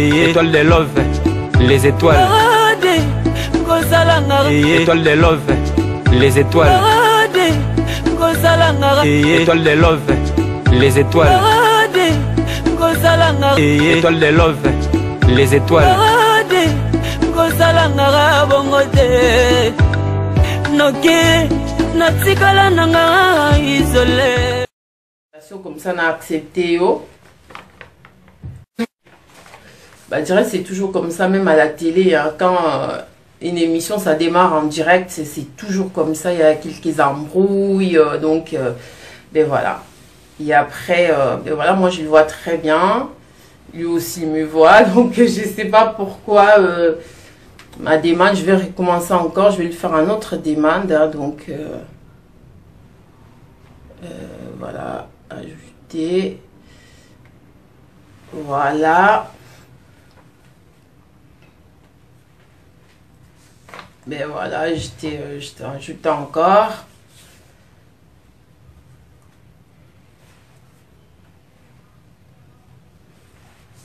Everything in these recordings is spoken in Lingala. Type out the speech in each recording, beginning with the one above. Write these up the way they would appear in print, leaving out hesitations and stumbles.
Étoile de love, les étoiles. Étoile de love, les étoiles. Étoile de love, les étoiles. Étoile de love, les étoiles. Kosalangaka bongo te noki natikala nanga isole comme ça na accepté yo. Bah, direct, c'est toujours comme ça, même à la télé, hein, quand une émission, ça démarre en direct, c'est toujours comme ça, il y a quelques embrouilles, donc, ben voilà. Et après, ben voilà, moi je le vois très bien, lui aussi il me voit, donc je sais pas pourquoi ma demande, je vais recommencer encore, je vais lui faire un autre demande, hein, donc voilà, ajouter, voilà. Ben voilà, je t'ai ajouté encore.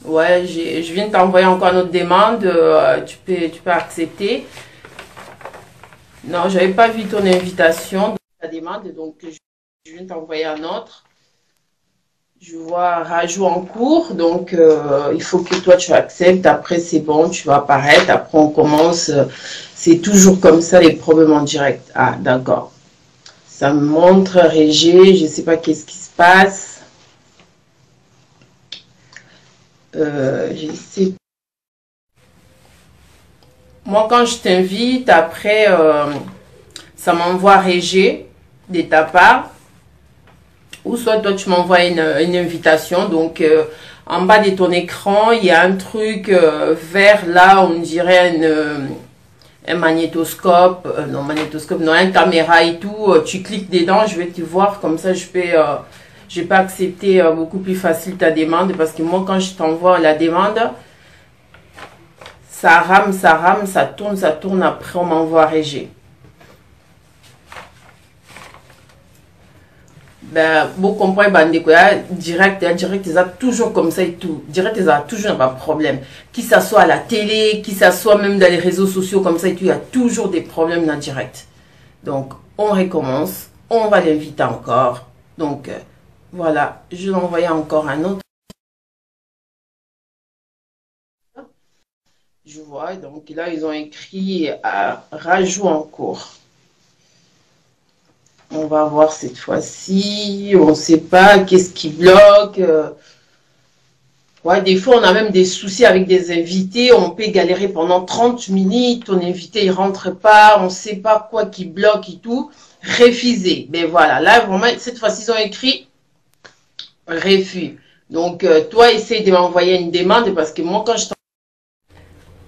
Ouais, je viens de t'envoyer encore une autre demande. Tu peux accepter. Non, j'avais pas vu ton invitation, ta demande, donc je viens de t'envoyer un autre. Je vois rajout en cours, donc il faut que toi tu acceptes. Après, c'est bon, tu vas apparaître. Après, on commence. C'est toujours comme ça les problèmes en direct. Ah, d'accord. Ça me montre Régé, je sais pas qu'est-ce qui se passe. Je sais. Moi, quand je t'invite, après, ça m'envoie Régé de ta part. Ou soit toi, tu m'envoies une invitation. Donc, en bas de ton écran, il y a un truc vert là, on dirait un magnétoscope. Non, magnétoscope, non, une caméra et tout. Tu cliques dedans, je vais te voir. Comme ça, je peux accepter beaucoup plus facile ta demande. Parce que moi, quand je t'envoie la demande, ça rame, ça rame, ça tourne, ça tourne. Après, on m'envoie Régé. Ben, bon, comprendre, bandeko, ya direct, ya direct, ils ont toujours comme ça et tout. Direct, ils ont toujours un problème. Qui s'assoit à la télé, qui s'assoit même dans les réseaux sociaux comme ça et tout, il y a toujours des problèmes dans le direct. Donc, on recommence, on va l'inviter encore. Donc, voilà, je vais envoyer encore un autre. Je vois, donc là, ils ont écrit à rajout en cours. On va voir cette fois-ci. On ne sait pas qu'est-ce qui bloque. Ouais, des fois, on a même des soucis avec des invités. On peut galérer pendant 30 minutes. Ton invité, il rentre pas. On ne sait pas quoi qui bloque et tout. Refusé. Mais voilà, là, vraiment, cette fois-ci, ils ont écrit refus. Donc, toi, essaye de m'envoyer une demande parce que moi, quand je t'en...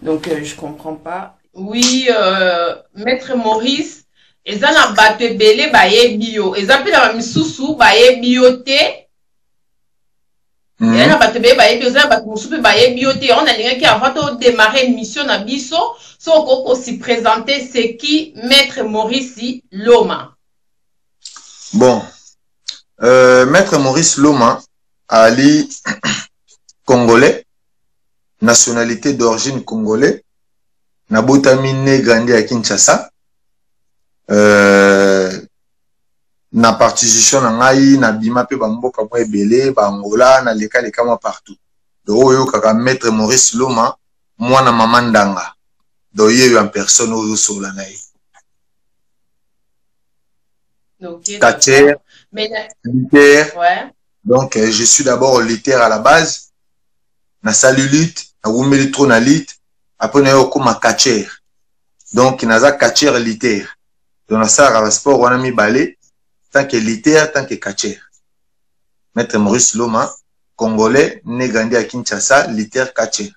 Donc, je comprends pas. Oui, Maître Maurice, eza na bato ebele bayebi yo, eza mpe na bamisusu bayebi yo te. Eza na bato ebele bayebi yo, eza na bato mosusu mpe bayebi yo te. Yango nalingaki avant todémarrer émission na biso, so okoki kosi présenter, c'est qui Maître Maurice Loma? Bon, Maître Maurice Loma ali congolais, nationalité d'origine congolais, nabotami, né, grandi à Kinshasa. Na partition na ngai, nabima mpe bamboka mwa ebele, baangola, nalekaleka mwa partout. Donc oyo kaka Maître Maurice Loma, mwana mama Ndanga, donc ye oyo en personne oyo osola na ye. Catcheur, lutteur. Donc je suis d'abord lutteur à la base, nasali lutte, nawumeli trop na lutte, après naye okóma catcheur. Donc naza catcheur lutteur, donc nasalaka basport wana mibale, tant que lutteur, tant que catcheur. Maître Maurice Loma, congolais, né, grandi à Kinshasa, lutteur, catcheur.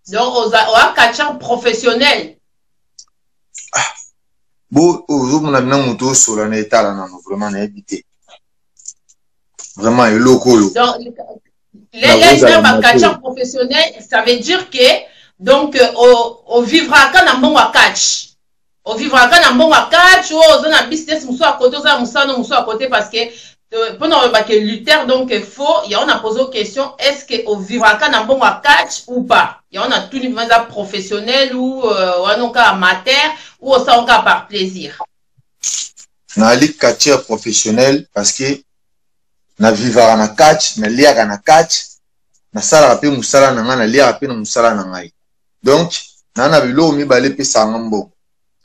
Donc oza catcheur professionnel? Ah, bo ozomona bina moto osola na etala nano, vraiment nayebi te, vraiment eloko oyo. Donc les bacatcheur professionnel, ça veut dire que donc ovivraka na mbongo ya catch, ovivraka na mbongo ya catch, oyo oza na business mosusu à côté, oza na mosala mosusu à côté, parce que Mpona koloba ke lutteur, donc faux. Yango na pose question: est ce que ovivraka na mbongo ya catch ou pas? Yango na tuni vraiment, eza professionnel ou wana oka amateur ou osala kaka par plaisir? Nazali catcheur professionnel parce que navivaka na catch, naliaka na catch, nasalaka mpe mosala na ngai, naliaka mpe na mosala na ngai. Donc naa na biloko mibale epesaka nga mbongo: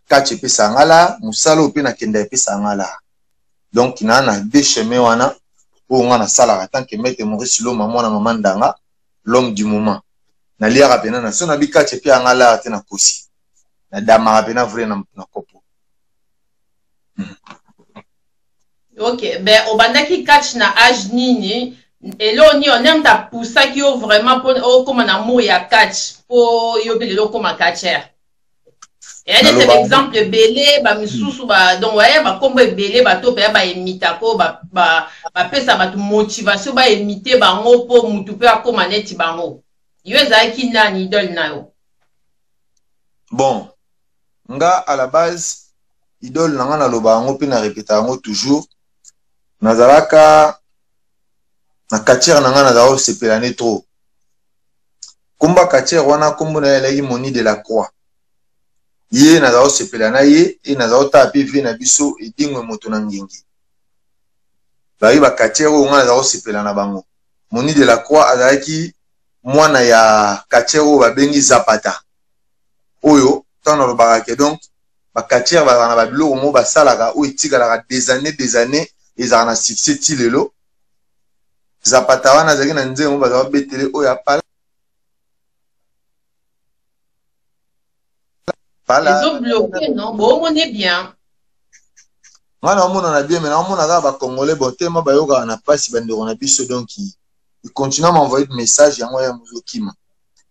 catch epesaka nga la, mosala oyo mpe nakenda epesaka nga la. Donc naa na deux chemin wana oyo nga nasalaka tant que maître Maurice Loma, mwana mama Ndanga, l'homme du moment. Naliaka mpena na so nabi catch epe yanga lara te, nakosi, nadamaka mpena vrai na kopo. Ok, ben obandaki catch na age nini? Eloko nini onde apusaki yo vraiment mpo okóma na amour ya catch, mpo yo mpe lelo okóma catcher? Eya neti baexemple ebele, bamisusu ba, donc baya bakombo ebele, bato mpenza baimitako, bapesa bato motivation, baimite bango mpo mutu mpe akóma neti bango. Yo ezalaki nani idole na yo? Bon, nga à la base, idole na nga, naloba yango mpe na répéta yango toujours, nazalaka na quartier na nga, nazala kosepela ne trop. Komba quartier wana, kombo na ye alaki Moni de la Croix. Ye nazala kosepela na ye e, nazala kotala mpe vie na biso Edingwe, moto na ngengi. Bazalaki baquartier oyo nga nazala kosepela na bango. Moni de la Croix azalaki mwana ya quartier oyo babengi Zapata. Oyo ntango nalobaka ke donc baquartier bazalaka na babiloko moko basalaka oyo etikalaka des années, des années, ezalaka na succès ti lelo. Zapata wana azalaki na nzembo bazala babetele oyo apala. Ezobloquer, non? Boomone bien? Nga naomonana bien, mais naomona kaka bacongolais. Bon, tema bayokaka na mpasi, bandeko na biso. Donc il continue à m'envoyer de message, yango ya mozokima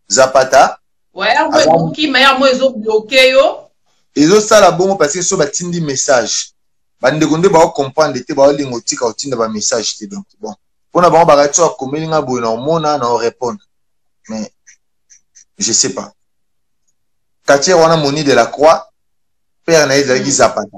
Zapata. Okima yango ezobloquer yo? Ezosala bongo parce que so batindi message, bandeko nde baocomprendre te, baolinga otika kotinda bamessage te. Donc bon, mpona bango bakati so akomeli nga boye, na omona na orépondre, mais je sais pas. Quartier wana, Moni de la Croix, père na ye ezalaki Zapata.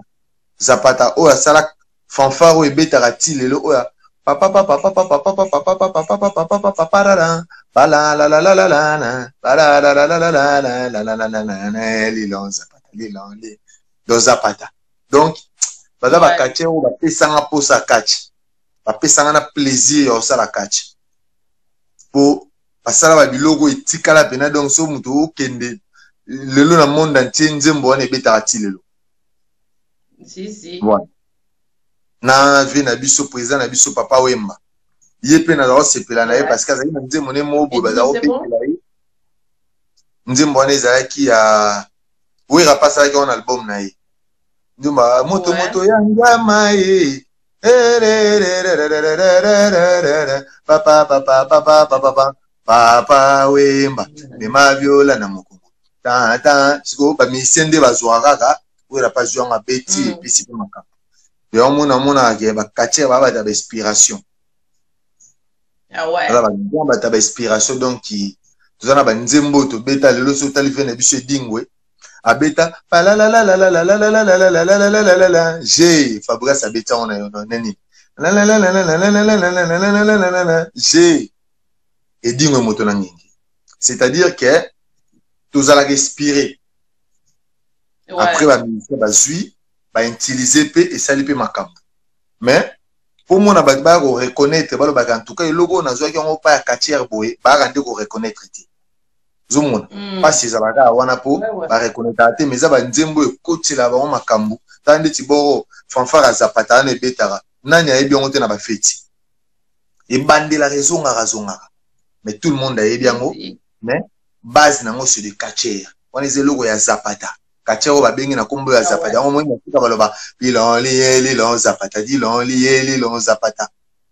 Zapata oyo asala fanfare oyo ebetaka ti lelo, oyo papa papa papa papa papa papa papa papa papa papa rara bala la la la la la la bala la la la la la la la la la la la la lilon Zapata lilon li do Zapata. Donc baza baquartier oyo bapesanga mposa catch, bapesanga na plaisir ya kosala catch, po basala babiloko etikala mpena. Donc so moto okende lelo na monde entier, nzembo wana ebetaka ti lelo. Si, si. Voilà. Na vie na biso, président na biso, Papa Wemba, ye mpe nazala kosepela na ye parce que azalaki na nzembo ne moko boye bazala kobetela ye. Nzembo wana ezalaki ya Wera mpe asalaki wana album na ye, nzembo moto moto ya ngama ye, papa papa papa papa papa Wemba mema viola na mokongo tata. Sikoyo bamusicien nde bazwaka kaka Wera mpe azwi yango, abeti, epesi mpe makambo. Yango mona omonaka ke baquartier baa bata bainspiration, baza bagrand bata bainspiration. Donc toza na banzembo oyo tobeta lelo. So otali ve na biso Edingwe abeta palalalalalalalalalalalalalalala g, Fabrice abeti yango na yo nani g, Edingwe moto na ngengi. C'est-à-dire que tozalaka inspiré. Après bamusicien bazwi, bautilize mpe, esali mpe makambo. Mais mpo mona bato baya koreconnaître, balobaka en tout cas eloko oyo nazwaki yango pa ya quartier boye, bayaka nde koreconnaître te. Ozomona mpasi ezalaka kaka wana, mpo bareconnaîtraka te. Mais eza banzembo oyo ekotela bango makambo. Tala ndeti boro fanfare ya Zapata wana ebetaka, nani ayebi yango te? Na bafeti ebandelaka, ezongaka zongaka, mais tout le monde ayebi yango. Mais base nango, c'est de quartier wana, eza eloko ya Zapata, quartier oyo babengi na nkombo ya Zapata. Yango moi mosika baloba lilon liye lilon Zapata, lilon liye lilon Zapata,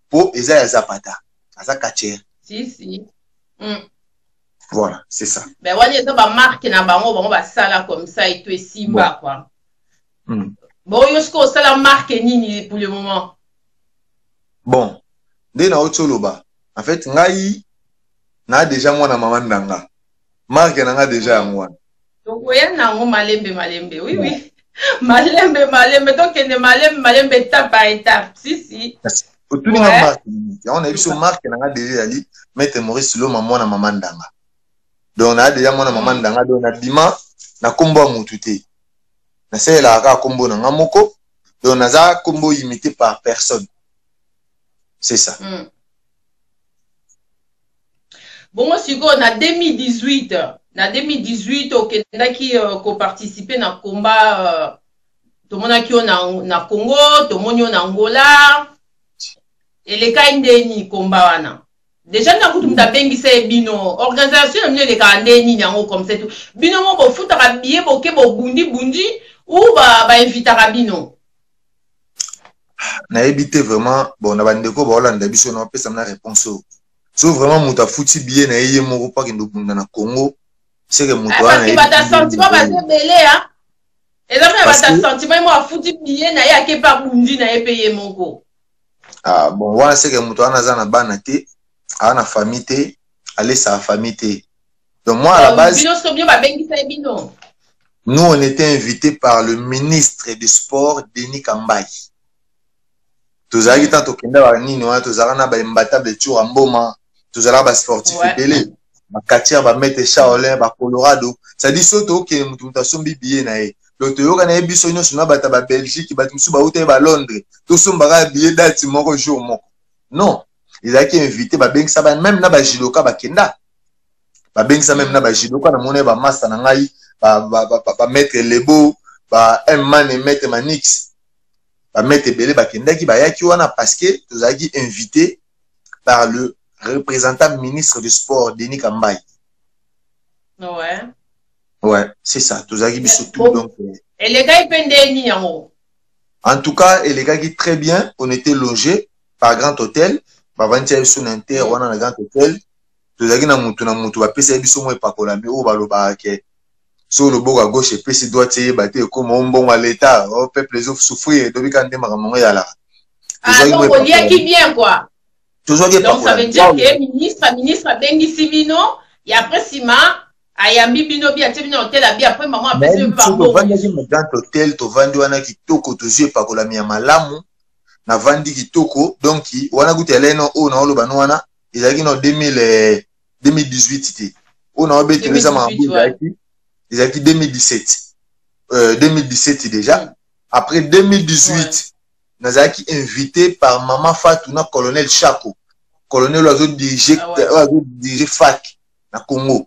mpo eza ya Zapata, aza quartier. Si, si. Voilà, c'est ça. Ben wana eza bamarque na bango, bango basala comme ça eto esimba, bon. Quoi. Bon, yo sikoyo osala marque nini pour le moment? Bon, nde nauti oloba, en fait ngai na déjà mwana mama Ndanga, marque na nga déjà yango wana. Tokoya nango malembe malembe. Oui, malembe malembe, tokende malembe malembe, étape par étape. Si, si. Otuni nga marque nini? Yango nayebi so marque na nga déjà ezali Maître Maurice Loma, mwana mama Ndanga. Donc naa déjà mwana mama Ndanga, donc nabima na nkombo ya mutu te, nasalelaka kaka nkombo na nga moko. Donc naza nkombo imité par personne, c'est ça. Bongo sikoyo na 2018, na 2018 okendaki koparticiper na combat, tomonaki yo na Congo, tomoni yo na Angola. Elekai ndeni combat wana? Déjà nda kutu moto abengisa ye bino, organisation na bino elekaka nde nini yango? Comme ça tout bino mo bofutaka billet, boke, bobundi bundi, ou bainvitaka ba bino? Nayebi te vraiment. Bon, na bandeko baolanda biso, na bapesa na réponse oyo. So vraiment moto afuti billet na ye ye moko mpo akende obunda na Congo, seke moto wana bato sentiment baza ebele. A eza mpe na bato sentiment, ye moko afuti billet na ye, ake mpe abundi na ye mpe ye moko. Ah bon, wana seke moto wana aza na bana te, aza na famille te, alesaka famille te. Donc moi, à la base, bino soki bino babengisa ye bino? Nous, on était invité par le ministre du Sport, Denis Kambayi. Tozalaki ntango tokenda banini wana, tozalaka na baimbatable Tshoura Mboma, tozalaka basportif ebele, bakatiere, bamaître Shaolin, bacolorado. C'est-à-dire so tokende, motu asombi billet na ye. Donc toyoka na ye biso nyonso na bato ya babelgique, bato mosusu bauta ye balondres, tosombaka billet date moko, jour moko. Non, ezalaki invité, babengisa ba même na bajudoka bakenda, babengisa même na bajudoka. Namona ye bamasta na ngai, bamaître Lebo, ba Mane, maître Manix, bamaître ebele bakendaki, bayaki wana parce que tozalaki invité par le représentant ministre du Sport, Denis Kambayi. Ouais, c'est ça, tozalaki biso tout. Donc Elekaki mpe ndeni yango? En tout cas, elekaki très bien. On était logé par Grand Hôtel, bavandisa biso na inter wana na Grand Hôtel. Tozalaki na mutu na mutu, bapesa biso mwa epakolami oyo balobaka ke so loboko ya gauche epesi, droite eyeba te. Ekoma o mbongo ya leta, o peuple ezosouffrir, tobika nde makambo yango eyalaka. Ah, donc oliaki bien quoi. Tozwaki. Donc ça veut dire que ministre abengisi bino et après nsima ayambi bino bi, atie bino hôtel abi, après mama apesi bino bango. Tovandaki na Grand Hôtel, tovandi wana kitoko, tozwi epakolami ya malamu, navandi kitoko. Donc wana kutu eleno oyo naoloba no wana ezalaki no 2000, 2018 te. Oyo naobetela eza makambo ezalaki 2017, 2017 déjà. Après 2018, nazalaki invité par mama Fatou na colonel Chako, colonel oyo azodirige, oyo azodirige FAC na Congo,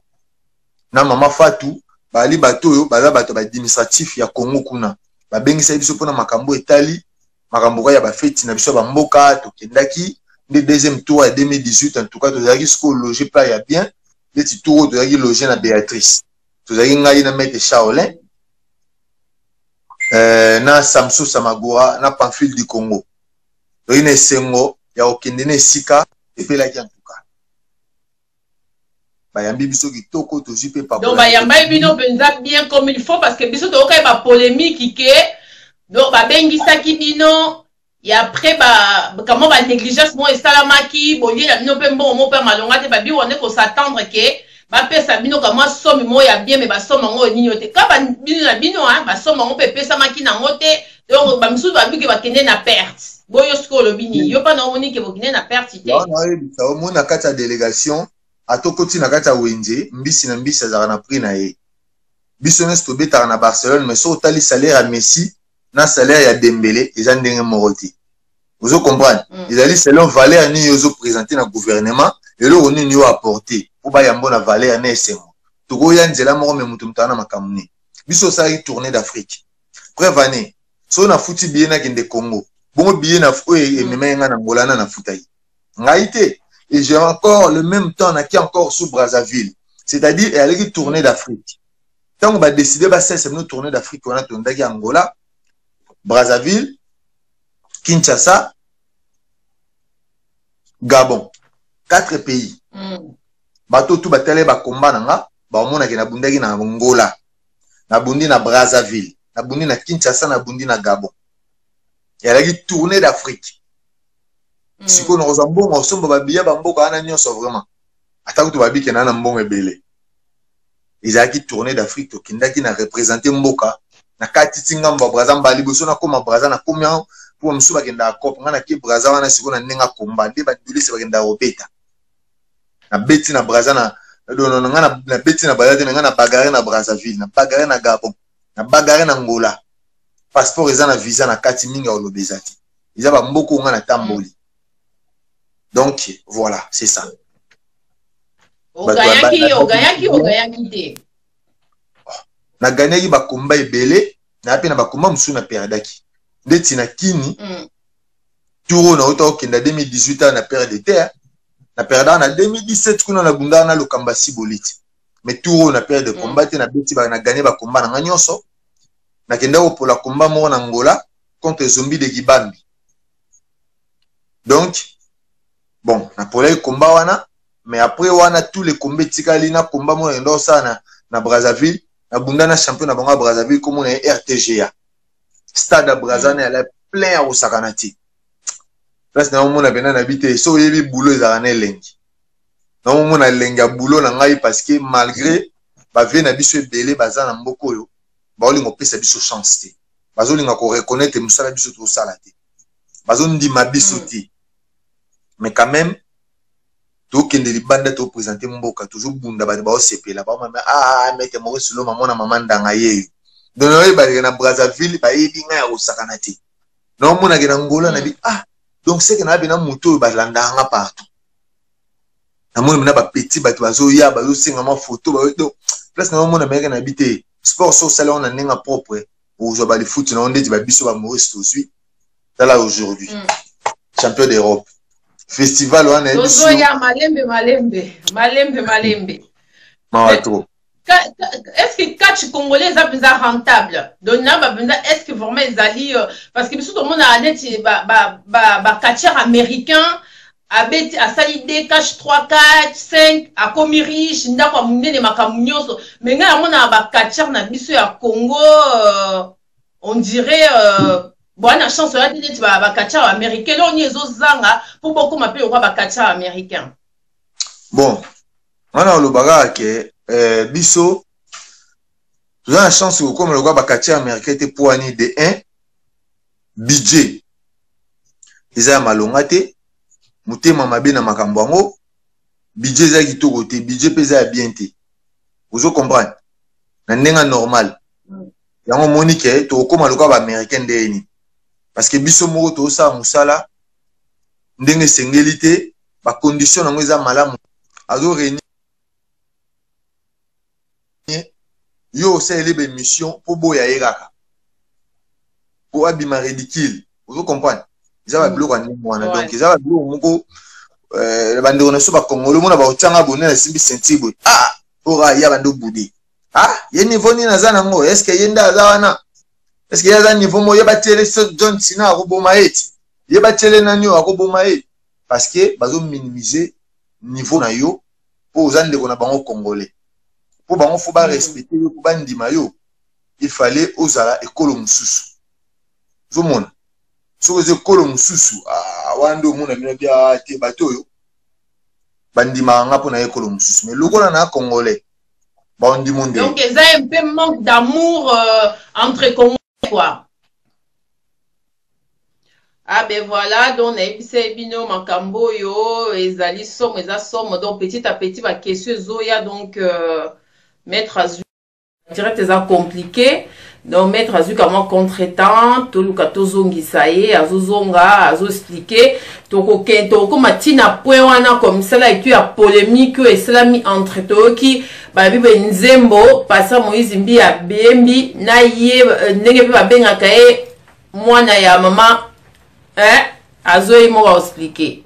na mama Fatou. Bali bato oyo baza bato baadministratif ya Congo kuna, babengisaki biso mpona makambo etali makambo kaka ya bafeti na biso ya bamboka. Tokendaki nde deuxième tour ya 2018. En tout cas, tozalaki sikoyo logé plat ya bien. Neti tour oyo tozalaki logé na Béatrice, tozalaki ngai na maître Shaolin, na Samso Samagora, na Pamphile du Congo. Toyei na esengo ya kokende na esika epelaki. En tout cas, bayambi biso kitoko, tozwi mpe. Donc bayambaki bino mpenza bien comme il faut, parce que biso toyokaki bapolémique ke donc babengisaki bino et après ba kamo ba négligence moko esalamaki, bolie na bino mpe mbongo moko mpe malonga te. Babi wana kos'attendre ke bapesa bino kamwa somme moko ya bien, mais basomme yango nini te ka bino na bino basomme yango mpe epesamaki nango te. Donc bamisusu babiki bakende na perte. Boyo sikoyo olobi nini? Yo mpa na omoni ke bokende na perte te? Naoyebisa, omoni na kati ya délégation, atokoti na kati ya wenze, mbisi na mbisi azalaka na prix na ye. Biso nyonso tobetaka na Barcelone, mais so otali salaire ya Messi na salaire ya Dembele, eza ndenge moko te. Ozo comprendre? Ezali selon valeur nini ozoprésente na gouvernement, eloko nini yo apporte mpo bayambo na valeur na esengo. Tokoya nzela moko, mais moto moto aza na makambo nini. Biso osalaki tournée d'Afrique, preuve année soki nafuti billet nakende Congo, bongo billet na oyo ememaki ngai na Ngola na nafutaki ngai te. Et j'ai encore le même temps naki encore sous Brazzaville, c'est-à-dire eyalaki tournée d'Afrique. Ntango badécider basalisa bino tournée d'Afrique wana, tondaki Angola, Brazzaville, Kinshasa, Gabon, quatre pays. Bato tu batala bakomba na nga, baomonaki nabundaki na Angola, nabundi na Brazzaville, nabundi na Kinshasa, nabundi na Gabon. Ezalaki tournée d'Afrique. Sikoyo nakozwa mbongo osomba babiya bamboka wana nyonso? Vraiment, ata kutu babike na mbongo ebele. Ezalaki tournée d'Afrique, tokendaki na représente mboka na kati ti ngambo ya Braza. Mbala liboso nakóma Braza, nakomi Po mosusu bakendaka cope, ngai nake Braza wana sikoyo na ndenge akomba nde badulisi bakendaka kobeta. Nabeti na Braza na non, ngai nabeti na Braza te, me ngai na bagare na Brazzaville, na bagare na Gabon, na bagare na Angola. Passeport eza na visa na kati, mingi ya koloba eza te. Eza bamboka oyo ngai natamboli. Donc voilà, c'est ça. Ogayaki, ogayaki, ogayaki te? Naganyaki bakomba ebele, na mpe na bakomba mosusu na perdaki, ndeti na kini. Tour oyo nauta kokenda 2018 awa na perde te, na perdaka na 2017 kuna na bundaka na Lokamba Siboliti. Mais tour oyo na perde combat te, nabeti, na ganye bakomba na nga nyonso. Nakenda kopola komba moko na Ngola contre Zombi de Kibambi. Donc bon, napolaki komba wana, mais après wana tous les combats etikali na komba moko nakenda kosala na Brazzaville. Nabunda na champion na bango ya Brazzaville, komona ye RTGA. Stade ya Braza na yala plein ya kosakana te. Place na omona pena na bi te, so oyebi boulot ezalaka na elengi. Na omona elengi ya boulot na ngai, parce que malgré bavie na biso ebele baza na mboka oyo, baolinga kopesa biso chance te, bazolinga koreconnaitre mosala biso tosala te, bazondima biso te. Mais quand même tokende libanda, topresente mboka, tozobunda, bato baosepela, baomama: "Ah, maître Maurice Loma, mwana mama ndanga yeyo." Donc naoyebaleke na Brazzaville bayebi ngai ya kosakana te. Naomonake na Ngola na bi, ah, donc seke nayabi na moto oyo balandaka nga partout. Namoni mena bapeti, bato bazoya, bazosenga mwa photo. Donc place naomona meyeke na bi te, sport so osali yango na ndenge propre, ozwa balifuti na yo ndeti babiso ba Maurice tozwi. Tala aujourd'hui, champion d'Europe, festival wana. Tozoya malembe malembe, malembe malembe. Mawa trop. Est-ce que catch congolais eza mpenza rentable? Donc na bampenza, est ce que vraiment ezali? Parce que biso tomonaka neti bacatcheur américain abeti, asali 2 catch, 3, 4, 5, akomi riche, ndako ya monene, makambo nyonso. Mais ngai namonaka bacatcheur na biso ya Congo, on dirait bwana chance oya te neti bacatcheur américain. Eloko nini ezozanga mpo bokóma mpe lokwa bacatcheur américain? Bon, nga na olobaka ke biso toza na chance kokóma lokwa bacatcheur américain te. Po ani? De 1, budget eza ya malonga te, motema mabe na makambo yango. Budget eza kitoko te, budget mpe eza ya bien te. Ozo comprendre na ndenge normal yango omoni ke tokokóma lokola baaméricain ndenge nini? Parce que biso moko tozosala mosala ndenge esengeli te, bacondition yango eza malamu. Azo renier yo, osaleli baémission mpo boya ye kaka po abima ridicule. Ozo comprendre? Eza babiloko ya ndenge wana. Donc eza babiloko moko, bandeko na biso bakongolo omona bakotianga bone nasimbi ceinture boye, ah, ora ya bando bude, ah, ye niveau nini aza nango? Est ce que ye nde aza wana? Est ce que ye aza niveau moko? Ye batiele John Cena akoboma ye ti ye batiele nani oyo akoboma ye, parce que bazominimize niveau na yo mpo oza ndeko na bango congolais. Mpo bango fo barespecte yo, mpo bandima yo, il fallait ozala ekolo mosusu. Ozomona, soki oza ekolo mosusu, ah, wana nde omona bino bia te, bato oyo bandimaka nga mpo na ekolo mosusu. Mais lokola na congolais, baondimo nde. Donc eza un peu manque d'amour entre Congolais, quoi. Ah ben voilà, donc nayebisa bino makambo oyo ezali somo, eza somo. Donc petit à petit baquestion ezoya. Donc maître azwi direct, eza compliqué. Donc maître azwi ka mwa contretemps, toluka tozongisa ye, azozonga, azoexplike. Tokokende, tokokóma ntina point wana comme misala etu ya polémique oyo esalami entre, toyoki balobi boye nzembo pasteur Moïse Mbi abembi na ye, ndenge mpe babengaka ye mwana ya mama, eh? Azoyi moko aexplike.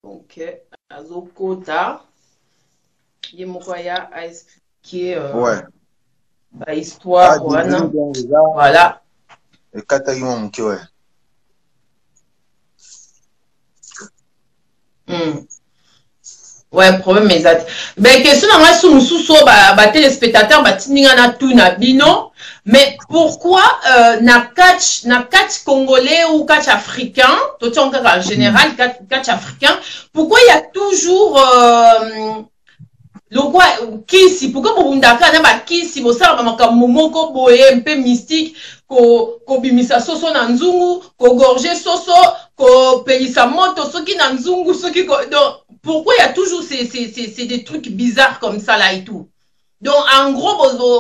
Ok, azokota ye moko aya aexplike bahistoire wana, voilà. Ekataki mwa moke, ouais. Ouais, problème eza te. Ben, question na ngai su mosusu oyo batelespectateur batindi ngai na tuna bino. Mais pourquoi na catch congolais ou catch africain, tout en général, catch africain, pourquoi il y a toujours lokwa kisi? Pourquoi bobundaka na bakisi, bosala bamakambo moko boye mpe mystique, kobimisa soso na nzungu, kogorger soso, kopelisa moto soki na nzungu, soki donc pourquoi il y a toujours ces des trucs bizarres comme ça là et tout? Donc en gros,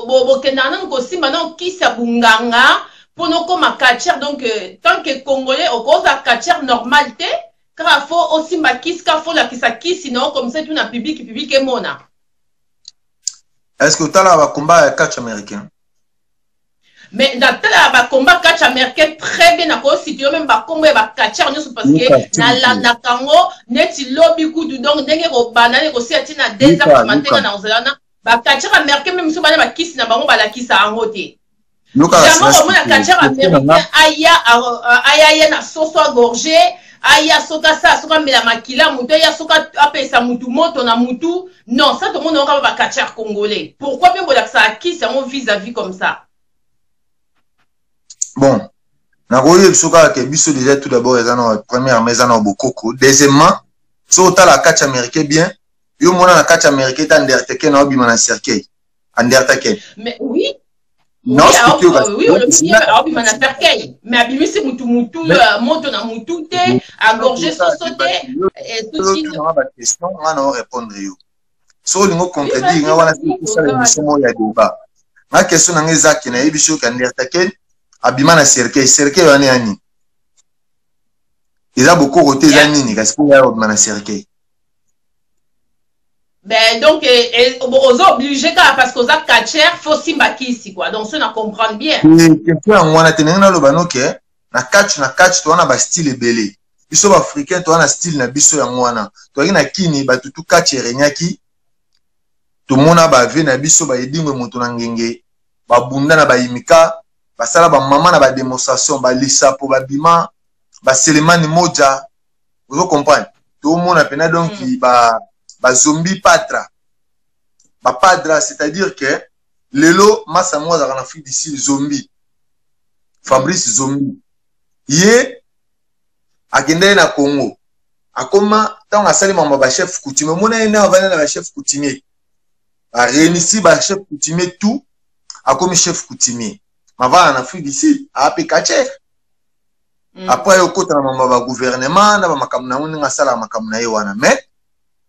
bokendaka nanu kosimba nano kisi ya bunganga mpona okóma catcheur. Donc tant que Congolais, okoza catcheur normal te, kaka faut osimba kisi, kaka faut olakisa kisi na yo comme ça tout na public emona. Est ce que otalaka bacombat ya catch américain? Mais natalaka bacombat catch américain très bien. Nakosite yo même bakombo ya bacatcheur nyonso parce que nalandaka yango neti lobi kutu. Donc ndenge kobanda nde kosia ntina 2 heures matin na kozala na bacatcheur américain, même so bana bakisi na bango, balakisa yango te. Jamais omona catcheur américain aya aya ye na soso agorge, aya soki asala, soki amela makila motu, aya soki apesa mutu moto na mutu. Non, ça tomona kaka bacatcheur congolais. Pourquoi mpe bolakisaka kisi yango vis-à-vis comme ça? Bon, nakoyebi biso kaka ke biso déjà, tout d'abord eza na, premièrement eza na bokoko. Deuxièmement, so otala catch américain bien, yo mona na catch américain ta Undertaker na obima na cercueil, Undertaker. Mais oui. Non, oui, olobi aobima na cercueil, mais abimisi mutu moto na mutu te, agorge soso te. Baquestion nga na orépondre yo, so olingi ocontredire nga wana, tosala émission moko ya débat. Nga question na nga eza ke nayebi soki Undertaker abima na cercueil. Cercueil wana ya nini? Eza bokoko te? Eza nini kasi mpo ya obima na cercueil? Ben donc oza obligé kaka parce que oza catcheur, faut simba kisi quoi. Donc so na comprendre bien. Question yango wana te. Ndenge naloba noke na catch toza na bastyle ebele. Biso baafricain toza na style na biso. Yango wana toyaki na kini batutu, catch erenyaki. Tomona bave na biso bayedingwe moto na ngenge, babunda na bayimika, basala bamama na badémonstration, balisapo babima, baselemani moja, ozo comprendre? Tomona mpena donc bazombi patra, bapadra, c'est-à-dire que lelo masa moko azalaka na Afrique du Sud, Zombi Fabrice Zombi, ye akendaki na Congo, akoma ntango asali mambo ya bachef coutumier. Omona ye nde avandi na bachef coutumier, baréunisi bachef coutumier tout, akomi chef coutumier. Mavanda na Afrique du Sud, ape catcheur. Après aye okota na mambo ya bagouvernement na bamakambo na yango, ndenge asalaka makambo na ye wana. Mais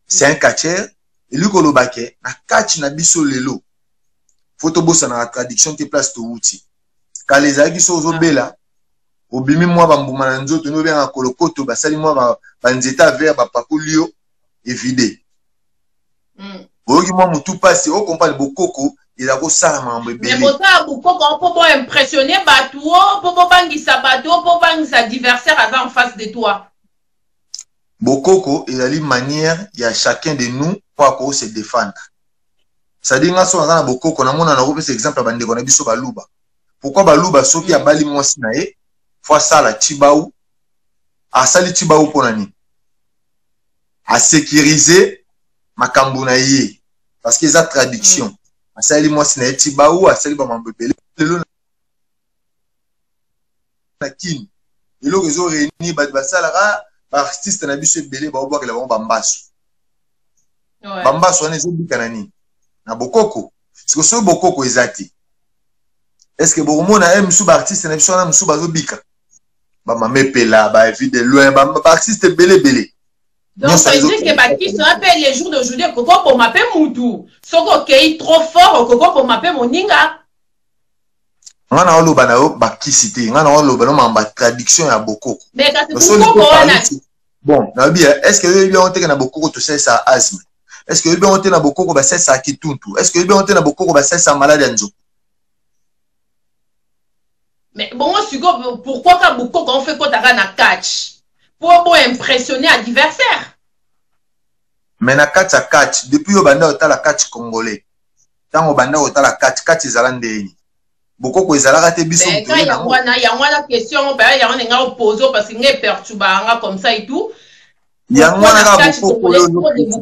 c'est un catcheur. Elingi koloba ke na catch na biso lelo, faut tobosanaka traduction te. Place towuti kala ezalaki so ozobela, obimi mwa bambuma na nzoto nde obengaka kolokoto, basali mwa banzete avert, bapakoli yo, evide. Oyoki mwa motu mpasi, okomprendre. Bokoko eza kosala makambo ebele. Bosala bokoko mpo boimpressionne bato o mpo bobangisa bato o mpo bangisa adversaire aza en face de toi? Bokoko ezali manière ya chacun de nous mpo akoki se défendre. C'est-à-dire nga so naza na bokoko, namona, nakopesa exemple ya bandeko na biso Baluba. Pourquoi Baluba soki abali mwasi na ye, faut asala tibau? Asali tibau mpo na nini? Asécuriser makambo na ye, parce que eza traduction. Asali mwasi na ye tibau, asali bamambo ebele. Lelo na Kini, eloko ezoréunir bato, basalaka baartiste na biso ebele, baobwakela bango bambaso. Bambaso wana ezobika na nini? Na bokoko. Siko soki bokoko eza te, est ce que bokomona e mosusu baartiste na biso wana mosusu bazobika? Bamama Epela, baevi de loin, baartiste ebele ebele. Donc ça veut dire que bakisi wana mpe, les jours d'aujourd'hui, ekoki oboma mpe mutu. Soki okei trop fort, okoki oboma mpe moninga. Nga na oloba na yo bakisi te, nga na oloba no makambo ya traduction ya bokoko. Mais kasi bokoko wana. Bon, nayebi, est ce que oyebi yango teke na bokoko tosalisaka asthme? Est ce que oyebi yango te na bokoko basalisaka kituntu? Est ce que oyebi yango te na bokoko basalisaka maladi ya nzoku? Mais bongo sikoyo, pourquoi ka bokoko on fait kotaka na catch po bo impressionner adversaire? Mais na kati ya catch, depuis oyo banda kotala catch congolais, ntango banda kotala catch, catch ezala ndeni? Bokoko ezalaka te. Biso yango wana question ngo mpe yango ndenge opose, parce que ngai perturbaka nga comme ça et tout. Yango wana kaka bokoko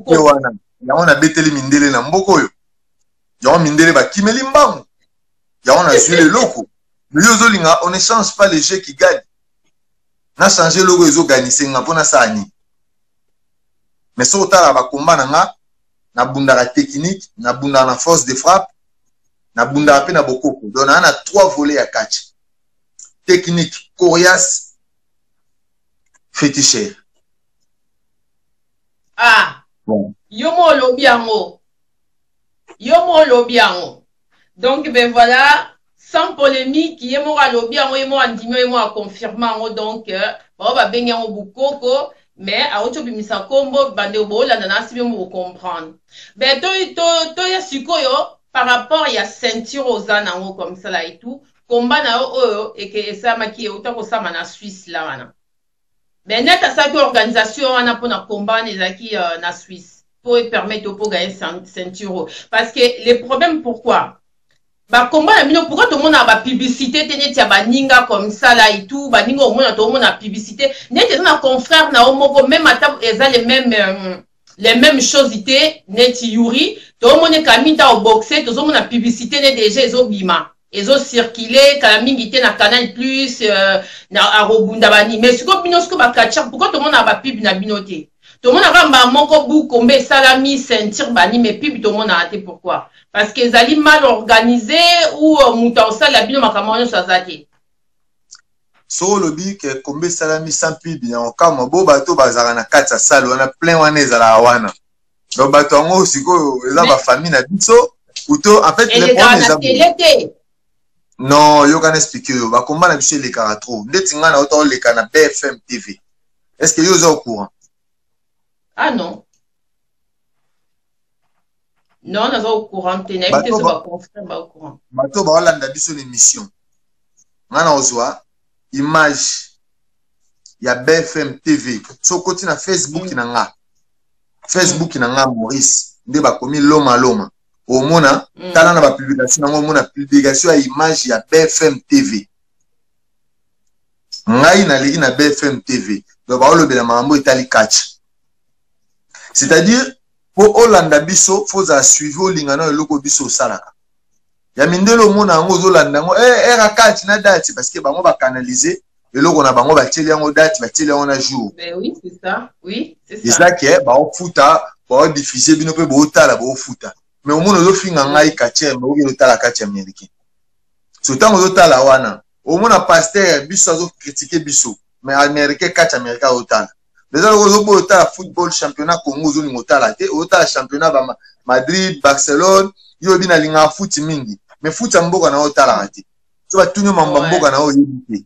oyo wana, yango nabeteli mindele na mboka oyo, yango mindele bakimeli mbangu. Yango nazwi eloko. Mais yo ozolinga, on ne change pas le jeu qui gagne. Na change eloko ezoganise nga mpo nasala nini? Mais soki otalaka bakomba na nga, nabundaka technique, nabundaka na force de frappe, nabundaka mpe na bokoko. Donc naa na trois volets ya catch: technique, coriace, féticheur. Ah, bon. Yo mo olobi yango, yo mo olobi yango. Donc ben voilà, sans polémique, ye moko alobi yango, ye moko andimi, ye moko aconfirme yango. Donc bao babengi yango bukoko, mais awuti obimisa nkombo. Bandeko boolanda na asi, bino bocomprendre. Ben toya sikoyo par rapport ya ceinture oza nango comme ça là et tout. Komba na yo oyo eke esalamaki, euta kosama na Suisse la wana, ben net asalaki organisation wana mpona komba wana ezalaki na Suisse po epermettre po gagner ceinture. Parce que le problème, pourquoi bakomba na bino, pourquoi tomonaka bapublicité te neti ya baninga comme ça là et tout? Baninga omona, toomona publicité neti eza na confrère na yo moko, même ata eza les mêmes choses te. Neti Yuri, toomona ekami nta oboxe, tozomona publicité ne déjà ezobima, ezocircule kala mingi te na Canal Plus, na arobunda bani. Mais sikoyo bino, sikoyo bacatcheurs, pourquoi tomonaka bapub na bino te? Tomonaka mbala moko bukombe esalami, ceinture bani, mais pub tomonaka te. Pourquoi? Parce que ezali mal organisé ou moto akosalela bino makambo nyonso aza te? Soki olobi ke kombe esalami sans pub, ya okamwa. Bo bato bazalaka na kati ya salle wana, plein wana ezalaka wana. Donc bato yango sikoyo eza bafamille na biso kuto. En fait, le problème eza te. Non, yoka na explique oyo. Bakomba na biso elekaka trop. Ndeti ngai na ota oleka na BFM TV, est ce que yo oza au courant? Ah non, non, naza au courant te, nayebi te so baconfrère ba au courant. Bato baolanda biso na émission, ngai na ozwa image ya BFM TV. So okoti na Facebook na nga, Facebook na nga Maurice, nde bakomi Loma Loma, omona. Tala na bapublication yango, omona publication ya image ya BFM TV. Ngai naleki na BFM TV, donc baolobela makambo etali catch. C'est-à-dire, mpo olanda biso, fo ozala suivi, olinga na eloko biso osalaka ya mindele. Omona yango, ozolanda yango, era catch na date, parce que bango bacanalize eloko na bango, batieli yango date, batieli yango na jour. Ben oui, c'est ça. Oui, c'est ça. Eza ke baofuta, baodiffuse, bino mpe bootala, boofuta. Mais omona ozofinga ngai catcheur, mais okende otala catch américain. So ntango ozotala wana, omona pasteur biso azocritique biso, mais américain, catch américain azotala. Eza loko ozoboya otala football, championnat Congo ozolinga otala te, ozotala championnat ba Madrid, Barcelone. Yo oyebi nalingaka futi mingi, mais futi ya mboka na yo otalaka te. So batuni yo makambo ya mboka na yo, oyebi te,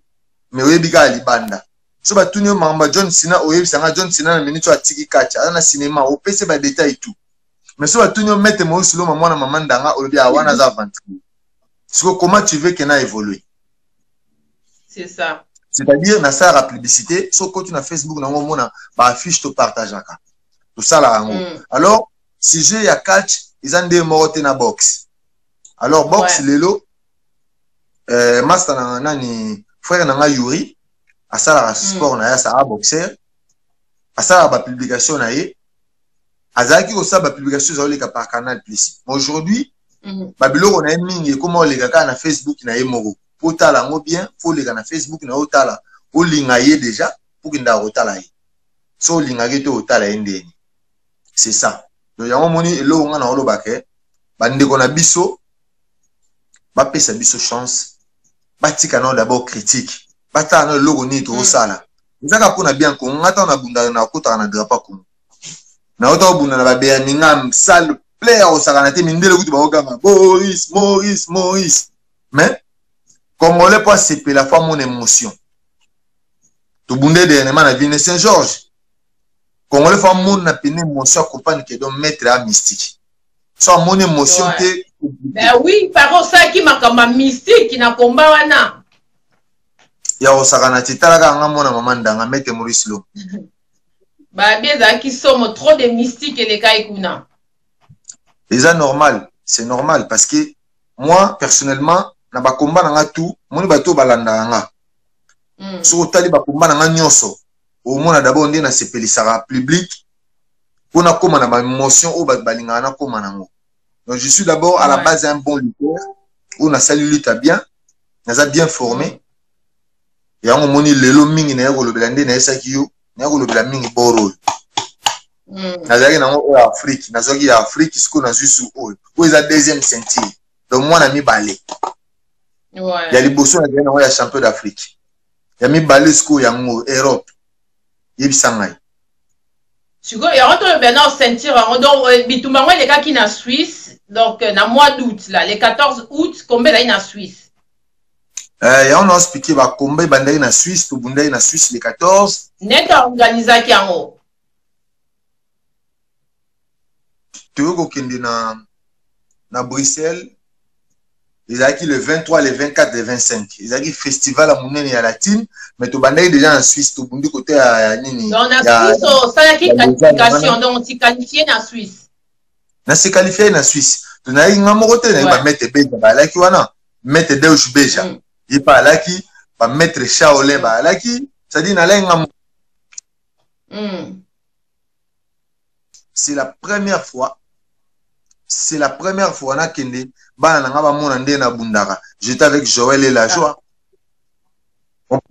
mais oyebi kaka libanda. So batuni yo makambo ya John Cena, oyebisanga John Cena na minute oyo atiki catch, aza na cinéma, opesi badetail tout. Mais so batuni yo maître Maurice Loma, mwana mama Ndanga, olobi a wana aza aventurier. Siko comment tu veux ke na évoluer? C'est ça. C'est-à-dire, nasalaka publicité. So okoti na Facebook nango, omona baaffiche topartageaka, tosalaka yango. Alors sujet ya catch eza nde moko te na boxe. Alors boxe, lelo master na nani, frère na nga Yuri asalaka sport na ye, asalaka boxer, asalaka bapublication na ye. Azalaki kosala bapublication, ezaloleka par Canal Plus. Mais aujourd'hui, babiloko na ye mingi ekóma oleka kaka na Facebook na ye moko. Po otala yango bien, fo oleka na Facebook na ye, otala, olinga ye déjà po okendaka kotala ye. So olingaki te, otala ye ndeni? C'est ça. Donc yango omoni eloko nga na olobaka, bandeko na biso bapesa biso chance, batika nao d'abord critique, batala nao eloko nini tokosala. Eza kaka mpona bien Kongo. Nga ntango nabundaka, nakotaka na drapeau Kongo, nauta kobunda na babirmingham, salle plein ya kosakana te, mindele kutu bakokanga "Maurice, Maurice, Maurice". Mais congolais mpo asepela, fo amona émotion. Tobunde dernièrement na ville Saint Georges, congolais fo amona pene émotion, acomprendre ke donc maître ya mystique. So amoni émotion te. Ben oui, paro osalaki makambo ya mystique na komba wana. Ya kosakana te. Talaka nga, mwana mama Ndanga, maître Maurice Lo. Babi ezalaki somo, trop de mystique elekai kuna. Eza normal, c'est normal, parce que moi personnellement, na bakomba na nga tout, moni bato oyo balandaka nga, soki otali bakomba na nga nyonso, omona d'abord nde nasepelisaka public mpo nakóma na baémotion oyo bato balingaka nakóma nango. Donc je suis d'abord à la base un bon lutteur. Oyo nasali lutte ya bien, naza bien formé. Yango omoni lelo mingi naye kolobela nde nayesaki yo, naye kolobela mingi boro oyo. Nazalaki nango oyo ya Afrique, nazwaki ya Afrique, sikoyo nazwi su oyo. Oyo eza deuxième ceinture. Donc mwana mibale. Ya liboso nazalaki nango ya champion d'Afrique. Ya mibale sikoyo yango Europe. Yebisa ngai. Sikoyo yango tolobela na ceinture yango. Donc bitumba yango elekaki na Suisse, donc na mois d'août là, le 14 août, kombe ezalaki na Suisse. Yango na expliqué bakomba ebandaki na Suisse, tobundaki na Suisse le 14. Nete organisaki yango. Toyoki kokende na Bruxelles, ezalaki le 23, le 24, le 25, ezalaki festival ya monene ya latine, mais tobandaki déjà na Suisse, tobundi kote ya nini. Donc na Suisse osalaki qualification, donc tu qualifié na Suisse. Na se qualifié na Suisse, tonayaki nga moko te, nayaki bamaître Beja bayalaki wana, maître Deush Beja ye mpe alaki, bamaître Shaolin bayalaki, c'est-à-dire nalaki nga. C'est la première fois, c'est la première fois nakende, bana na nga bamona nde nabundaka. J'étais avec Joël et la joie.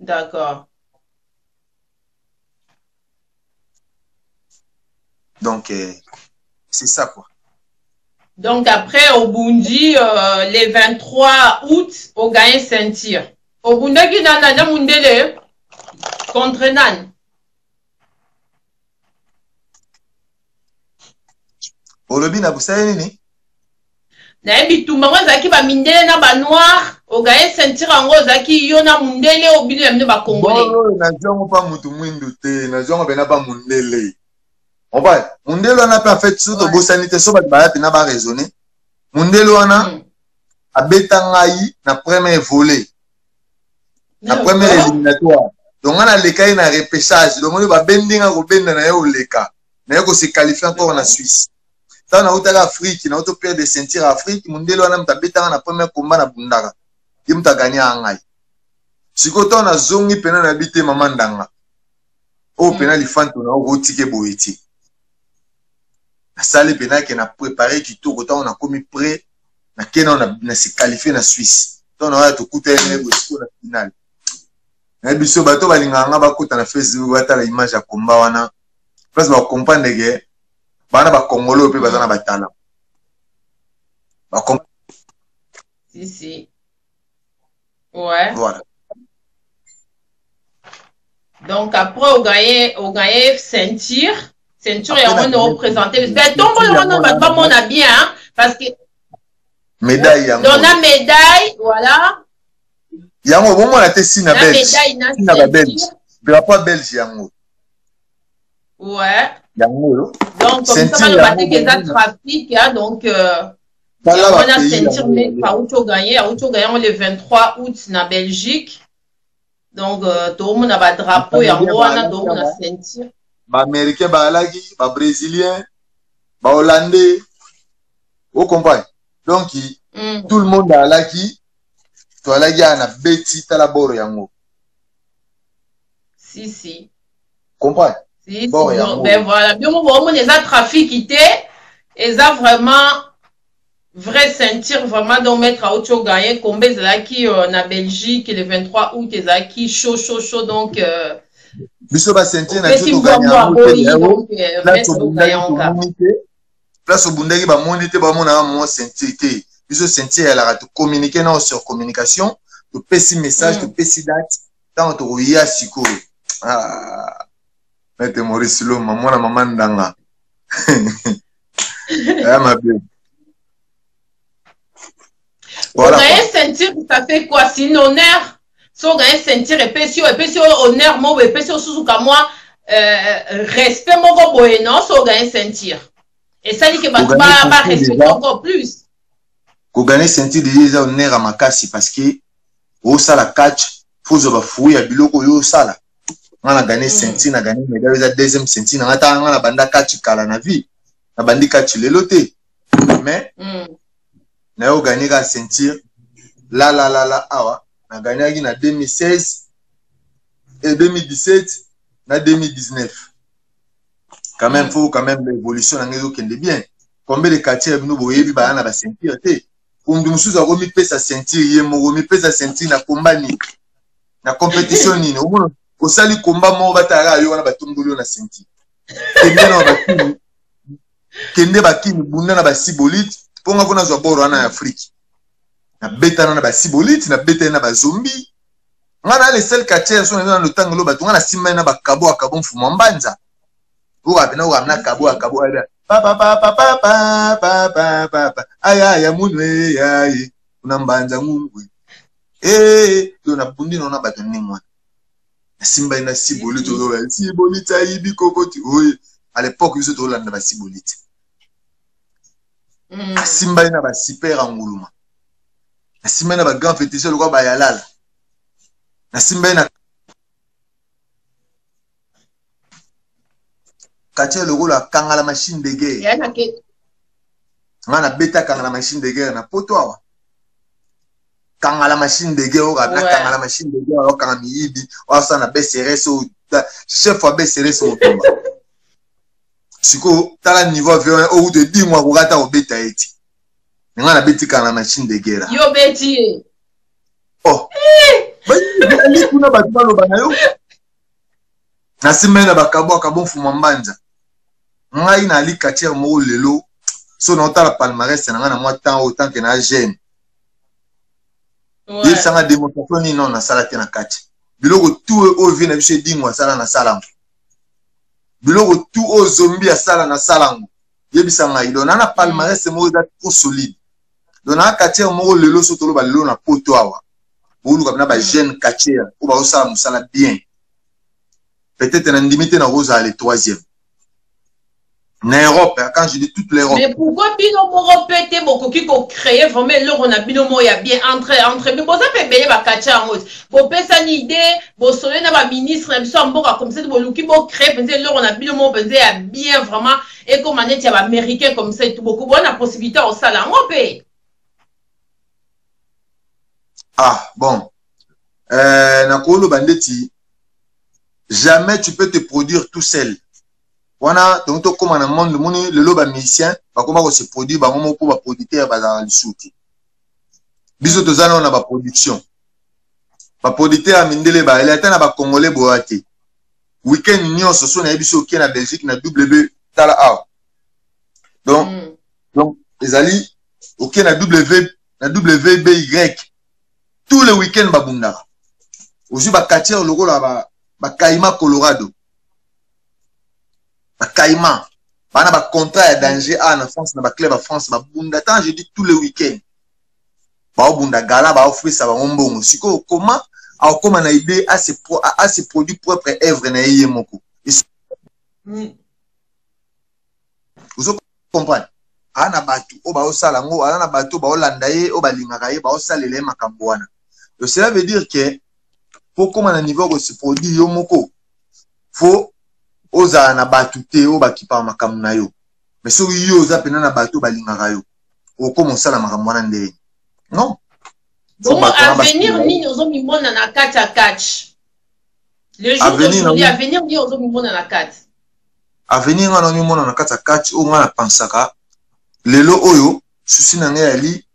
D'accord. Donc c'est ça quoi. Donc après obundi les 23 août, ogagné ceinture. Obundaki na mundele contre nani? Olobi na kosala nini? Nayebi bitumba ngo ezalaki bamindele na banoir. Ogagné ceinture yango, ozalaki yo na mundele, oyo bino ya bino bacongolais? Oyo nazwi yango mpa mutu mwindu te, nazwi yango mpena pa mundele. Oba mundele wana mpe, en fait, so tobosani te, so bato baya mpena baraisonne, mundele wana abeta ngai na premier volet, na première éliminatoire. Donc nga naleka ye na repêchage. Donc oyo babendi nga kobenda na ye, oleka na ye kose qualifie encore na Suisse. Ntango nautaka Afrique, nauti perdre ceinture Afrique, mundele wana moto abetanga na premier combat na bundaka, ye moto aganyaka ngai. Sikoyo ntango nazongi mpena, nayebi te mama ndanga oyo mpena lifanto na okotike boye te. Nasali mpena ke na prépare kitoko. Ntango nakomi prêt, nakei nao na se qualifie na Suisse. Ntango na waya tokutani na ye boye sikoyo na finale, nayebi biso bato balingaka nga bakota na Facebook, batala image ya komba wana, place bacomprendre ke bana bakongolo oyo mpe baza na batala. Si, si. Ouais. Voilà. Donc après, au gagné ceinture, ceinture et on représenté. Ben, tombe on va pas mon bien, hein, parce que médaille yango. Donc la médaille, voilà. Yango bomona te si na Na belge médaille na na babelge ceinture. Drapeau belge yango. Yango oyo. Donc comme ça, Ceinture le yango bateau qui est bomona. trafic, hein, donc Tala on a bapays ceinture yango. Mais auti gagné, auti gagné le 23 août na Belgique. Donc tout le monde a ba drapeau yango wana, tout le monde a ceinture. Baaméricain bazalaki, babrésilien, bahollandais, ocomprendre? Donc tout le monde azalaki, toalaki awa na beti. Tala boro yango. Si si. Comprendre? Si, Bon, si, yango. Ben voilà, bien mo bon eza trafic te, eza vraiment vrai ceinture vraiment. Donc maître auti gagné combat ezalaki na Belgique le 23 août, ezalaki chaud chaud chaud, donc Biso baceinture na biso opesi toganya mbwambwa yango te. boyi Yango donc place maître obundaki ogayonga. tomoni te, place obundaki bamoni te, bamonaka mo ceinture te. Biso ceinture eyalaka tocommunique nao sur communication, topesi message, topesi date ntango tokoya. Sikoyo, ah, maître Maurice Loma, mwana mama ndanga aya mabe. Voilà. Ogagné ceinture, ça fait quoi? C'est une honneur. So ogagné ceinture, epesi yo honneur moko, epesi yo susuka mwa respect moko boye, non? So ogagné ceinture, esali ke bato Ogagné ceinture barespecte déjà. Encore plus. Kogagner ceinture déjà eza honneur ya makasi, parce que osala catch, faut ozwa bafruit ya biloko oyo osala. Nga na gagné ceinture, na gagné médaille, eza deuxième ceinture na nga. Tanga nga na banda catch kala na vie, na bandi catch lelo te, mais naye ogagné kaka ceinture la la la la awa. Na gagnaki na 2016 et 2017 na 2019. Quand même, faut quand même l'évolution na ngai ezokende bien. Combien de quartier ya bino boyebi baya na baceinture te? Pundu mosusu akomipesa ceinture ye moko, mipesa ceinture na combat nini? Na compétition nini? Omona osali combat moko batalaka yo wana batomboli yo na ceinture. Kende na bakini, kende bakini bunda na basibolite mpo nga mpo nazwa boro wana ya Afrique. Nabetana na basibolite, nabetani na bazombi. Nga na le seul catcheur so na lotangelo bato nga na simbani na bakabo akabo mfumu mbanza. Oyo pena oyo na kabo akabo aya pa pa pa pa pa pa pa pa pa pa aya ya munwe ya ye kuna mbanza ngungwe eh yo na bundi na bato ndenge wana nasimbani na sibolite oyo sibolite ayibi kokoti oye à l'époque biso tolanda basibolite asimbani na basiper ya nguluma, nasimbani na bagrand féticheur lokola bayalala, nasimbani na katia lokola kangala machine de guerre. Nga nabeta kangala machine de guerre na poto awa, kangala machine de guerre oyo na kangala machine de guerre okanga miyibi oyo asala na BCRS, oyo chef ya BCRS motomba. Sikoyo tala niveau ya violence oyo kutu edingwa akoka ata kobeta ye ti nga nabeti kangala machine de guerre. Yo beti ye? Oh, bayali kuna bato baloba na yo nasimbani na bakabo akabo mfuma mbanza. Ngai nali catcheur moko lelo so naotala palmarès na ngai na mwa temps oyo tant que na jeune, yebisanga démonstration nini non nasala te na kati. Biloko tu oyo vie na biso edingo asala, nasala yango. Biloko tu oyo zombi asala, nasala yango. Yebisa ngai. Donc na palmarès moko eza trop solide. Donc na catcheur moko lelo so toloba lelo na poto awa, boluka mpena bajeune catcheur oyo bazosala mosala bien, peut-être na ndimi te nakozala le troisième na Europe, hein, quand je dis toute l'Europe. Mais pourquoi bino moko mpe te bokoki kocréer vraiment eloko na bino moko ya bien entre bino? Boza mpe ebele bakatia yango te, bopesani idée, bosole na baministre na biso ya mboka, comme ça boluki bocréer mpenza eloko na bino moko mpenza ya bien, vraiment ekoma neti ya baaméricain, comme ça etu bokobona na possibilité ya kosala yango mpe. Ah bon, nakoloba ndeti jamais tu peux te produire tout seul. Wana tongi tokóma na monde moni lelo bamusicien bakóma kose produire bango moko mpo baproducteur bazalaka lisusu te. Biso toza nano na baproduction, baproducteur ya mindele bayali ata na bacongolais boya te. Weekend nyonso so nayebi so oke na Belgique na W, tala awa, donc donc ezali oke na W, na WBY, tous les week-end babundaka. Ozwi bacatcheur lokola bakaima Colorado, bakaima bana bacontrat ya danger awa na France, na baclub ya France babunda. Tant je dis, tous les week-end baobunda gala, baofrisa bango mbongo. Sikoyo koma akokóma na idée ase produit propre œuvre na ye ye moko. Ozo comprendre? Aa na bato oyo baosala yango, aza na bato oyo baolanda ye, oyo balingaka ye, baosalela ye makambo wana. Donc cela veut dire que po kóma na niveau ya kose produire yo moko, faut ozala na bato te oyo bakipaka makambo na yo. Mais soki yo oza mpena na bato oyo balingaka yo, okóma osala makambo wana ndenge non. Bongo avenir nini ozomimona na kati ya catch le jour d'aujourd'hui? Avenir nini ozomimona na kati? Avenir nga nazomimona na kati ya catch oyo nga napensaka lelo oyo, souci na ngai yali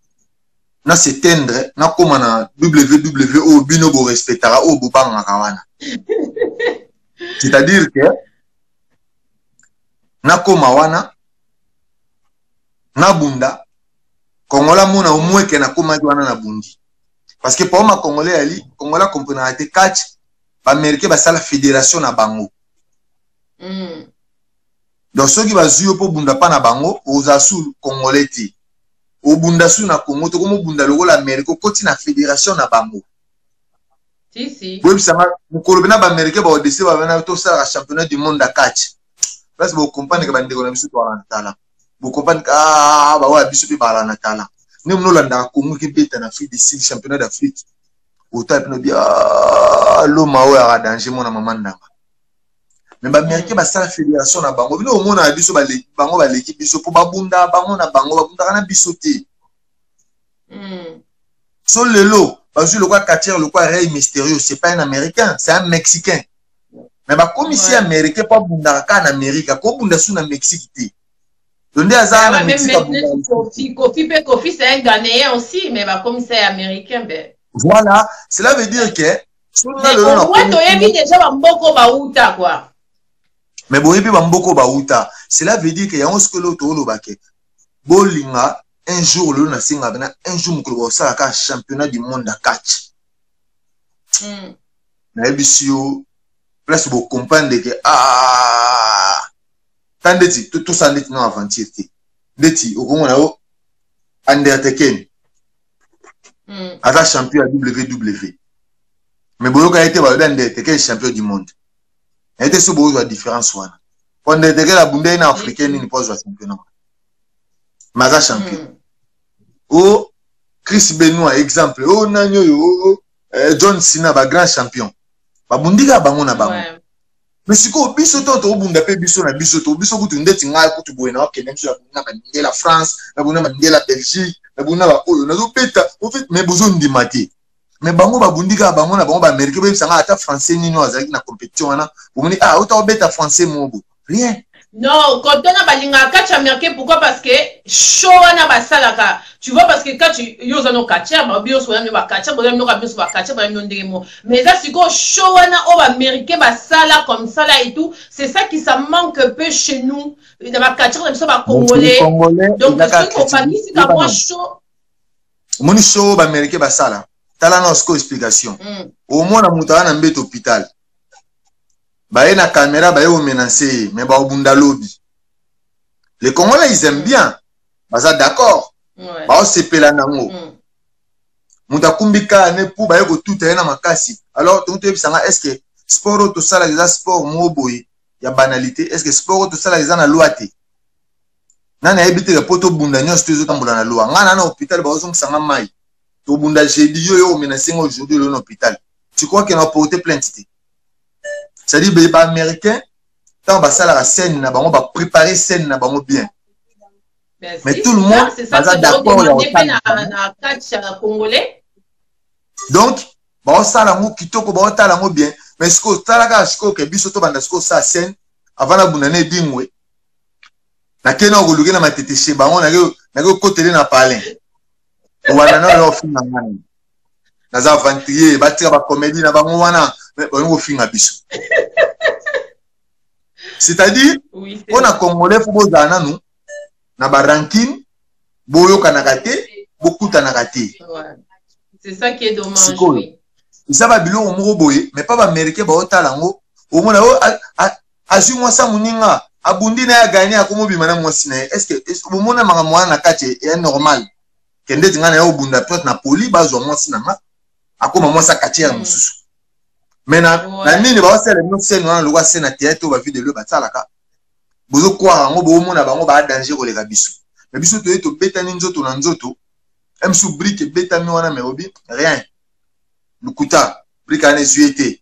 na s'éteindre, nakóma na WW oyo bino borespectaka, oyo bobangaka wana, c'est-à-dire que nakóma wana, nabunda kongola mona omweke nakomaki wana, nabundi, parce que poma congolais yali congolais akomprenaka te catch. Baaméricain basala fédération na bango. Donc soki bazwi yo mpo obunda mpa na bango, ozala su congolais te, obunda su na Congo, tokomobunda lokola Amérique, okoti na fédération na bango. Si, si. Boyebisanga mokolo mpena baaméricain baodese babana tosalaka championnat du monde ya catch, place bocomprendre ke bandeko na biso toala na tala, bocomprendre ke ah, baoya biso mpe baala na tala. Nde mona olandaka Congo ekebeta na Afrique du Sud, championnat d'Afrique, otala mpena obi ah, loma oyo aka danger mona mama ndanga. Mais baaméricain basala fédération na bango. Bino omona biso bango baleki biso mpo babunda bango na bango, babundaka na biso te. So lelo bazwi lokwa catcheur lokwa Rey Mysterio, c'est pas un Américain, c'est un Mexicain, mais bakomisi américain mpo abundaka kaka na Amérique, akobunda su na Mexique te. Donc nde aza Ah na ouais, même Mexique maintenant, abunda. Kofi, Kofi, pe Kofi, c'est un Ghanéen aussi, mais bah, comme c'est américain, ben. Voilà, cela veut dire que soki nga Mais lelo au moins, nakomi toyebi déjà bamboko bauta, quoi. Mais boyebi bamboko bauta, cela veut dire que yango soki eloko tooloba ke bolinga un jour lelo nasenga bena un jour mokolo bakosalaka championnat du monde ya catch. Nayebisi yo place bocomprendre ke ah, ta ndeti tosala ndeti na aventure te, ndeti okomona yo Undertaker aza champion ya WW, mais boyoka ye te balobi Undertaker champion du monde. Naye te so bozwa différence wana, po Undertaker abunda ye na africain nini po azwa championnat wana, mais aza champion. O Chris Benoit exemple, o nani oyo, o John Cena, ba grand champion babundi kaka bango na bango. Mais sikoyo biso to tobunda mpe biso na biso to biso kutu ndeti ngai kutu boye na okende biso nabunda na bandela France, nabunda na bandela Belgique, nabunda na baoyo nazobeta en fait, mais bozondima te. Mais bango babundi kaka bango na bango. Baaméricain boyebisa ngai ata français nini oyo azalaki na compétition wana bomoni ah ota obeta français moko rien. Non, quand on a balinga catch américain, pourquoi? Parce que show wana basalaka. Tu vois, parce que catch, yo oza no catcher, ba biso so ba catcher, ba no biso ba catcher, ba no ndenge mo. Mais ça siko show wana o ba américain basala comme ça là et tout, c'est ça qui ça manque un peu chez nous. Dans ba catcher na biso ba congolais. Congolais. Donc ezaka soki obakisi ka mwa show, omoni show oyo baaméricain basala, tala na sikoyo explication. Omona moto aza na mbeto hôpital, baye na caméra, baye komenacer ye, mais baobunda lobi. Les Congolais, ils aiment bien, baza d'accord, baosepela nango. Moto akumbi kaka ne pu baye kotuta ye na makasi. Alors tongo toyebisanga, est ce que sport oyo tosalaka eza sport moko boye ya banalité? Est ce que sport oyo tosalaka eza na loi te? Nani ayebi te ke po tobunda nyonso to ezotambola na loi? Ngai na hôpital, bazozongisanga mai, tobunda jeudi, yo yo omenacer nga aujourd'hui lelo na hôpital, tu crois ke na porter plainte te? C'est-à-dire baaméricain ntango basalaka scène na bango, bapréparer scène na bango bien. Ben, Mais si, tout le c'est ça, monde c'est ça baza que d'accord ya demander mpe kotala. na catch ya congolais. Donc baosala yango kitoko, baotala yango bien. Mais sikoyo tala kaka sikoyo ke biso tobanda sikoyo osala scène avant nabunda na edingwe, nakei na koluke na matete chez bango, nake kokotele na palin wana na oyo ofinga ngai naza aventurier, batika bacomédie na bango wana, balingi kofinga biso. C'est-à-dire Oui, c'est mpo na vrai. Congolais fo bozala nanu na barancune, boyokanaka te, bokutanaka te. Ouais. C'est ça qui est dommage. Sikoyo. Oui. Eza babiloko moko boye, mais pa baaméricain baotala yango, omona oyo azwi mwasi ya moninga, abundi na ye, aganye, akomobima na mwasi na ye. Est ce que bomona makambo wana na kati ya normal ke ndeti ngai na ye obunda peut na poli, bazwa mwasi na nga, akóma mwasi akatiere mosusu? Mais na, na nini baosala bino scène wana lokwa scène ya théâtre oyo bavideo basalaka, bozokwaka yango, boomona bango baa danger koleka biso. Mais biso toye tobetani nzoto na nzoto, msu brique ebetami wana, mais obi rien, lukuta, brique wana ezwi ye te.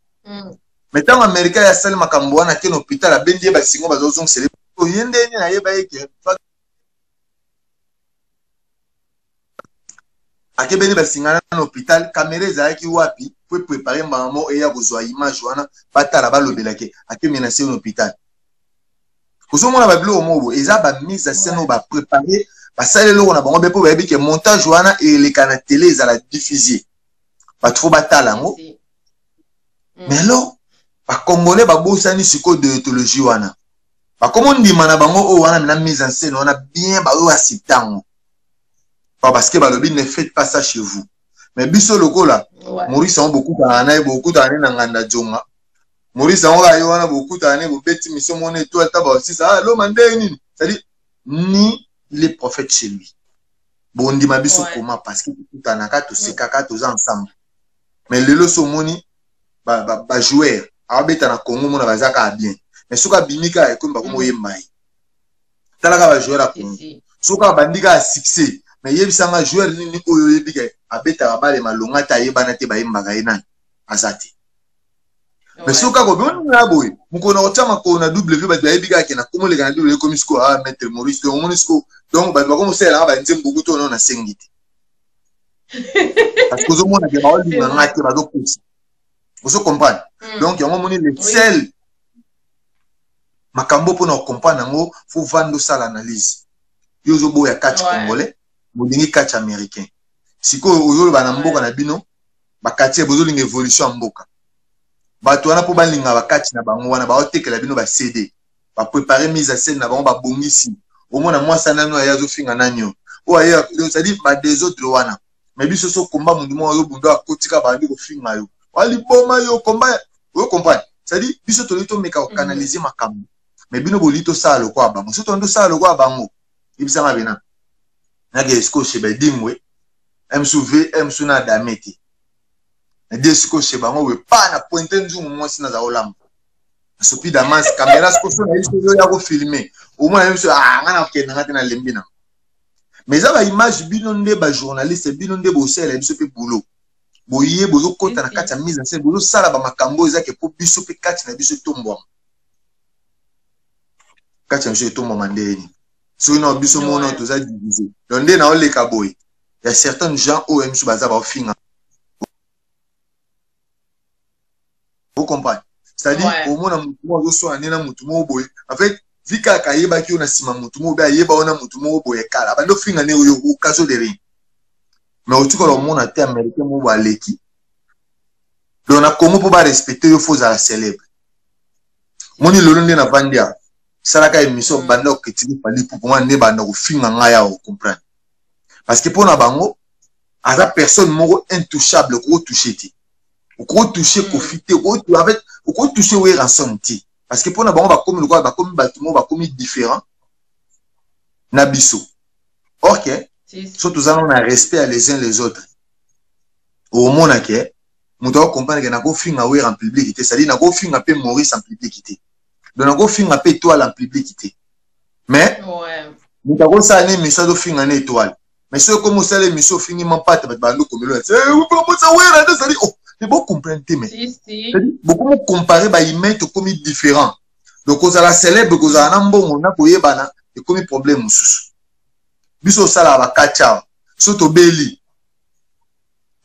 Mais ntango américain ya asali makambo wana, ake na hôpital, abendi ye basingo, bazozongisela ye ndenge nayeba ye ke akebeni basinga na hôpital. Caméra ezalaki wapi po eprépare mbala moko eya kozwa image wana, batala, balobelake akemenase na hôpital? Ozomona babiloko moko boye eza bamise à scène oyo baprépare, basali eloko na bango mpe mpo bayebi ke montage wana eleka na télé, ezala diffusé, bato fo batala yango. Mais alors bacongolais babosani sikoyo déontologie wana, bakomo ndima na bango oyo wana na mise en scène wana bien, baoyo accepte yango parce que balobi ne faites pas ça chez vous. Mais biso lokola Maurice yango bokutana na ye, bokutana ne na nganda jonga Maurice yango kaka ye wana, bokutana ne, bobeti mission mona étoile ta baosisa ah loma ndenge nini, c'est-à-dire ni les prophètes chez lui, bondima biso koma parce que tokutanaka, tosekaka, toza ensemble. Mais lelo so omoni bajoueur abeta na Congo, mona baza kaka bien, mais soki abimi kaka ekomi bakomi oyemba ye. Talaka bajoueur ya Congo, soki abandi kaka succès, mais yebisanga joueur nini oyo oyebi ke abetaka bale malonga te, ayebana te, bayembaka ye, nani? Aza te. Mais soki kaka obimoni na boye mokolo na kotia makolo na W, bato bayebi kaka ke na komoleka na W, ekomi sikoyo ah maître Maurice. Donc omoni sikoyo, donc bato bakomosalelanga banzembo kutu oyo nasengi te, parce que ozomona ke baolinga nga te, bazokosa, ozo comprendre? Donc yango omoni le sel makambo mpona kocomprendre yango, fo vanda osala analyse. Yo ozoboya catch congolais, bolingi catch américain. Sikoyo ozoloba na mboka na bino bakati bozolinga évolution ya mboka. Bato wana mpo balinga bakati na bango wana, baotekela bino ba CD, baprépare mise à scène na bango, babongisi. Omona mwasi nani oyo aye azofinga nani oyo oyo aye, c'est-à-dire badésordre wana. Mais biso so komba mundu moko azobunda, akotika bandi kofinga yo, waliboma yo komba oyo, comprendre? C'est-à-dire biso tolingi tomeka kocanaliser makambo, mais bino bolingi tosala lokola bango. So tolingi tosala lokola bango, yebisanga bena nake esiko chez Edingwe msu v msu na adame te, nadi esiko chez bango boye pa na pointe nzungu, mwasi naza kolamba, nasopi damas caméra. Siko so nayebi soki oya kofilme, omona yebi so, ah, nga nakokende nga te, nalembi na. Mais eza baimage, bino nde bajournaliste, bino nde bosalela biso mpe boulot. Boye bozokɔta na kati ya mise en scène, bozosala bamakambo oyo ezake mpo biso mpe kati na biso etombwama, kati na biso etombwama. Ndeni soki na biso mona toza divisé, donc nde naoleka boye ya certains gens oyo miso baza baofinga, ocomprendre? C'est-à-dire omona motu moko azoswana nde na motu moko boye. En fait, vi kaka ayebaki yo na nsima, motu moko be ayeba yo na motu moko boye kala, bandi ofinga nde oyo occasion de rien. Mais otikala omona te américain moko boye aleki. Donc na Congo, mpo barespecte yo, fo ozala célèbre. Moni lelo nde navandi awa, salaka émission, banda okritike Fally Ipupa wana, nde banda kofinga ngai awa, ocomprendre? Parce que mpo na bango aza personne moko intouchable, okokotouche te, okotouche Kofi te, en fait okotouche Werrason te, parce que mpo na bango bakomi lokola bakomi bato moko bakomi différent na biso. Ok, so toza nano na respect ya les uns les autres, omona ke moto akocomprendre ke nakofinga Wera en public te, c'est-à-dire nakofinga mpe Maurice en public te, donc nakofinga mpe Étoile en public te. Mais moto akosala na émission, azofinga na Étoile, mais soki komi osala émission, ofingi Mampata, bato bando komelo mosa Wera nde ezali. Oh, mais bocomprendre te, mais bokomi compare bahumain, tokomi différent. Donc kozala célèbre, kozala na mbongo na koyebana, ekomi problème mosusu. Biso osalaka bakati awa, so tobeli,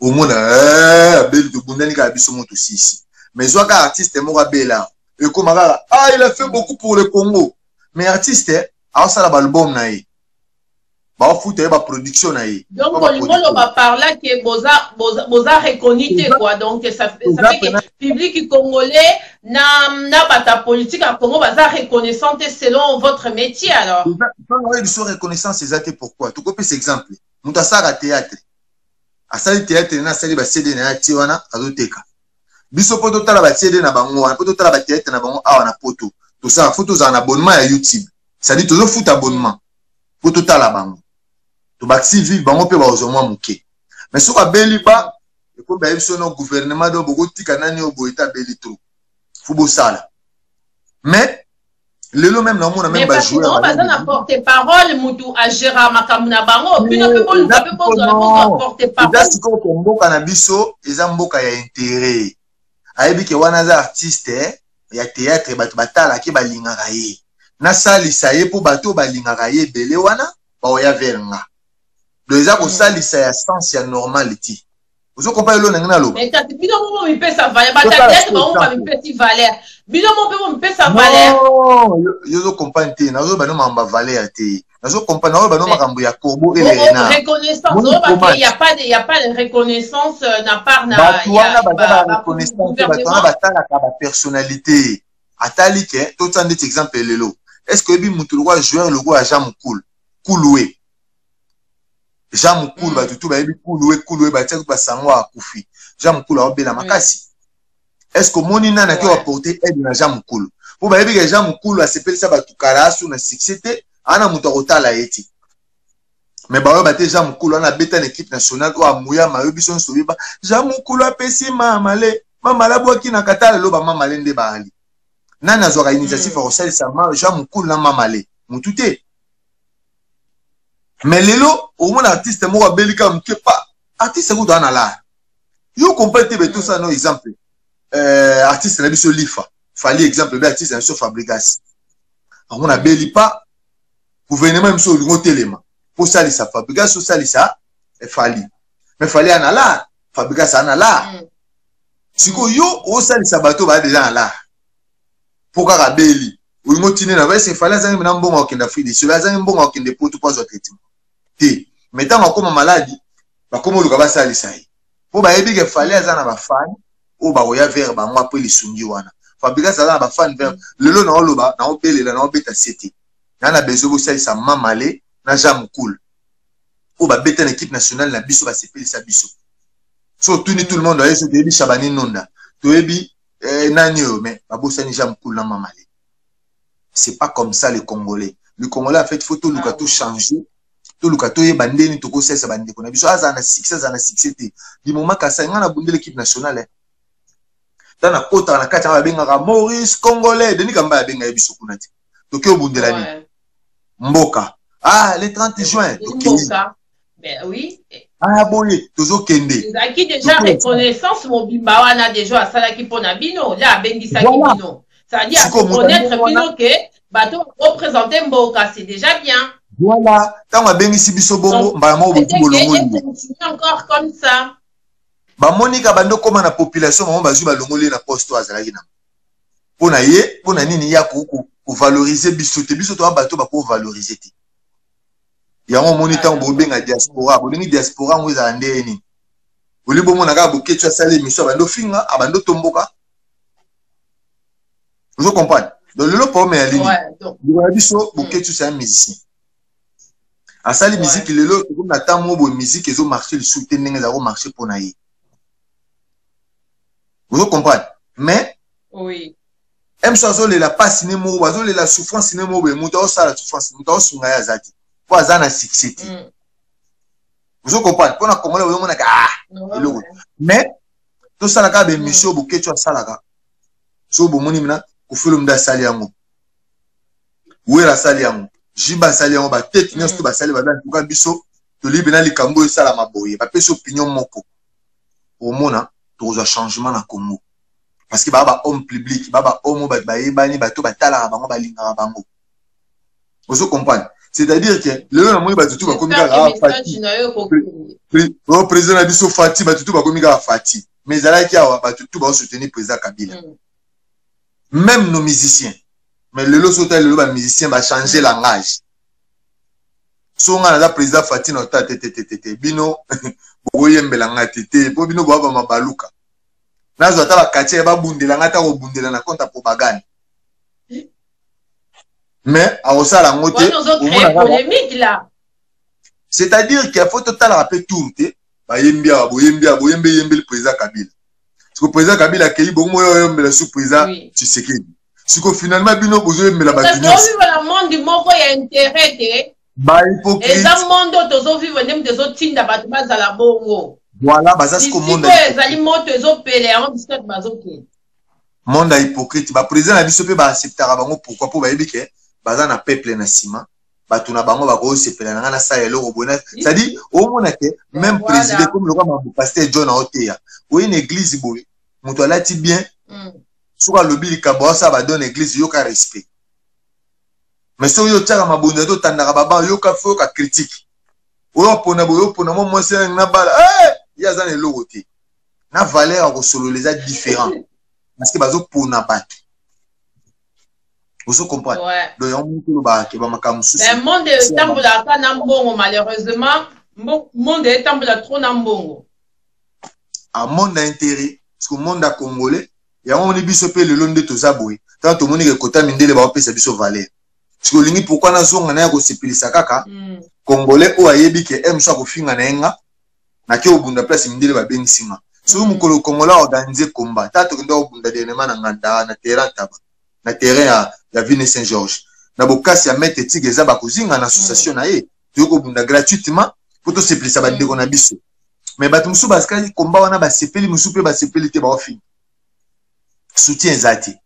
omona abeli, tobundani kaka biso mo tosisi. Mais zwaka artiste moko abela, ekóma kaka: "Ah, il a fait beaucoup pour le Congo." Mais artiste aosala baalbum na ye, baofuta ye baproduction na ye. Donc olingo oloba par là ke boza, boza, boza reconnu te, quoi. Donc ça fait que public congolais na bato politique ya Congo baza reconnaissant te selon votre métier alors. Oyo biso reconnaissance eza te. Pourquoi? Tokopesa exemple: moto asalaka théâtre, asali théâtre na asali baCD na ye, atie wana, azoteka. Biso mpo totala baCD na bango wana, mpo totala bathéâtre na bango awa na poto, tosala fo tozala na abonnement ya YouTube, c'est-à-dire tozofuta abonnement mpo totala bango, tobakisi vive bango mpe bazwa mwa moke. Mais soki abeli ba ekomi, bayebi biso no gouvernement, do bokotika nani oyo boye te, abeli trop, fo bosala. Mais lelo même naomona même bajoueur baza na porte parole, mutu agéra makambo na bango. Bino mpe boluka mpe bozwa porte parole. Eza sikoyo ke mboka na biso eza mboka ya intérêt. Ayebi ke wana aza artiste ya théâtre, bato batalaki, balingaka ye, nasalisa ye mpo bato oyo balingaka ye ebele wana baoya vers nga. Donc eza kosalisa ya sens ya normal ti ozokompa elo ndenge naloba. Mais kasi bino mo bomipesa valeur, bato ya théâtre bango bamipesi valeur, bino mo mpe bomipesa valeur. Yo ozokomprendre te, nazoyoba no makambo ya valeur te, nazokomprendre, nazoyoba no makambo ya corbeau et le renard. Reconnaissance, oyo y a pas de reconnaissance na part na Bato wana baza ba reconnaissance, bato wana batalaka bapersonnalité. Atali ke totia ndeti exemple lelo, est ce que oyebi motu lokola joueur lokola Jean Mokulu Kulue? Jean Mokulu, bato tu bayebi Kulue. Kulue batiaki basango, akufi. Jean Mokulu aobela makasi. Est ce que omoni nani ake apporte aide na Jean Mokulu? Mpo bayebi ke Jean Mokulu asepelisa bato kala, asu na succès te, ana moto akotala ye te. Mais baoyo te, Jean Mokulu wana abeta na équipe nationale oyo amuyama, ayo biso nyonso oyeba Jean Mokulu apesi mamale, mamale abwaki na katala. Lelo bamamale nde baali nani azwaka initiative ya kosalisa Jean Mokulu na mamale? Motu te. Mais lelo omona artiste moko abeli kaka moke pa artiste kutu ana lara, yo comprendre te. Betosala no exemple, artiste na biso Lifa Fali, exemple be artiste na biso Fabrigas, amona abeli pa, gouvernement biso olingi otelema mpo osalisa Fabrigas, osalisa Fali. Mais Fali ana lara, Fabrigas ana lara. Sikoyo yo osalisa bato baya deja na lara mpo kaka abeli. Olingi otindi na ese Fally azangi mena mbongo akende Afrique du Sud, azangi mbongo akende Poto mpo azwa traitement te. Mais ntango akóma maladi, bakóma oluka basalisa ye mpo bayebi ke Fally aza na bafans oyo bakoya vers bango apres lisungi wana. Fabregas aza na bafans vers lelo. Naoloba, naobelela, naobeta sete na besoin bosalisa Mamale na Jean Mukulu oyo babeta na équipe nationale na biso, basepelisa biso. So otuni tout le monde aye, so toyebi Shabani Nonda, toyebi nani oyo, mais babosani Jean Mukulu na Mamale. C'est pas comme ça. Le Congolais, le Congolais en fait, faut toluka to changer, toluka toyeba ndeni tokosalisa bandeko na biso. Azala na succès, azala na succès te, du moment kasai ngai nabundela équipe nationale, ntango nakotaka na kati yango, babengaka Maurice Congolais, Denis Kamba abenga ye biso kuna te. Toki obundela nini? Mboka. Ah, le 30 juin tokei. Ben oui. Ah boye tozokende. Ezalaki déjà reconnaissance mobimba wana déjà asalaki mpo na bino la abengisaki bino, c'est-à-dire reconnaître bino ke bato représente mboka, c'est déjà bien. Voilà, ntango abengisi biso bongo, mbala moko botu bolongoli. Encore comme ça. Bamonika bandi okóma na population, bango bazwi, balongoli ye na poste oyo azalaki na mpo na ye. Mpo na nini ya kovaloriser biso te? Biso toya bato bakovaloriser te. Yango omoni, ntango bobenga diaspora, bolingi diaspora yango ezala ndenge nini? Oli bomona kaka Boketshu asala émission, abandi ofinga, abandi otomboka. Ozo comprendre? Donc lelo problème ya lini ndeko na biso Boketshu, c'est un musicien, asali musique. Lelo tokomi na ntango moko boye, musique ezomarcher lisusu te ndenge ezala komarcher mpo na ye. Ozo comprendre? Mais oui. Mso azolela mpasi ne moko, azolela souffrance ne moko boye. Moto aosala souffrance, moto aosunga ye aza te mpo aza na succès te. Ozo comprendre? Mpo na Congolais ozomonaka, ah, eloko. Mais tosala kaka baémission Boketshu asalaka. So bomoni mina Koffi Olomide asali yango, Wera asali yango, Jiba asali yango, batete nyonso to basali baza. Ntuka biso tolibi na likambo oyo esalama boye, bapesi opinion moko, omona tokozwa changement na Congo, parce que baa ba homme public, baa ba homme oyo bato bayebani, bato batalaka bango, balingaka bango. Ozo comprendre? C'est-à-dire que lelo namoni bato tu bakomi kaka Fati, président na biso Fati. Bato tu bakomi kaka Fati, mais ezalaki awa bato tu baosoutenir président Kabila, même nos musiciens. Mais lelo so otali lelo, bamusicien bachange langage. So ngai naza président Fati na ota te te te te te, bino bokoyembela ngai te te, mpo bino boya bamabaluka. Nazwa ata baquartier, babundela ngai, ata kobundela na compte ya propagande, mais akosala yango te. C'est-à-dire que faut totalaka mpe tour te. Bayembi awa, boyembi awa, boyembi, eyembeli président Kabila. Siko président Kabila akei bongo, oyo oyombela su président Tshisekedi. Siko finalement bino bozoyembela bato nyonso na monde moko ya intérêt te. Bahypocrite. Eza monde oyo tozovivre nde moto ezotinda bato bazala bongo. Voilà, baza siko monde. Oyo ezali moto ezopela yango, biso bazokende. Monde ya hypocrite. Baprésident na biso mpe baacceptaka bango. Pourquoi? Mpo bayebi ke baza na peuple na nsima, bato na bango bakosepela na ngai, nasala eloko boye. C'est-à-dire omona ke même président, comme lokola mambo pasteur John aoteya, oye na église boye, moto alati bien, soki alobi likambo, aosala badon église, yoka respect. Mais soki otiaka mabonzo te, otandaka baba, yoka fo yoka critique. Oyo opona boye, opona mwa mwasi na bala, ye aza na eloko te na valeur ya kosolola, eza différent, parce que bazopona bato. Ozo comprendre? Donc yango moko olobaka ke bamakambo mosusu. Monde etambolaka na mbongo. Malheureusement, monde etambola trop na mbongo. A monde ya intérêt, parce que monde ya Congolais yango moni biso mpe lelo nde toza boye. Ntango tomoni ke kota mindele baopesa biso valeur, parce que olingi pourquoi nazonga na ya kosepelisa kaka Congolais oyo ayebi ke m so akofinga na ye, nga nake obunda place mindele babengisi nga. Soki mokolo Congolais aorganiser combat, ta tokende kobunda dernièrement na Nganda, na terrain taba, na terrain ya Ville Saint Georges, na bokasi ya maître Tige, eza bakozinga na association na ye, toyei kobunda gratuitement mpo tosepelisa bandeko na biso. Mais bato mosusu basikali combat wana, basepeli, mosusu mpe basepeli te, baofinga. Soutien eza te.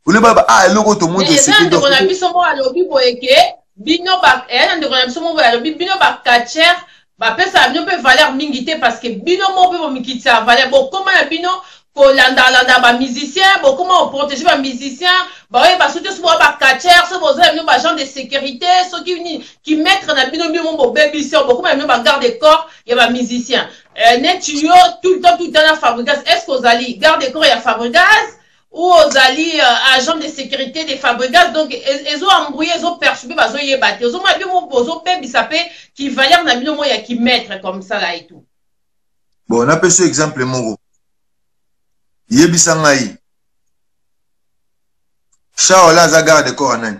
Oleba, ah, eloko tomoni. Eza ndeko na biso moko alobi boye ke bino, eya na ndeko na biso moko boye alobi bino bacatcheurs bapesaka bino mpe valeur mingi te, parce que bino moko mpe bomikitisa valeur. Bokóma na bino kolandalanda bamusicien, bokóma koprotéger bamusicien, baoyeba soki te so boya bacatcheurs, so boza na bino baagent de sécurité, soki nini kimaître na bino, bino mo bobebisi, bokóma na bino bagarde corps ya bamusicien. Neti yo, tout le temps, tout le temps na Fabregas, est ce que ozali garde corps ya Fabregas? Ou ozali agent de sécurité de Fabregas? Donc ezo embrouiller, ezo perturber, bazoyeba te. Ozomona bino bozobebisa mpe ki valeur na bino mo ya ki maître comme ça là et tout. Bon, napesi exemple moko. Yebisa ngai, Shaolin aza garde corps ya nani?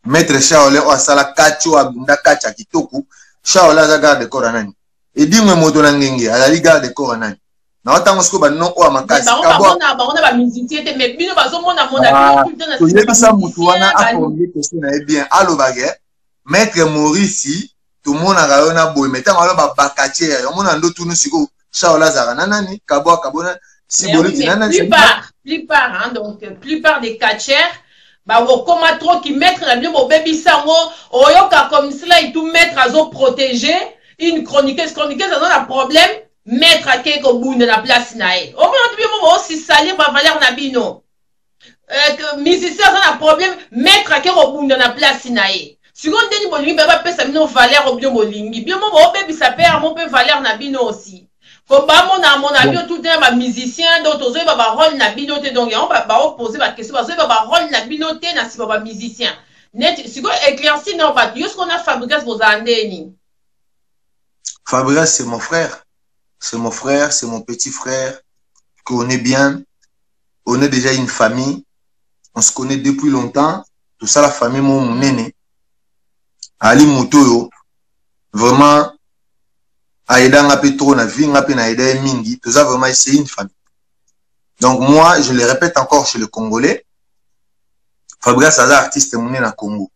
Maître Shaolin oyo asala kati, oyo abunda kati ya kitoko, Shaolin aza garde corps ya nani? Edingwe moto na ngenge azali garde corps ya nani? Na ntango sikoyo banon oyo ya makasi. Bango na bamusicien te, mais bino bazomona mona. Toyebisa motu wana aformule question na ye bien, alobake maître Maurice tomonaka yo na boye, mais ntango aloba bakatiere omona ndo tunu sikoyo Shaolin azalaka na nani? Kabwa kabona siboliti na nani? Plupart, hein, donc plupart des catcheurs bakokoma trop ki maître na bino, bobebisa yango. Oyoka comme cela et tout, maître azoprotéger une chroniqueuse, chroniqueuse aza na problème, maître akei kobunda na place na ye. Omona ti bino boosisalir bavaleur na bino. Musicien aza na problème, maître ake kobunda na place na ye. Sikoyo ndeni bolingi mpe bapesa bino valeur oyo bino bolingi, bino mo boobebisa mpe yango mpe valeur na bino aussi. Ko bamona mona bino tout na bamusicien, donc tozoyeba barole na bino te. Donc yango baopose baquestion, bazoyeba barole na bino te na nsima bamusicien. Neti sikoyo éclairci na bato yo sikoyo na Fabrigas bozala ndeni? Fabrigas, c'est mon frère, c'est mon frère, c'est mon petit frère qu'on est bien, on est déjà une famille, on se connaît depuis longtemps. Tout ça, la famille mo monene. Ali moto oyo vraiment aida nga mpe trop na vie, nga mpe na aida ye mingi. Toza vraiment, c'est une famille. Donc moi, je le répète encore chez le Congolais, Fabrigas aza artiste monene na Congo.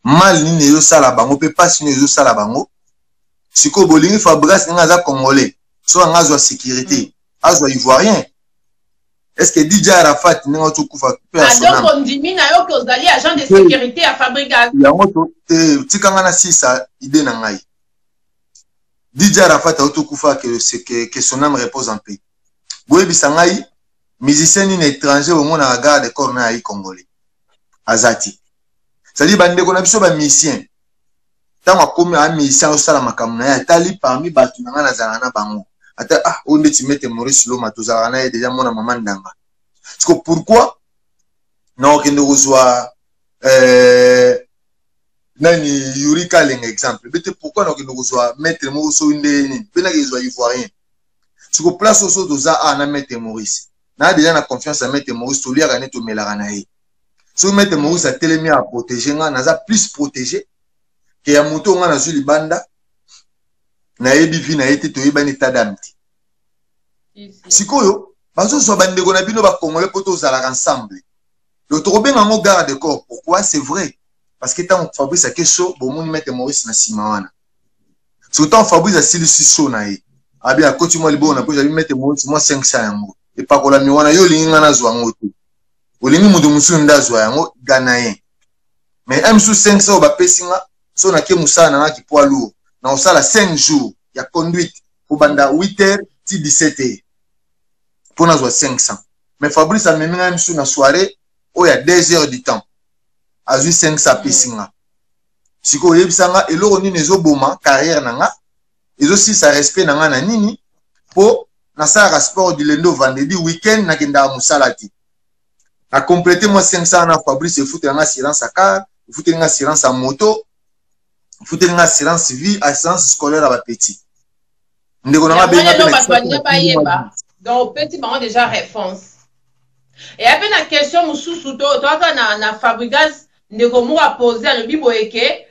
Mal nini ezosala bango mpe mpasi nini ezosala bango sikoyo? Bolingi Fabrigas ndenge aza Congolais, so anga azwa sécurité, azwa Ivoirien? Est ce que DJ Arafat ndenge auti okufa mpe? Ah, donc ondimi na yo ke ozali agent de sécurité ya Fabrigas? Yango te, tikanga na sisa idée na ngai. DJ Arafat auti okufa, que son âme repose en paix. Boyebisa ngai musicien nini étranger omonaka garde corps na yayi Congolais aza ti. C'est-à-dire bandeko na biso bamusicien, ntango akomi a musicien, azosala makambo na ye, atali parmi bato na ngai nazalaka na bango, ata ah, oyo ndeti maître Maurice Loma, tozalaka na ye déjà, mwana mama ndanga. Siko pourquoi nakokende kozwa nani, Yuri Kalenga exemple bete? Pourquoi nakokende kozwa maître moko soki nde nini mpe nake ezwa Ivoirien? Siko place oyo so toza a na maître Maurice, naa déjà na confiance ya maître Maurice, toliaka nde tomelaka na ye. Soki maître Maurice atelemi aprotege nga, naza plus protégé ke ya moto nga nazwi libanda, nayebi vie na ye te, toyebani état d'âme te. Sikoyo bazozwa bandeko na bino bacongolais mpo tozalaka ensemble, donc tokobenga yango garde corps. Pourquoi? C'est vrai, parce que ntango Fabrice ake so, bomoni maître Maurice na nsima wana. Soki ntango Fabrice asilisi so na ye, abi akoti mwa libongo na poche, abi maître Maurice mwa 500 yango epakolami wana, yo olingi nga nazwa yango te, olingi moto mosusu nde azwa yango, ganayen. Mais un mosusu 500 oyo bapesi nga, so nake mosala na nga ki poids lourd, na kosala 5 jours ya conduite kobanda 8 heures ti 17 heures mpo nazwa 500. Mais Fabrice amemi ngai mosusu na soirée oyo ya 2 heures du temps, azwi 500 apesi nga. Sikoyo oyebisa nga eloko nini ezoboma carrière na nga, ezosilisa respect na nga na nini? Mpo nasalaka sport du lundi au vendredi, weekend nakendaka mosala te. Na complete mwa 500 na Fabrice, efutela nga assurance ya car, efuteli nga assurance ya moto, efuteli nga assurance vie, assurance scolaire ya bapetit. Ndeko na nga benga mpe bato bayeba. Donc opesi bango déjà réponse. Eya mpe na question mosusu toaka na Fabrigas, ndeko moko apose, alobi boye ke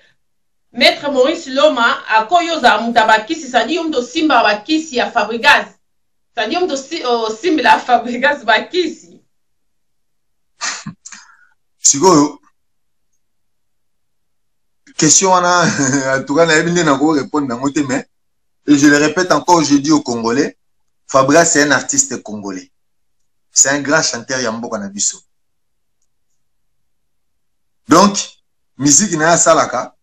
maître Maurice Loma akoyi ozala moto ya bakisi, c'est-à-dire yo moto osimbaka bakisi ya Fabrigas, c'est-à-dire yo moto osimbela Fabrigas bakisi. Sikoyo question wana, en tout cas nayebi nde nakorépondre yango te. Mais et je le répète encore, je dis aux Congolais, Fabrigas, c'est un artiste congolais, c'est un grand chanteur ya mboka na biso. Donc musique na ye asalaka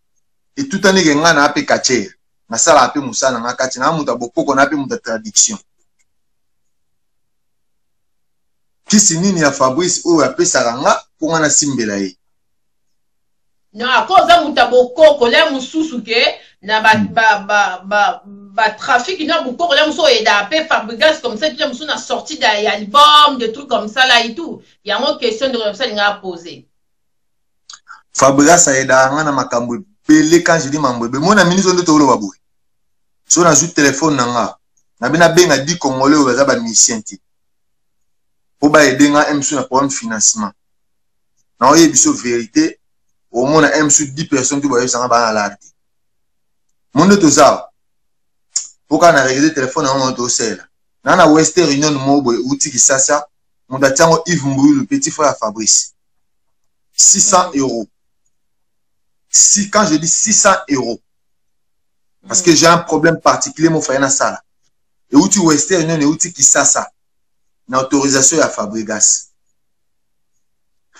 etutani ke ngai na mpe catcheur, nasalaka mpe mosala na nga kati na moto ya bokoko na mpe moto ya traduction. Kisi nini ya Fabrice oyo apesaka nga mpo nga nasimbela ye? Non, ako oza moto ya bokoko le mosusu ke. Na ba ba ba ba ba trafic na bukoko na mosusu oyedaka mpe Fabrigas comme ça, tuna mosusu na sortie ya album, de trucs comme ça là et tout. Yango question ndeko na biso alingaka poser. Fabrigas ayedaka nga na makambo ebele. Quand je dis mambo ebele, mona minute nde toloba boye, so nazwi telefone na nga, nabe nabenga 10 Congolais oyo baza bamusicien te mpo baede nga msu na problème financement. Naoyebi biso vérité, omona msu 10 personnes to bayebisanga baa na lar te. Mo nde toza mpo kaka na regrete telefone yango tosela na na Western Union moko boye euti Kisasa, moto atiango Yves Mbuyulu, petit frère ya Fabrice, 600 euros. Si quand je dis 600 euros, parce que j'ai un problème particulier, mo faye nasala, euti Western Union, euti Kisasa na autorisation ya Fabrigas.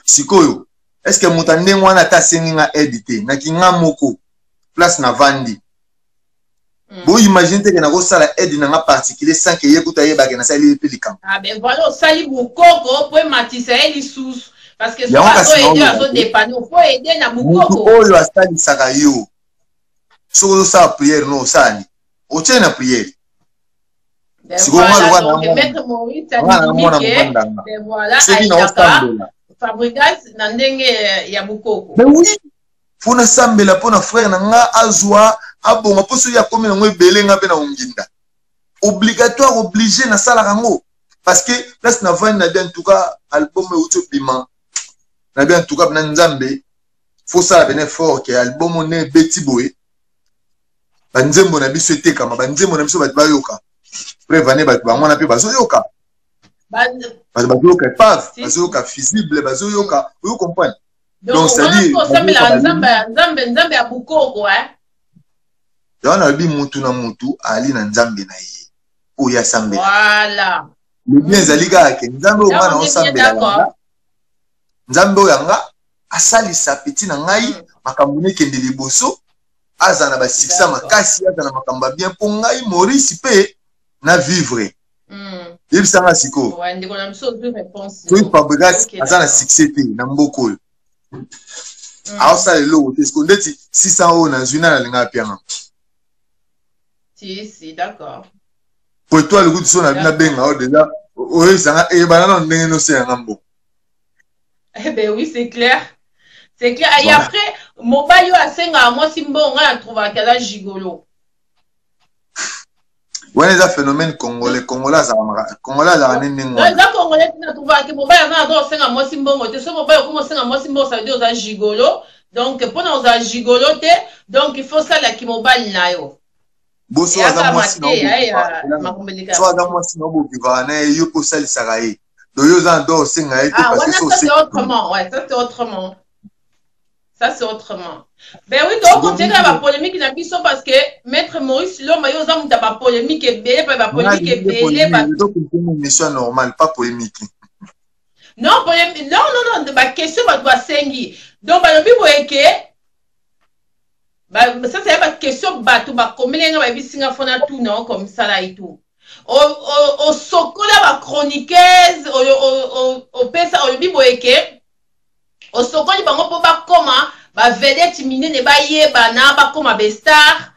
Sikoyo est ce que moto ya ndenge wana, ata asengi nga aide te, naki nga moko place navandi, boimagine teke nakosala aide na nga particulier sans ke ye kuta ayebake nasali ye mpe likambo? Ah ben voilà, osali bokoko po ematisa ye lisusu, parce que soki azoaider, azodépanner, faut aider na bokoko. Oyo asalisaka yo, soki ozosala prière, no osala nini? Otie na prière. Sikoyo nga mwana mobandanga, soki naosambela Fabrigas na ndenge ya bokoko. Mais oui, mpo nasambela mpo na frère na nga azwa, abonga, mpo soki akomi nango ebele, nga mpe na onginda obligatoire, obligé nasalaka yango, parce que place navandi na bien, en tout cas album euti obima na bien, en tout cas na Nzambe, fosala pene effort ke album one ebeti boye, banzembo na biso etekama, banzembo na biso bato bayoka. Preuve ane, bato bango wana mpe bazoyoka, bato bazoyoka epave, bazoyoka fusible, bazoyoka, oyo comprendre. Donc c'est-à-dire osambelaka Nzambe, Nzambe, Nzambe ya bukoko, eh? Yango nalobi, mutu na mutu ali na Nzambe na ye oyo asambela. Voilà. Le bien ezali kaka ke Nzambe oyo nga na osambela yanga, Nzambe oyo yanga asalisa petit na ngai, makambo nekende liboso, aza na basuccès makasi, aza na makambo ya bien, mpo ngai Maurice mpe na vivre. Yebisanga sikoyo, soki Fabrigas aza na succès te na mboka oyo, aosala eloko te, sikoyo ndeti 600 oyo nazwi, nani alingaka pianga? Si, si, d'accord. Po étoile kutu, so nabenga oyo déjà, oyebisanga eyebana nano ndenge noseyanga mbongo. Eh ben oui, c'est clair. C'est clair. Et voilà. Après, mobali oyo asengaka mwasi mbongo, ngai natrouvaka aza gigolo. Wana eza phénomène congolais. Congolais azalaka, congolais azalaka nde ndenge wana. Eza congolais te. Natrouvaka mobali aza na droit osenga mwasi mbongo te. So mobali okoma osenga mwasi mbongo, ça veut dire oza gigolo. Donc mpona ozala gigolo te, donc il faut osalaki mobali na yo. Boso aza mwasi na so, aza mwasi na bovivaka na ye, yo mpe osalisaka ye, donc yo oza na droit osenga ye te. Parce que so c'est autrement, ouais, ça c'est autrement, ça c'est autrement. Ben oui, tokocontinue kaka bapolémique na biso, parce que maître Maurice Lomba, yo oza moto ya bapolémique ebele, pa bapolémique ebele. Émission normale, pas polémique. Non, polémique, non, non, non, baquestion bato basengi. Donc balobi boye ke ça c'est baquestion bato bakomeli nga, bayebisi nga fona tuna comme ça là et tout. Osokola bachroniqueuse, opesa, olobi boye ke osokoli bango mpo bakóma bavedette minene, bayebana, bakóma bastar.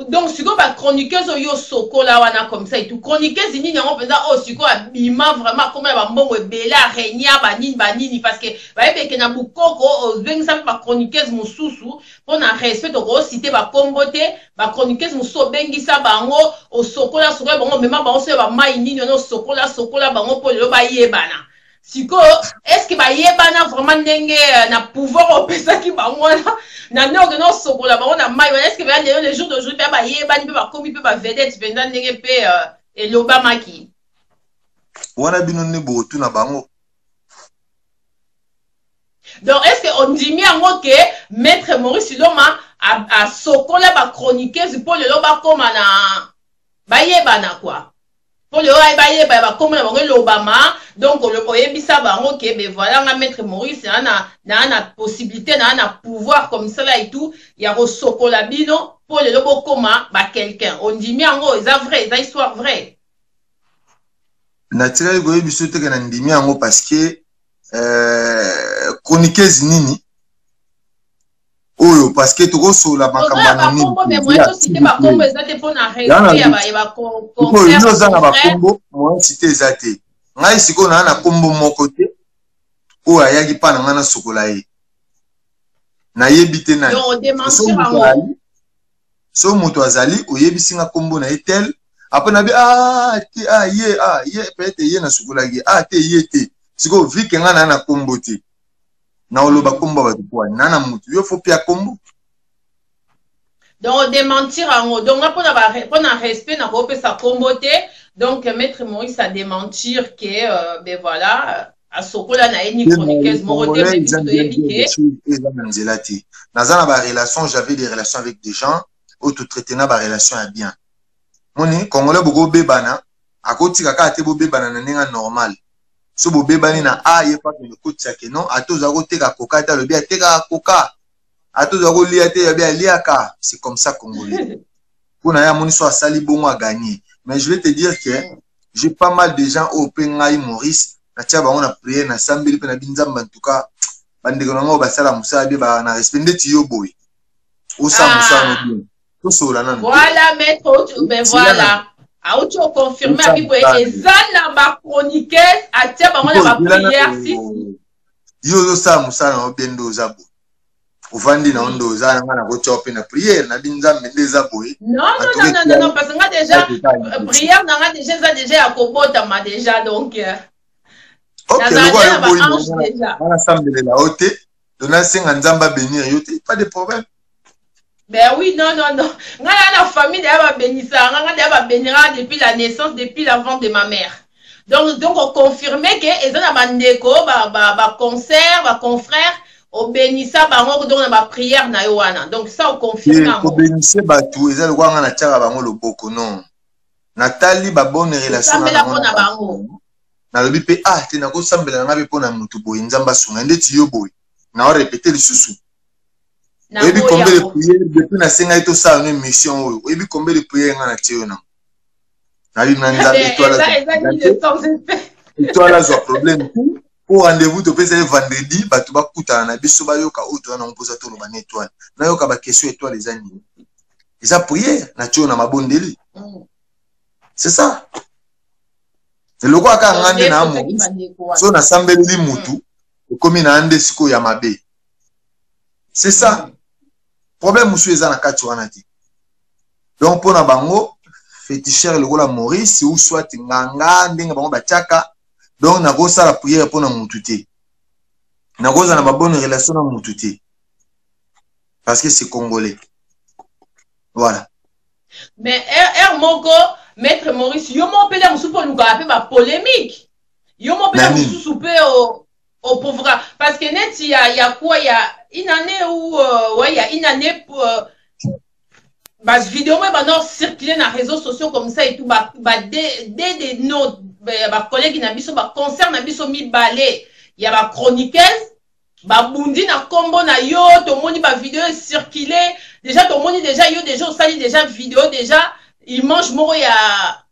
Donc sikoyo bachroniqueuse oyo osokola wana comme ça et tout, chroniqueuse nini yango mpenza oyo sikoyo abima vraiment, akóma na bambongo ebele, arenia banini banini? Parce que bayebeke na bukoko obengisa mpe bachroniqueuse mosusu, mpo na respect tokociter bakombo te. Bachroniqueuse mosusu obengisa bango, osokola sokola bango, omema bango soki bamai nini wana, osokola sokola bango mpo lelo bayebana. Sikoyo est ce que bayebana vraiment ndenge na pouvoir opesaki bango wana, na ndenge okende osokola bango na mai wana? Est ce que baya lelo, le jour d'aujourd'hui, mpe bayebani mpe bakomi mpe bavedette mpenza ndenge mpe elobamaki? Wana bino nde botuna bango. Donc est ce que ondimi yango ke maître Maurice Loma asokola bachroniqueuse mpo lelo bakóma na bayebana quoi, mpo lelo bayeba, bakóma na bango elobama? Donc oyebisa bango ke ben voilà, nga maître Maurice naa na possibilité, naa na pouvoir comme ça là et tout, ya kosokola bino mpo lelo bokóma ba quelqu'un. Ondimi yango? Eza vrai, eza histoire vrai? Natikali koyebi biso teke na ndimi yango, parce que chroniqueuse nini Oyo parce que tokosolola makambo anonyme. Yo oza na bakombo, moyen cité eza te. Ngai sikoyo naa na kombo moko te oyo ayaki mpa na ngai nasokola ye, nayebi te nani. So moto azali, oyebisi nga kombo na ye tel, après nabi ah te, ah ye, ah ye peut-être ye nasukolaki ye, ah te, ye te. Sikoyo vu que nga naa na kombo te, na oloba kombo ya bato poani naa na motu yo fo pia kombo. Donc démentir yango. Donc nga mpona respect nakopesa kombo te. Donc maître Maurice a démentir que ben voilà, asokola na ye ni chroniqueuse moko te, mais biso toyebi ke eza na nzela te. Naza na barelation, j'avais des relations avec des gens oyo totraite na barelation ya bien. Moni Congolais, bokobebana, akotika kaka te. Bobebana na ndenge normal. So bobebani na a ye pa kende kotisa ke non, ata oza koteka koka te, alobi atekaka koka, ata oza kolia te, yabi aliaka. C'est comme ça Congolais. Mpo na ye, amoni so asali bongo, agagné. Mais je vais te dire que j'ai pas mal de gens oyo mpe ngai Maurice natia bango na prière, nasambeli mpe na binzambe. En tout cas, bandeko na ngai basala mosala bie, baa na respect. Ndeti yo boye, osala mosala no bien, tosolola nanu. Voilà, maître, ben voilà, auti oconfirme abi boye eza na bachroniqueuse atia bango na baprière, si. Yo ozosala mosala na yo bien, nde oza boye, ovandi na yo, nde oza na ngai, nakotia yo mpe na prière na binzambe, nde eza boye. Non, non, non, non, non, parce que nga déjà prière na nga déjà eza déjà ya kobotama déjà, donc Ok, lokola yo boyi nga nasambelela yo te, donc nasenga Nzambe abénir yo te, pas de problème. Ben oui, non, non, non. Nga na famille d'ailleurs babénissaka nga, nga d'ailleurs babéniraka depuis la naissance, depuis la vente de ma mère. Donc oconfirme ke eza na bandeko, baconcert, baconfrère obénissa bango donc na baprière na yo wana. Donc ça oconfirme yango. Kobénisse bato eza lokola nga natiaka bango loboko, non. Natali babonne relation. Osambela mpo na bango. Nalobi mpe ah te, nakosambela na nga mpe mpo na motu boye, Nzambe asunga. Ndeti yo boye, nao répéter lisusu, oyebi combien de prière depuis nasengaki tosala no émission oyo? Oyebi combien de prière nga natie yo nango? Nayebi na Nzambe, étoile azwa problème te po rendez-vous topesa ye vendredi, bato bakutana na biso, bayoka oyo toza nango mposa toloba na étoile, nayoka baquestion. Étoile eza nini? Eza prière natie oyo na mabondeli, c'est ça. Eloko aka nga nde na Maurice, so nasambeleli mutu, ekomi na nde sikoyo ya mabe. C'est ça problème mosusu eza na kati wana te. Donc mpo na bango, féticheur lokola Maurice ou soit nganga ndenge bango batiaka, donc nakosala prière mpo na mutu te, nakozala na babonne relation na mutu te, parce que c'est Congolais, voilà. Mais r moko, maître Maurice, yo moko mpe mosusu mpo olukaka mpe bapolémique, yo moko mpe mosusu mpe opauvra, parce que neti ya quoi, ya une année ou ouais, ya une année, bavidéo moko ebanda circuler na réseaux sociaux comme ça et tout, ba de nos bacollègue na biso, baconcert na biso mibale ya bachroniqueuse babundi na nkombo na yo. Tomoni bavidéo ecircule déjà, tomoni déjà yo déjà osali déjà vidéo, déjà image moko ya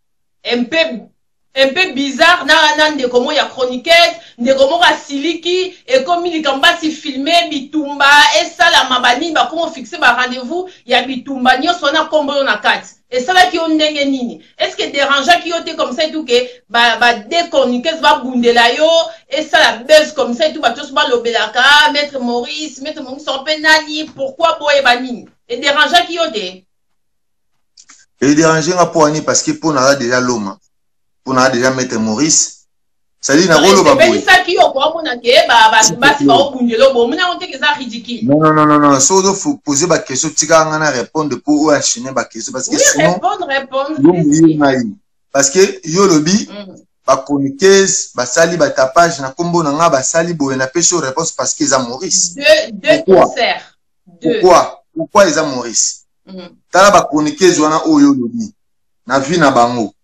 un peu bizarre na ndeko moko ya chroniqueuse. Ndeko moko asiliki, ekomi likambo basi filme bitumba esalama, banini bakomi ofixe ba rendez-vous ya bitumba nyonso wana, nkombo yo na kati. Esalaki yo ndenge nini? Est ce que dérangeaki yo te comme ça et tout, ke ba deux chroniqueuse babundela yo, esala buzz comme ça et tout, bato nyonso balobelaka maître Maurice, maître Maurice mpe nani, pourquoi boyeba nini? Edérangeaki yo te? Edérange nga mpo wani? Parce que mpo naza déjà loma, mpo naza déjà maître Maurice, c'est-à-dire nakoloba boye, yo komona ke basi baobundela, bomona yango teke eza ridicule. Non, non, non, non, soki ozopose baquestion, tikaka nga na répondre mpo oyo enchaîne baquestion, parce que oui, sinon répondre, répondre. Yo moye ngai, parce que yo olobi bachroniqueuse basali batapage na nkombo na nga, basali boye, napesi yo réponse parce que eza Maurice. Deux, deux concerts. Pourquoi? Pourquoi eza Maurice? Tala bachroniqueuse wana oyo olobi, na vie na bango,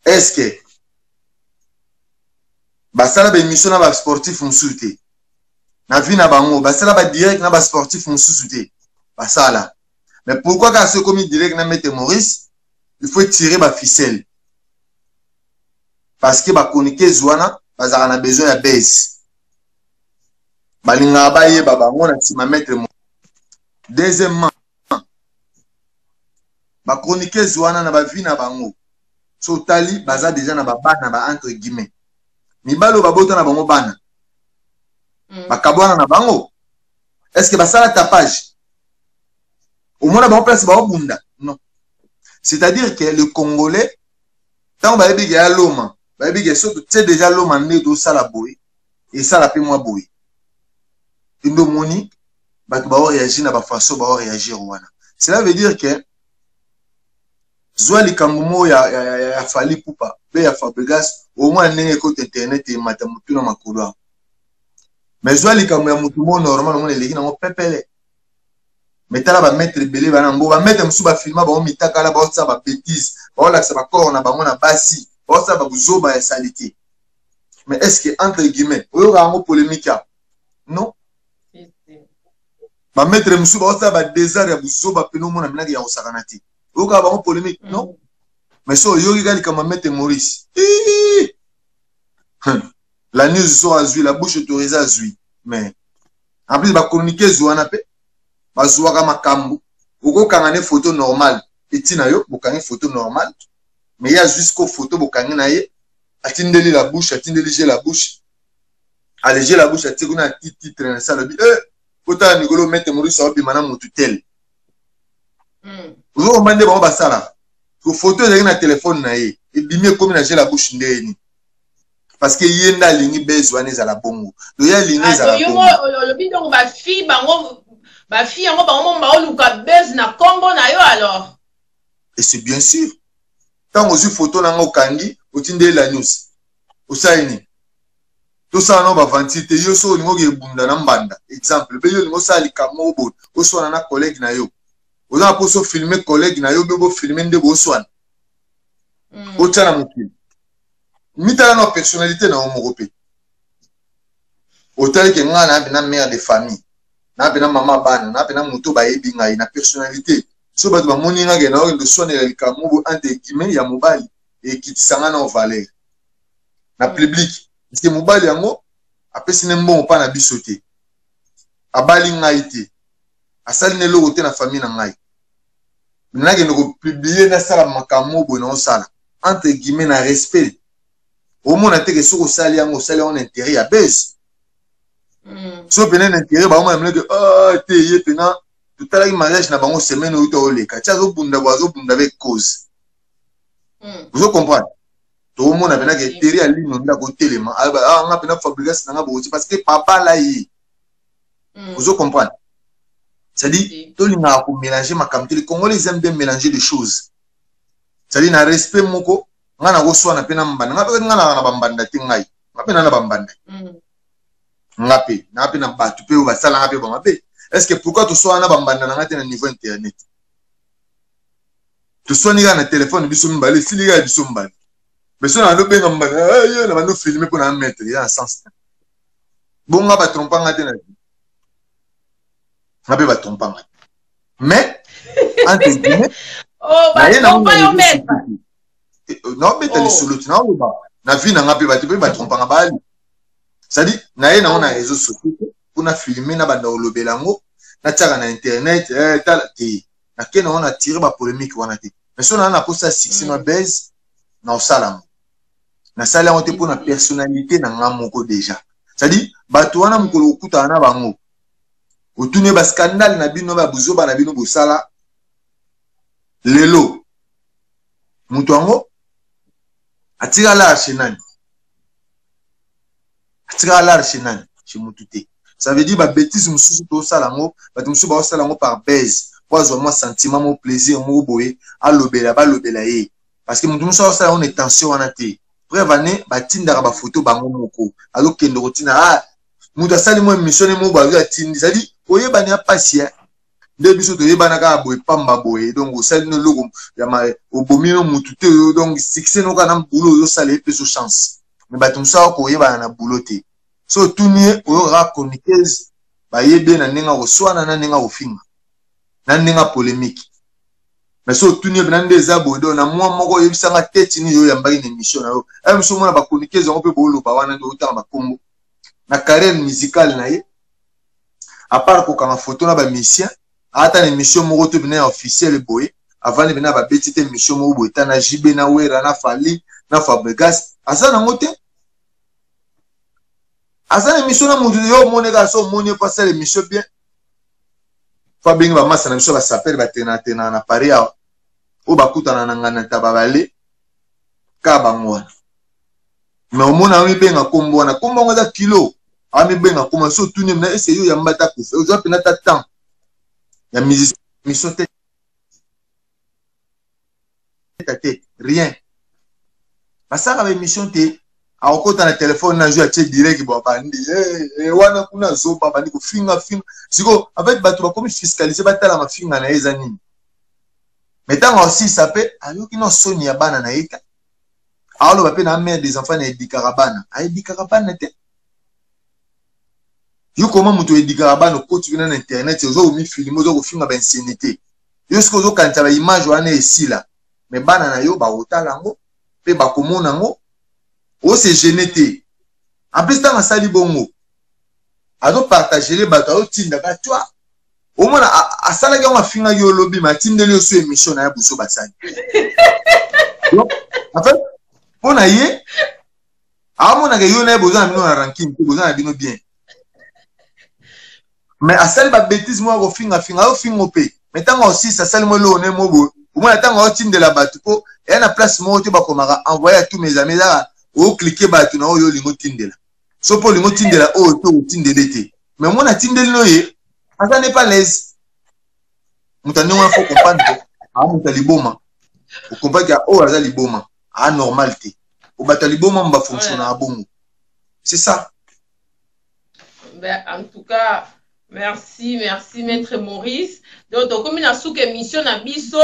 est ce que basala baémission na basportif mosusu te? Na vie na bango, basala badirect na basportif mosusu te? Basala. Mais pourquoi kaka soki ekomi direct na maître Maurice, il faut tirer baficelle? Parce que bachroniqueuse wana bazalaka na besoin ya base. Balingaka bayeba bango na nsima maître. Deuxièmement, bachroniqueuse wana na bavie na bango, so otali, baza déjà na babana, ba entre guillemets mibali oyo babota na bango bana, bakabwana na bango. Est ce que basala tapage? Omona bango place baobunda? Non. C'est-à-dire que le Congolais, ntango bayebi ke ya loma, bayebi ke so totie déjà loma nde tosala boye, esala mpe mwa boye. Nde omoni bato baoréagir na bafaçon baoréagir wana. Cela veut dire que zwa likambo moko ya Fally Ipupa mpe ya Fabregas, omona ndenge ekota internet, emata motu na makolo awa. Mais zwa likambo ya motu moko normal, omona eleki nango pepele. Mais tala bamaître ebele bana mbo, bamaître mosusu bafilma bango mitakala, baosala babêtises, baolakisa bacorps na bango na basi, baosala babuzoba ya saleté. Mais est ce que, entre guillemets, oyoka yango polémique ya? Non. Bamaître mosusu baosala badésart ya buzoba pene, omona minaki ya kosakana te, oyokaka bango polémique? Non. Mais so oyoki kaka likambo ya maître Maurice, la news so azwi la bouche autorisée, azwi. Mais en plus, bachroniqueuse wana mpe bazwaka makambo. Okokanga ne photo normale etina yo, bokangi photo normale, mais ye azwi siko photo bokangi na ye, atindeli la bouche, atindeli je la bouche, allégé la bouche, atie kuna ati titre na se, alobi e otala mikolo maître Maurice aobima na motu tel. Ozokomba nde bango basalaka. Photo ezalaki na telefone na ye, ebimi, ekomi na je la bouche. Ndeni? Parce que ye nde alingi buzz wana ezala bongo. To ye alingi ezala bongo. Olobi donc bafille bango, bafille yango, bango mo baoluka buzz na nkombo na yo alors? Et c'est bien sûr. Ntango ozwi photo nanga, okangi, otindeli la news, osali nini? Tosala nao bavanti te. Yo so olingi oke ebunda na mbanda, exemple mpe yo olingi osala likambo moko boye, oswana na collègue na yo, oza na mposa ofilme collègue na yo mpe bofilme nde boswana, otya na mokili. Mitala na personnalité na yo moko mpe otali ke ngai na mpe na mère de famille, na mpe na mama bana, na mpe na moto bayebi ngai na personnalité. So bato bamoni nga ke naokende oswanela likambo boye, entre guillemets, ya mobali, ekitisa nga na valeur na public, parce que mobali yango apesi ne mbongo mpa na biso te, abali ngai te, asali na eloko te na famille na ngai. Nakende kopublier, nasala makambo boye, naosala entre guillemets na respect. Omona te ke soki osali yango, osali yango na intérêt ya buzz. So pene na intérêt baomona mine ke oh, te, ye pena totalaki mariage na bango semaine oyo ta oleka ti azobunda bo, azobunda be cause. Ozo comprendre? Tokomona pena ke intérêt ya lino nde akotelema nga pena Fabregas na nga bokoti, parce que papa ye. Ozo comprendre? C'est-à-dire tolingaka komélanger makambo te. Les Congolais, ils aiment bien mélanger les choses. C'est-à-dire na respect moko, nga nakoswana mpe na mbanda nga mpe, nga naka na bambanda te, ngai nga mpe na bambanda, nga mpe naa mpe na bato mpe oyo basalanga mpe bamabe. Est ce que pourquoi toswana na bambanda na nga te na niveau internet? Toswani kaka na telefone, biso mibale, esili kaka biso mibale. Mais so na bando benga mbanda ye, na bando filme mpo na maître, eza na sens te. Bonga batrompanga te na vie, nga mpe batrompanga te, mais entre guillemets naye naobeta lisolo ti naoloba na vie na nga mpe bato mpe batrompanga baali. C'est-à-dire naye nango na réseau sociaux te mpona filme na banda kolobela yango, natiaka na internet, tala te, nake nango na tire bapolémique wana te. Mais so naa na posa succès na buzz, na osala yango, nasali yango te mpona personnalité na nga moko déjà. C'est-à-dire bato wana, mokolo kokutana na bango, otuni bascandale na bino, babuzoba na bino bosala lelo, moto yango atikala arche nani, atikala large nani chez motu te. Ça veut dire babêtise mosusu tosala yango, bato mosusu baosala yango par buzz po azwa mwa sentiment mo plaisir moko boye, alobela, balobela ye, parce que motu mosusu aosala yango na intention wana te. Preuve ane, batindaka bafoto bango moko, azokende kotinda, ah, moto asali mwa émission ne moko, bazwi, atindi. C'est-à-dire oyebani ya pasi ya nde biso toyebana kaka boye pamba boye. Donc osali no eloko ya obomi no mutu te. Donc succès no kaka na boulot ozosala, epeso chance. Mais bato mosusu aka koyebana na boulot te. So otuni ye, oyokaka chroniqueuse bayebi ye na ndenge akoswana, na ndenge akofinga, na ndenge ya polémique. Mais so otuni ye mpena nde eza boye, donc na mwa moko oyebisanga teti nini oyo oyambaki na émission na yo aye mosu, omona bachroniqueuse yango mpe booloba wana nde otanga bakombo na carrière musicale na ye. À part kokanga photo na ba musiciens, ata na émission moko te bina ya officiel boye, avandi bina babeti te émission moko boye ta na JB na Wera na Fally na Fabregas, aza nango te. Aza na émission na mutu yo omoni kaka so omoni ye po asala émission bien. Fo abengi ba masa na biso ba sapeur ba tena tena na Paris awa. Oyo bakutana na ngana taba bale ka bango wana. Mais omona amibenga kombo wana, kombo yango eza kilo. Amibenga kombo so otuni na ese yo yamba ta kufa, ozwa pena ta temps ya musicien mission te te rien. Basala ba émission te, akokota na telefone na jeu atie direct bo abandi hey, hey, wana kuna zoba abandi kofinga finga. Siko en fait bato bakomi fiscaliser batala mafinga na ye eza nini. Mais ntango asisa pe ayoki na soni ya bana na ye te. Aoloba pe na mère des enfants na edikaka bana, aedikaka bana te. Yo koma moto edikaka bana okoti kuna na internet ozo komifilme ozo kofinga ba insanité. Yo soki ozokanisa ba image wana esila, mais bana na yo bakotala yango pe bakomona yango, o se gêner te. En plus ntango asali bongo azo partager bato, azotinda ba toi. Omona asalaki yango afingaki yo lobi, mais atindeli yo so émission na ya buso basali. Donc, en fait, mpo na ye amonaka yo na ye boza na bino na rancune te, boza na bino bien. Mais asali ba bêtise moko kofinga finga, ayo fingo pe. Mais ntango osisi asali mwa eloko ne mo boye, omona ntango aotindela bato mpo eya na place moko te bakomaka envoyer à tous mes amis, ezaka ocliquer bato na oyo olingi otindela. So mpo olingi otindela oyo te otindele te. Mais omona atindeli no ye, aza ne pas l'aise. Moto ya ndenge wana faut comprendre que aza moto ya liboma. Okomprendre que oyo aza liboma, aza normal te. O bato ya liboma mba fonctionnaka bongo. C'est ça. Ben, en tout cas, merci, merci Maître Maurice. Donc, tokomi na suka émission na biso,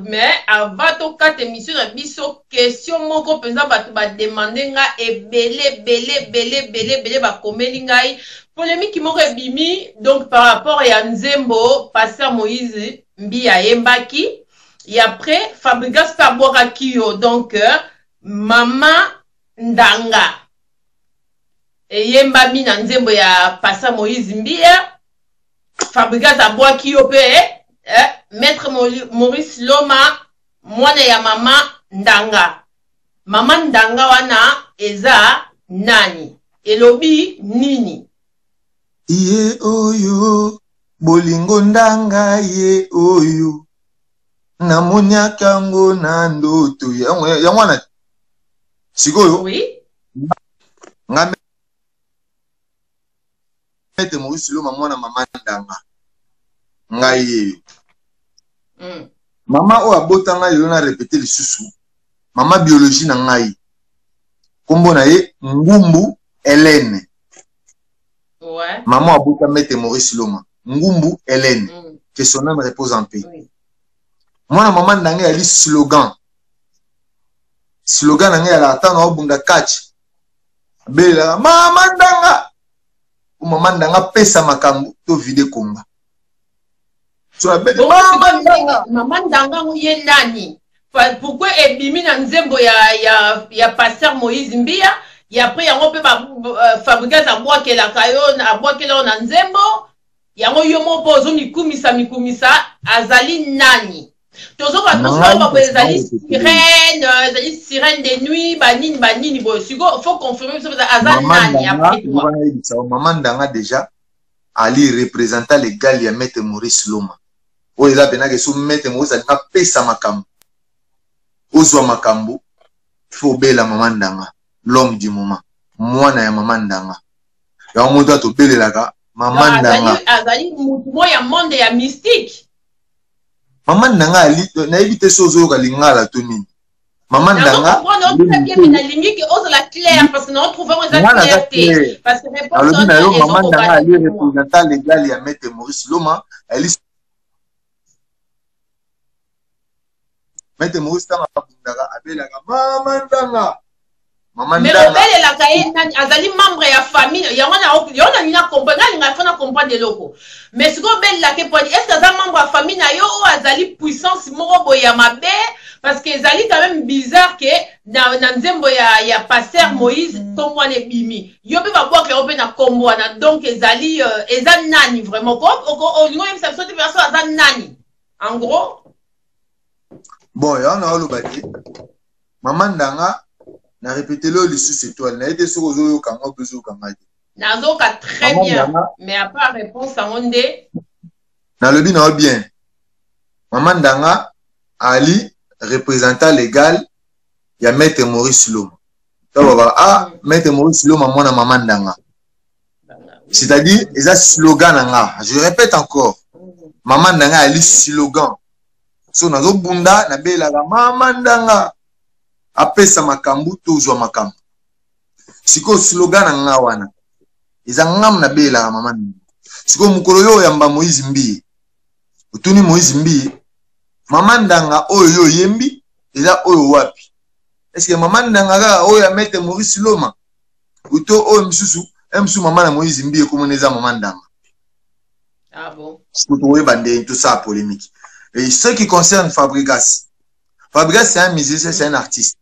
mais avant tokata émission na biso, question moko mpenza bato ba demander nga ebele, ebele, ebele, ebele, ebele bakomeli ngai. Polémique moko ebimi, donc par rapport ya nzembo Pasteur Moïse Mbiye ayembaki, et après Fabregas pe abwakaki yo, donc Mama Ndanga eyembami na nzembo ya Pasteur Moïse Mbiye, Fabregas abwaki yo pe, Maître Maurice Loma mwana ya Mama Ndanga. Mama Ndanga wana eza nani? Elobi nini? Ye oyo bolingo ndanga, ye oyo namoniaka yango na ndoto. Yango wana sikoyo. Oui. Nga Maître Maurice Loma mwana mama Ndanga. Ngai yeyo. Mama oyo abota ngai lelo na répéter lisusu. Mama biologie na ngai. Kombo na ye Ngumbu Hélène. Ouais. Maman abota Maître Maurice Loma. Ngumbu Hélène. Que son âme repose en paix. Oui. Mwana mama Ndanga yali slogan. Slogan na ngai ya la tano obunda catch. Bela mama Ndanga. O mama Ndanga pesa makambo to vide komba. So abeli Bongo mama sikoyo Ndanga. Mama Ndanga ngo ye nani? Pourquoi ebimi na nzembo ya Pasteur Moïse Mbiye? Ya après yango pe ba Fabregas abwakelaka yo, abwakela yo na nzembo. Yango yo moko po ozo mikumisa, mikumisa, azali nani? Tozoka Na tozoka ngai ba boye, ezali kasi na sirène, ezali sirène de nuit, ba nini, ba nini boye. Siko faut confirmer biso aza Mama nani Ndanga, après toi? wana yebisa yo, Mama Ndanga déjà ali représentant légal ya Maître Maurice Loma. Oyo eza pena ke so Maître Maurice alinga pesa makambo. Ozwa makambo, faut obela Mama Ndanga, l'homme du moment. Mwana ya Mama Ndanga. Yango moto atobelelaka Mama Non, Ndanga. azali mutu moko ya monde ya mystique. Mama Ndanga ali, nayebi te so ozoyoka lingala to nini. Mama Nazo Ndanga, comprendre, ozo très bien, mais nalingi ke ozala clair, parce que nazo trouver ngo eza Nga naza clair te. clair. Parce que réponse Nalobi wana na yo, ezo Mama koka Ndanga ali te pour moi. représentant légal ya Maître Maurice Loma, ali Maître Maurice ntango abundaka, abelaka Mama Ndanga. Mama Mais Ndanga. Obelelaka ye nani? Azali membre ya famille yango na yo nalingi na comprendre, nalinga fo na comprendre eloko. Mais sikoyo obelelaka ye pwani? Est ce que aza membre ya famille na yo oyo azali puissance moko boye ya mabe? Parce que ezali quand même bizarre ke na nzembo ya pasteur Moïse nkombo wana ebimi, yo mpe babwaka yango mpe na nkombo wana. Donc ezali eza nani vraiment? Olingi oyebisa biso te mpe so aza nani en gros? Bon, yango na oloba te. Mama Ndanga, na répétele oyo lisusu, étoile naye te. Soki ozoyoka ngo mpe ozoyoka ngai te. Nazoka très Mama bien. Ndanga. Mais à part réponse yango nde. Nalobi na yo bien, Mama Ndanga ali représentant légal ya maître Maurice Loma. To baba, ah, maître Maurice Loma, mwana mama Ndanga, c'est-à-dire eza slogan na nga. Je répète encore, mama Ndanga ali slogan. So nazobunda, nabelaka mama Ndanga apesa makambo, tozwa makambo. Sikoyo slogan na nga wana eza ngamu, nabelaka mama Ndanga. Sikoyo mokolo yo oyamba Moïse Mbiye, otuni Moïse Mbiye: mama Ndanga oyo yo oyembi eza oyo wapi? Est-ce mama Ndanga kaka oyo ya maître Maurice Loma uto oyo misusu e mosusu? Mama na Moïse Mbiye ekomona eza mama Ndanga. Ah bon? Sikoyo tokoyeba ndenge tosala polémique. Et ce qui concerne Fabregas, Fabregas, c'est un musicien, c'est un artiste.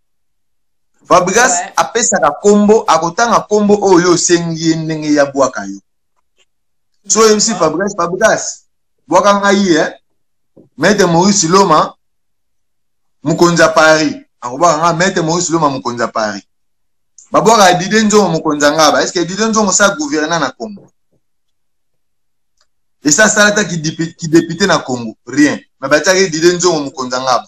Fabregas apesaka kombo, akotanga kombo oyo osengi ye ndenge ya bwaka yo. So oyebisi Fabregas: Fabregas, bwaka ngai eh maître Maurice Loma, mokonzi ya Paris, akobwaka nga maître Maurice Loma, mokonzi ya Paris. Babwaka Dide Nzongo, mokonzi ya Ngaba. Est ce que Dide Nzongo sa gouvernant na Congo? Esa asala ata kidéputé na Congo? Rien. Mais batiaki Dide Nzongo, mokonzi ya Ngaba.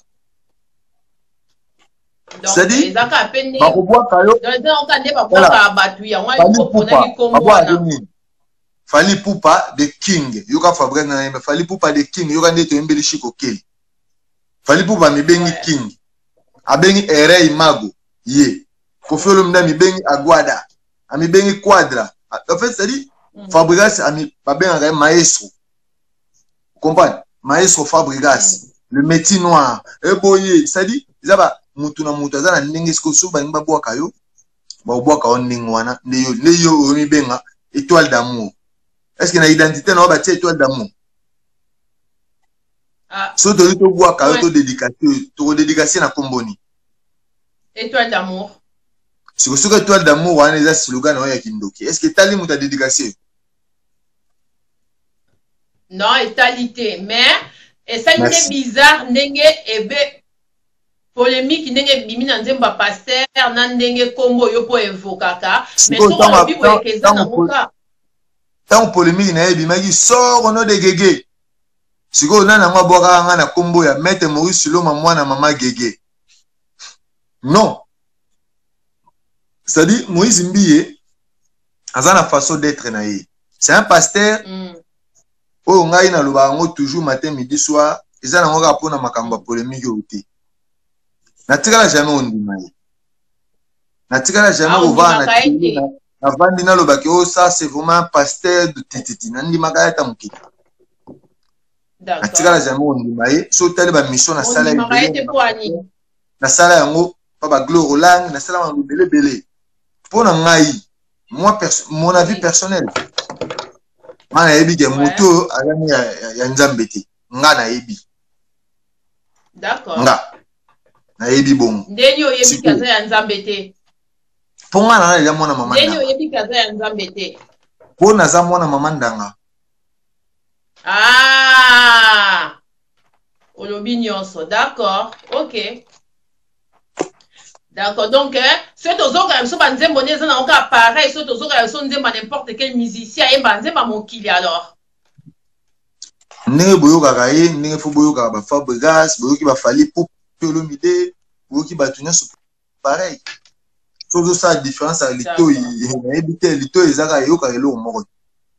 C'est-à-dire, ezaka mpe nde bakobwaka yo. Donc eza oka nde babwaka bato yango Fally oponaki Ipupa kombo babwaka wana. nini? Fally Ipupa the King. Yoka Fabrice na yembe Fally Ipupa the King. Yoka nde toyembeli Shiko Keli. Fally Ipupa mibengi King, abengi Erey Mago ye Koffi Olomide, amibengi Agwada, amibengi Quadra. En fait, c'est-à-dire Fabregas ami babengaka ye maestro, comprendre? Maestro Fabregas, le métier noir eboye. C'est-à-dire eza ba mutu na mutu aza na ndenge. Sikoyo soki balingi babwaka yo, babwaka yo ndenge wana. Nde yo omibenga étoile d'amour. Est ce que na identité na yo batia étoile d'amour? Ah, So toyi tobwaka yo, todédicace oyo tokodédicace na komboni? Étoile d'amour. Siko soki étoile d'amour wana eza slogan na oyo ya kindoki, est ce que etali moto adédicace yo? Non, etali te, mais esali nde Merci. bizarre ndenge ebe polémique, ndenge ebimi na nzembo ya pasteur na ndenge nkombo oyo mpo evokaka. Mais Sikoyo soki olobi boyeke eza nango ka. Ntango polémique na ye ebimaki, sort no de Gege, sikoyo nani yango abwakaka nga na nkombo ya maître Maurice Loma, mwana mama Gege? Non, c'est-à-dire Moïse Mbiye aza na façon d'être na ye, c'est un pasteur. Oyo ngai nalobaka yango toujours matin, midi, soir. Eza nango kaka mpona makambo ya polémique oyo te. Natikala jamais ondima ye, natikala jamais Ah, kovanda na ondimaka ye télé, te. Navandi nalobaki: oyo ça, c'est vraiment un pasteur de tititi. Nandimaka ye ata moke. Natikala jamais ondima ye. So otali bamission nasala Ondimaka ye te ebele, mpo ani? Nasala yango mpa bagloire olange, nasala yango ebele ebele. Mpo na ngai, moi, mon avis personnel, nga nayebi ke moto oyo azani ya Nzambe te. Nga nayebi. Nga nayebi bongo. Ndeni oyebi ke Sikoyo. aza ya Nzambe te? Mpo nga na eza mwana mama Ndeni Ndanga. oyebi ke aza ya Nzambe te? Mpo naza mwana mama Ndanga. Ah, olobi nyonso. D'accord, ok, d'accord. Donc eh, soki tozokaka biso banzembo nde eza nango kaka pareil. Soki tozokaka biso nzembo ya n'importe quel musicien ayemba nzembo ya mokili, alors Ndenge boyokaka ye, ndenge fo boyokaka baFabregas, boyoki baFally Ipupa, Olomide, boyoki bato nyonso pareil. So ozosala différence ya litoi, nayebi te. Litoi ezaka eyokaka eloko moko te.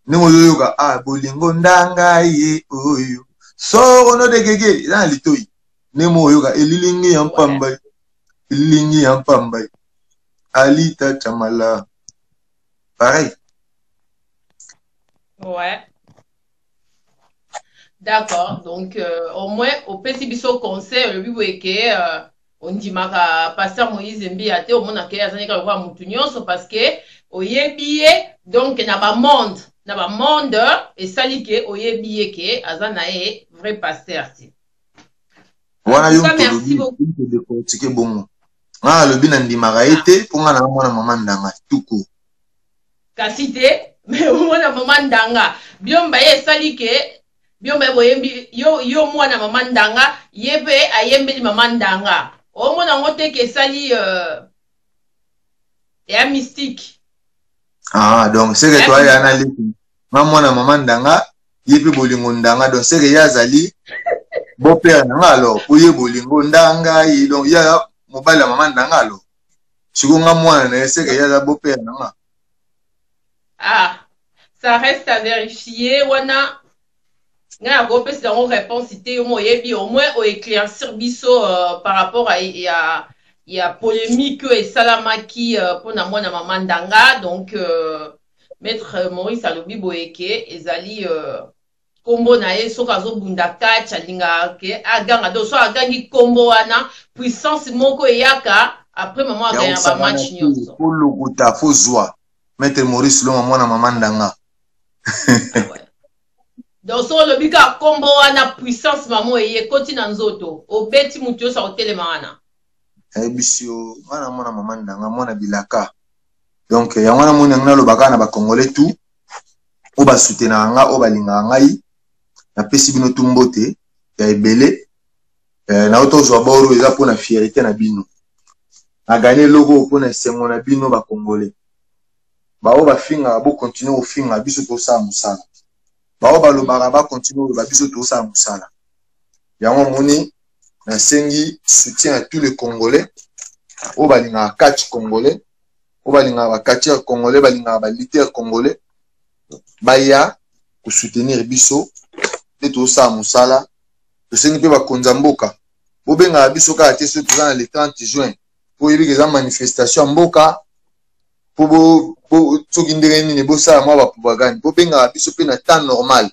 Ndenge ozoyoka ah bolingo ndanga ye oyo sorono de Gege eza na litoi, ndenge moko oyoka elilingi ya mpamba, elilingi ya mpamba Alita Chamala, pareil. Ouais. D'accord. Donc, au moins, opesi biso conseil, olobi boye ke Ondimaka pasteur Moïse Mbiya te, omonaka ye azali kaka lokola mutu nyonso parce que oyebi ye. Donc na ba monde, na ba monde esali ke oyebi ye ke aza na ye vrai pasteur te. Wana yo moto décortique bongo. Nga alobi na ndimaka ye te mpo nga na mwana mama Ndanga tuku. Kasi te, mais mwana mama Ndanga biomba ye esali ke biomba ye boyembi yo, yo mwana mama Ndanga, ye mpe ayembeli mama Ndanga, omona yango te ke esali ya mystique. Ah, donc c'est que toi ya na leki nga mwana mama Ndanga, ye mpe bolingo Ndanga, donc c'est que ye azali beau-père na nga alors, po ye bolingo Ndanga ye, donc ye mobali ya mama Ndanga alors sikoyo nga mwana na ye, c'est que ye aza beau-père na nga. Ah, ça reste à vérifier wana. Ngai nakopesa yango réponse te. Yo mo oyebi, au moins oéclaircir biso par rapport à ya polémique oyo esalamaki mpona mwana mama Ndanga. Donc maître Maurice alobi boye ke ezali nkombo na ye. Soki azobunda catch, alingaka ke aganga. Donc so agangi nkombo wana, puissance moko eyaka. Après mama aganya bamatch nyonso. Olokuta fozwa maître Maurice Longa, mwana mama Ndanga. Ah ouais. Donc so olobi kaka nkombo wana, puissance mamo eye ekoti na nzoto, obeti motu nyonso akotelema wana. Nayebisi yo, nga na mwana mama Ndanga, mwana bilaka. Donc yango wana moni yango nalobaka kaka na bacongolais tout oyo basoutenaka nga, oyo balingaka ngai, napesi bino tu mbote ya ebele. Nao tozwa boro eza mpona fierté na bino. Naganye eloko oyo mpona esengo na bino bacongolais. Baoyo bafingaka, bokontinue kofinga, biso tosala mosala. Baoyo balobaka, bakontinue koloba, biso tosala mosala. Yango omoni nasengi soutien ya tous les Congolais oyo balingaka catch congolais, oyo balingaka bacatcheur congolais, balingaka balutteur congolais, baya kosoutenir biso nde tozosala mosala. Tosengi mpe bakonzi ya mboka, bobengaka biso kaka te soki toza na le 30 juin, mpo oyebi ke eza manifestation ya mboka, mpo soki ndenge nini bosala mwa bapropagande. Bobengaka biso mpe na temps normal.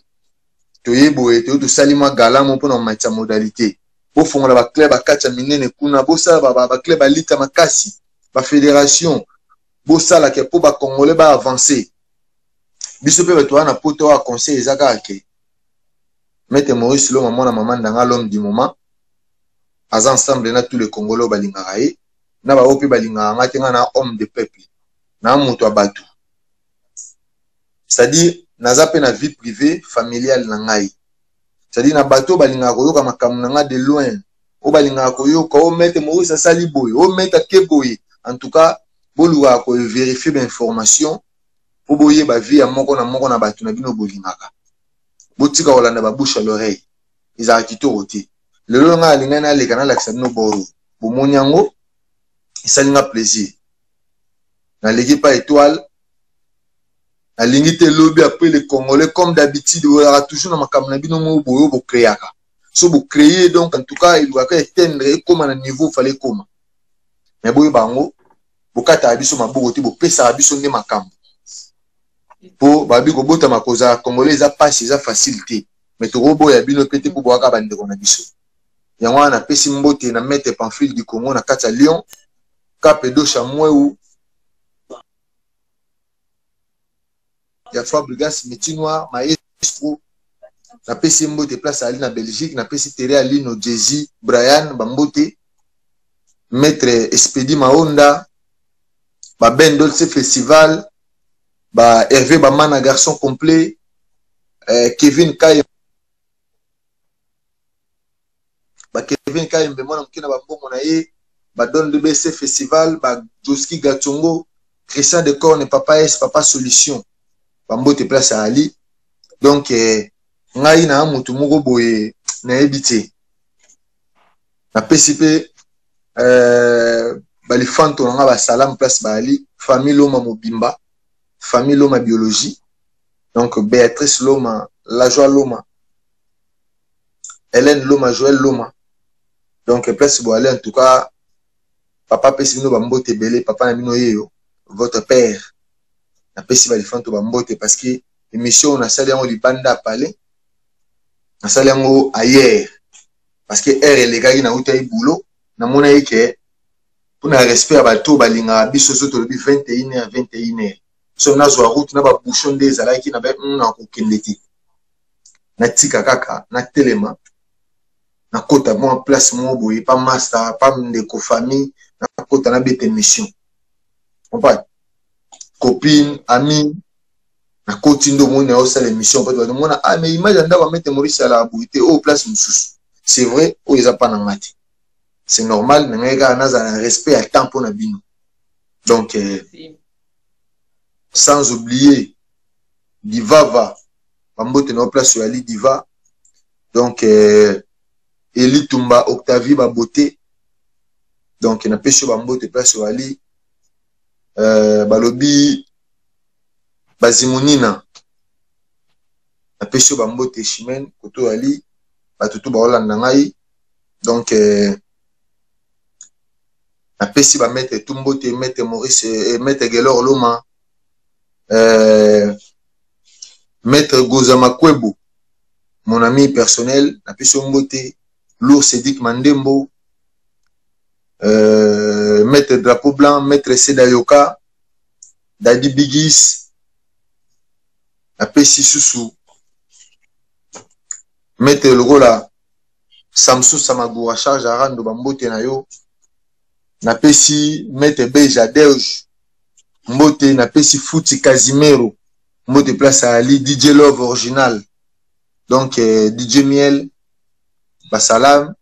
Toye boye, toye tosali mwa galamo mpona komatisa modalité. Bofongola baclub bakati ya minene kuna, bosala baclub balita makasi, bafédération bosalaka mpo bacongolais baavance. Biso mpe bato wana poto oyo, conseil eza kaka ke maître Maurice Loma, mwana mama Ndanga, l'homme du moment, aza ensemble na tous les Congolais oyo balingaka ye, na baoyo mpe balingaka nga te. Nga na homme de peuple, na moto ya bato, c'est-à-dire naza mpe na vie privée familiale na ngai, c'est-à-dire na bato oyo balingaka koyoka makambo na nga de loin, oyo balingaka koyoka o maître Maurice asali boye, o maître ake boye. En tout cas bolukaka kovérifier bainformation mpo boyeba vie ya moko na moko na bato na bino bolingaka. Botika kolanda babouche à l'oreille, ezalaka kitoko te. Lelo ngai alingai naleka nalakisa bino boro, bomoni yango, esali nga plaisir. Naleki pa étoile, nalingi te lobi après les Congolais, comme d'habitude, boyaka toujours na makambo na bino moko boye oyo bocréaka. So bocréer, donc en tout cas elukaka éteindre, ekóma na niveau fale ekóma. Mais boyeba yango, bokataka biso maboko te, bopesaka biso nde makambo, mpo babi kobotama kozala congolais eza mpasi, eza facile te. Mais tokoboya bino mpe te, mpo boyaka bandeko na biso. Yango wana napesi mbote na maître Pamphile du Congo na kati ya Lyon, Kapedo Chamweu ya Fabrigas Métis Noir maestro, napesi ye mbote place ali na Belgique. Napesi Tere Alino, Jezi, Brian bambote, maître Espedi Maonda, baben Dolce Festival, ba Hervé Bamana garçon complet, Kevin Kay, ba Kevin Kayembe mwana moke na bambongo na ye, ba Don DBC Festival, ba Joski Gatsongo, Christian de Corne, Papa S, Papa Solution, bambote place ya Ali. Donc ngai na motu moko boye nayebi te. Napesi mpe balifanto na nga basalam place baali, famille Loma mobimba, famille Loma biologie, donc Béatrice Loma, Lajoie Loma, Hélène Loma, Joël Loma. Donc place boale, en tout cas papa apesi bino bambote ebele, papa na bino yeyo, votre père. Napesi balifanto bambote parce que émission oyo nasali yango libanda ya palais, nasali yango ailleurs parce que heure elekaki, nautaki boulot. Namonaki ke mpona respect ya bato oyo balingaka biso, so tolobi 21h 21h, so nazwa route na babouchon nde ezalaki na ba nakokende te, natika kaka natelema, nakota mwa place moko boye pa master, pa ndeko famille, nakota nabeta émission, comprendre, copine, ami. Nakoti nde omoni naosala émission mpo bato mona: "Ah, mais image ya ndako ya Maître Maurice alaka boye te, oyo place mosusu." C'est vrai, oyo eza mpa na nga te, c'est normal na ngai kaka nazala na respect ya temps mpo na bino. Donc sans oublier Divava, bambote na yo place oyali Diva. Donc Elitumba Octavie Babote, donc napesi yo bambote place oyali. Balobi Bazimunina, napesi yo bambote. Chimene koto oyali, bato tu baolanda ngai. Donc napesi bamaître tu mbote, Maître Maurice, Maître Gelor Loma, Maître Goza Makwebo, mon ami personnel, napesi yo mbote. Lour Cédic Mandembo, Maître Drapeau Blanc, Maître Sedayoka, Dadi Bigis. Napesi susu maître lokola Samson Samagura, Charge Arando, bambote na yo. Napesi Maître Beja Delge mbote, napesi Futi Casimero mbote place ali, DJ Love original, donc DJ Miel, basalam.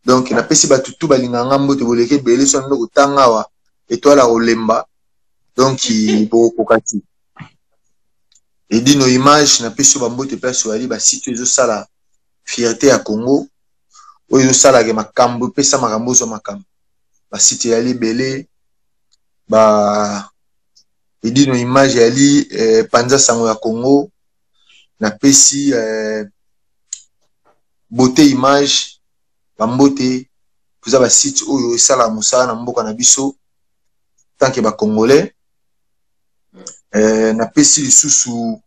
Donc napesi bato tu balingaka nga mbote, boleki ebele, so nde kotanga awa etoile ya kolemba, donc bokokoka ti. Edino Image, napesi yo bambote place oyali. Basite oyo ezosala fierté ya Congo, oyo ezosalaka makambo, epesa makambo, ozwa makambo. Basite eyali ebele, ba Edino Image eyali, panza sango ya Congo. Napesi Beauté Image bambote. Toza basite oyo esalaka mosala na mboka na biso tant que bacongolais. Napesi lisusu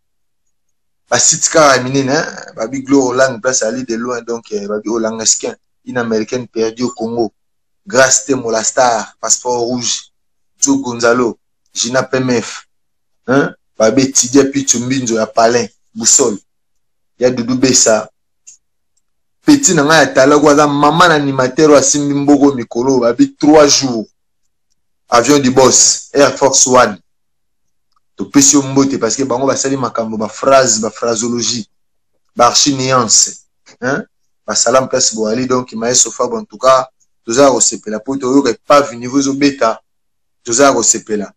basite kaka ya minene, babi Gloire Olang place ali de loin. Donc babi Olangesquin, une Américaine perdue au Congo, Grâce Temo la star, Passeport Rouge, Joe Gonzalo, Gina PMF, hein? Babi Tidia Pichu Mbinzo ya Palin Boussole ya Dudu Besa, petit na ngai ya talaku, aza mama na animateur oyo asimbi mboko mikolo, babi 3 jours, avion du boss Air Force One. Topesi yo mbote parce que bango basali makambo, baphrase, baphrasologie, baarchi nuance, hein? Basalam place boali. Donc Maestro Fabo, en tout cas toza ya kosepela po toyoka epave niveau ezobeta, toza ya kosepela,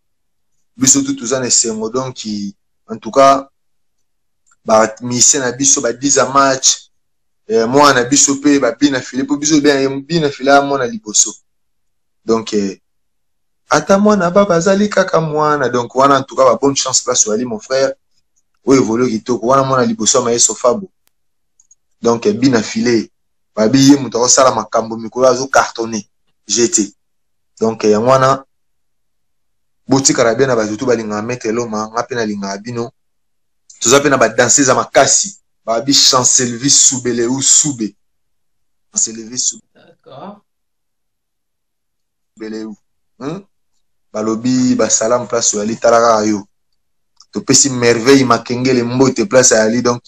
biso tu toza na esengo. Donc en tout cas bamusicien na biso badiza match, mwana na biso mpe babina file, mpo biso bina file ya mwana liboso. Donc ata mwana baba azali kaka mwana. Donc wana en tout cas ba bonne chance place oyali, mon frère, oyo évolue kitoko wana, mwana liboso ya Maestro Fabo. Donc bina file, babi ye moto akosala makambo mikolo, azocartonne gt. Donc yango wana botikala bien na bato tu balingaka Maître Loma, nga mpe nalingaka bino. Toza mpe na badanseuse ya makasi, babi Chancelvi Subele ou Sube, Chancelvi Subele? Balobi basalam place oyali, tala kaka yo. Topesi Merveille Makengele mbote place ayali. Donc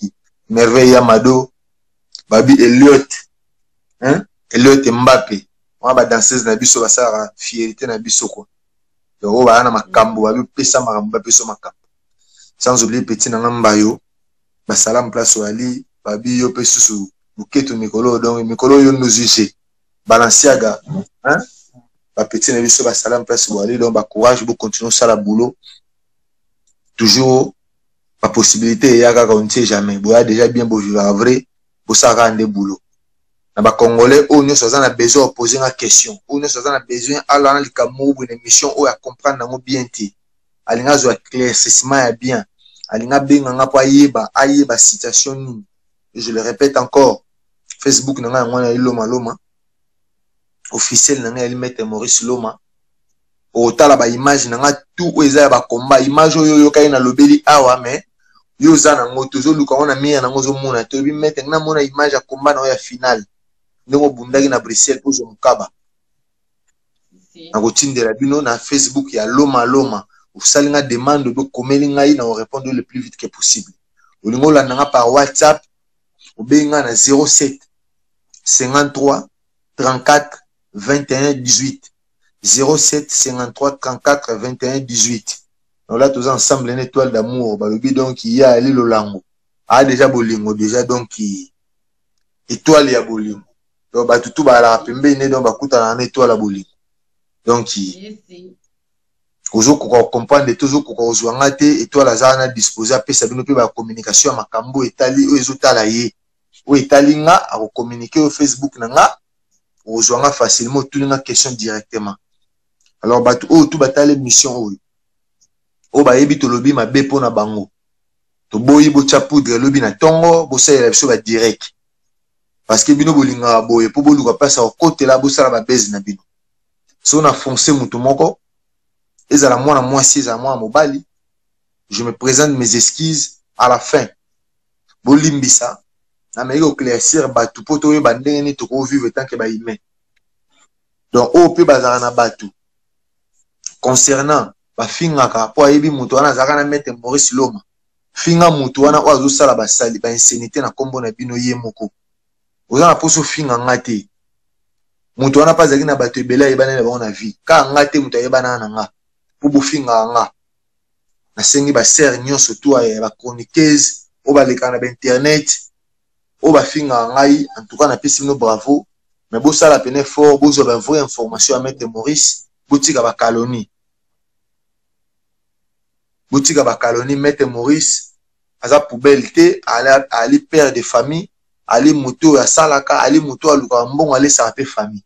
Merveille ya Mado, babi Eliot, hein? Eliot Mbappe wana, badanseuse na biso basalaka fierté na biso quoi. Donc oyo baya na makambo, babi pesa makambo, bapesa makambo. Sans oublier petit na nga Mbayo, basalam place oyali. Babi yo mpe susu luketu mikolo, donc mikolo oyo nozwi Balenciaga, hein? Bapeti na biso basalam place boali. Donc bacourage, bocontinue osala boulot toujours, bapossibilité eya kaka, on ne sait jamais. Boya déjà bien, bovivaka vrai, bosala kaka nde boulot na bacongolais. Oyo nyonso aza na besoin opose nga question, oyo nyonso aza na besoin ala na likambo moko boye na émission oyo acomprendre yango bien te, alingi azwa éclaircissement ya bien, alingi abenga nga mpo ayeba situation nini. Je le répète encore, Facebook na ngai yango wana, Loma Loma officiel na ngai yali Maître Maurice Loma. Okotala baimage na ngai tout oyo eza ya bakomba, image oyo oyokaki nalobeli awa, mais yo oza nango, tozoluka yango na mire nango, ozomona te. Oyebi maître, ngai namona image ya komba na oyo ya finale, ndenge obundaki na Bruxelles mpo ozwa mokaba. Nakotindela bino na Facebook ya Loma Loma. Osali nga demande, okomeli ngai, na répondre le plus vite que possible. Olingi olanda nga par WhatsApp, obengi nga na 07 53 34 21 18, 07 53 34 21 18. Donc là, toza ensemble na Étoile d'amour. Balobi donc ya ali lolango a déjà bolingo déjà, donc étoile ya bolingo. Donc bato tu bazalaka pembeni, donc bakutana na étoile ya bolingo. Donc ozokoka kocomprendre te, ozokoka kozwa nga te. Étoile aza wana disposé apesa bino mpe bacommunication ya makambo etali oyo ezotala ye. Oyo etali nga, akocommuniquer oyo Facebook na nga, okozwa nga facilement, otuni nga question directement. Alors bato oyo tu batala émission oyo, oyo bayebi tolobi mabe mpo na bango, toboyi botya poudre elobi na ntongo, bosalela biso badirect, parce que bino bolingaka boye mpo boluka mpasi ya kokotela, bosala babese na bino. So na fonce motu moko, ezala mwana mwasi, ezala mwana mobali, je me présente mes excuses à la fin. Bolimbisa, nameki koéclaircir bato mpo toyeba ndenge nini tokovivre tant que bahumain. Donc oyo mpe bazalaka na bato concernant bafingaka mpo ayebi moto wana azalaka na maître Maurice Loma, finga moto wana oyo azosala basali bainsanité na nkombo na bino. Ye moko oza na mposa ofinga nga te. Moto wana mpe azalaki na bato ebele ayebana na bango na vie, kaka nga te moto ayebanaka na nga mpo bofingaka nga. Nasengi basere nyonso to ya bachroniqueuse oyo balekaka na bainternet, oyo bafingaka ngai, en tout cas napesi bino bravo, mais bosala pene fort, bozwa bavrai information ya maître Maurice. Botika bacalomnie, botika bacalomnie. Maître Maurice aza poubelle te, ali père de famille, ali moto oyo asalaka, ali moto oyo alukaka mbongo, alesaka mpe famille.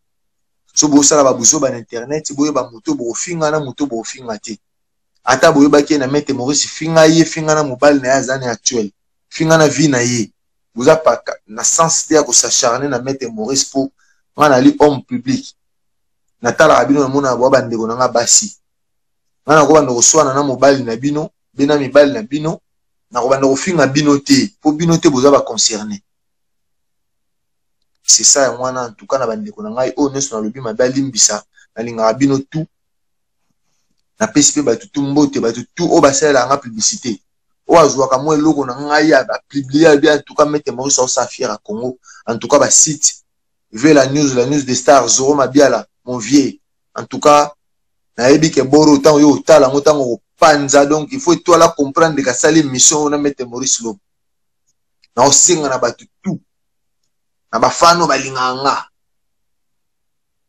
So bosala babuzoba na internet, boyeba moto bokofinga na moto bokofinga te. Ata boyebaki ye na maître Maurice, finga ye, finga na mobali na ye aza na actuel, finga na vie na ye. Boza na sens te ya kos'acharner na maître Maurice, mpo nga nali homme public, natalaka bino, namonaka bwa bandeko na nga basi. Nga nakobanda koswana na mobali na bino be na mibali na bino, nakobanda kofinga bino te, mpo bino te boza baconcerné. C'est ça, yango wana. En tout cas na bandeko na ngai oyo nyonso nalobi mabe, alimbisa. Nalingaka bino tout. Napesi mpe bato tu mbote, bato tu oyo basalelaka nga publicité, oyo azwaka mwa eloko na ngai bapublier abi. En tout cas maître Maurice aosala fier ya Congo. En tout cas basite ve la news, la news des stars, Zoro Mabiala, mon vieux, en tout cas nayebi ke boro ntango yo otala yango, ntango kopanza. Donc il faut Étoile comprendre kasali émission oyo na maître Maurice Lobo. Naosenga na bato tout, na bafano balingaka nga,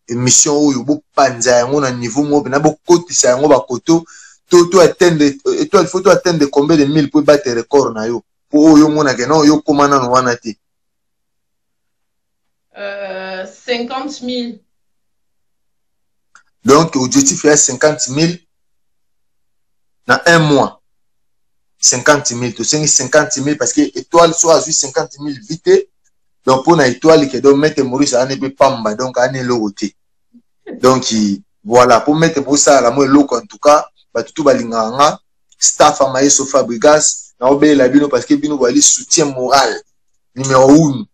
émission oyo bopanza yango na niveau moko mpena, bokotisa yango bakoto to atteindre étoile. Faut to atteindre combien de mille po ebate record na yo, po oyo omonake na oyo okóma nano wana te? 50 000. Donc objectif ya 50 000 na un mois, 50 000, tosengi 50 000, parce que étoile so azwi 50 000 vite. Donc mpona étoile ke, donc maître Maurice aza mpe pamba, donc aza na eloko te. Donc voilà, mpo maître Maurice asala mo eloko. En tout cas bato tu balingaka nga, staff ya Maestro Fabrigas, naobelela bino parce que bino boyali soutien moral numéro 1.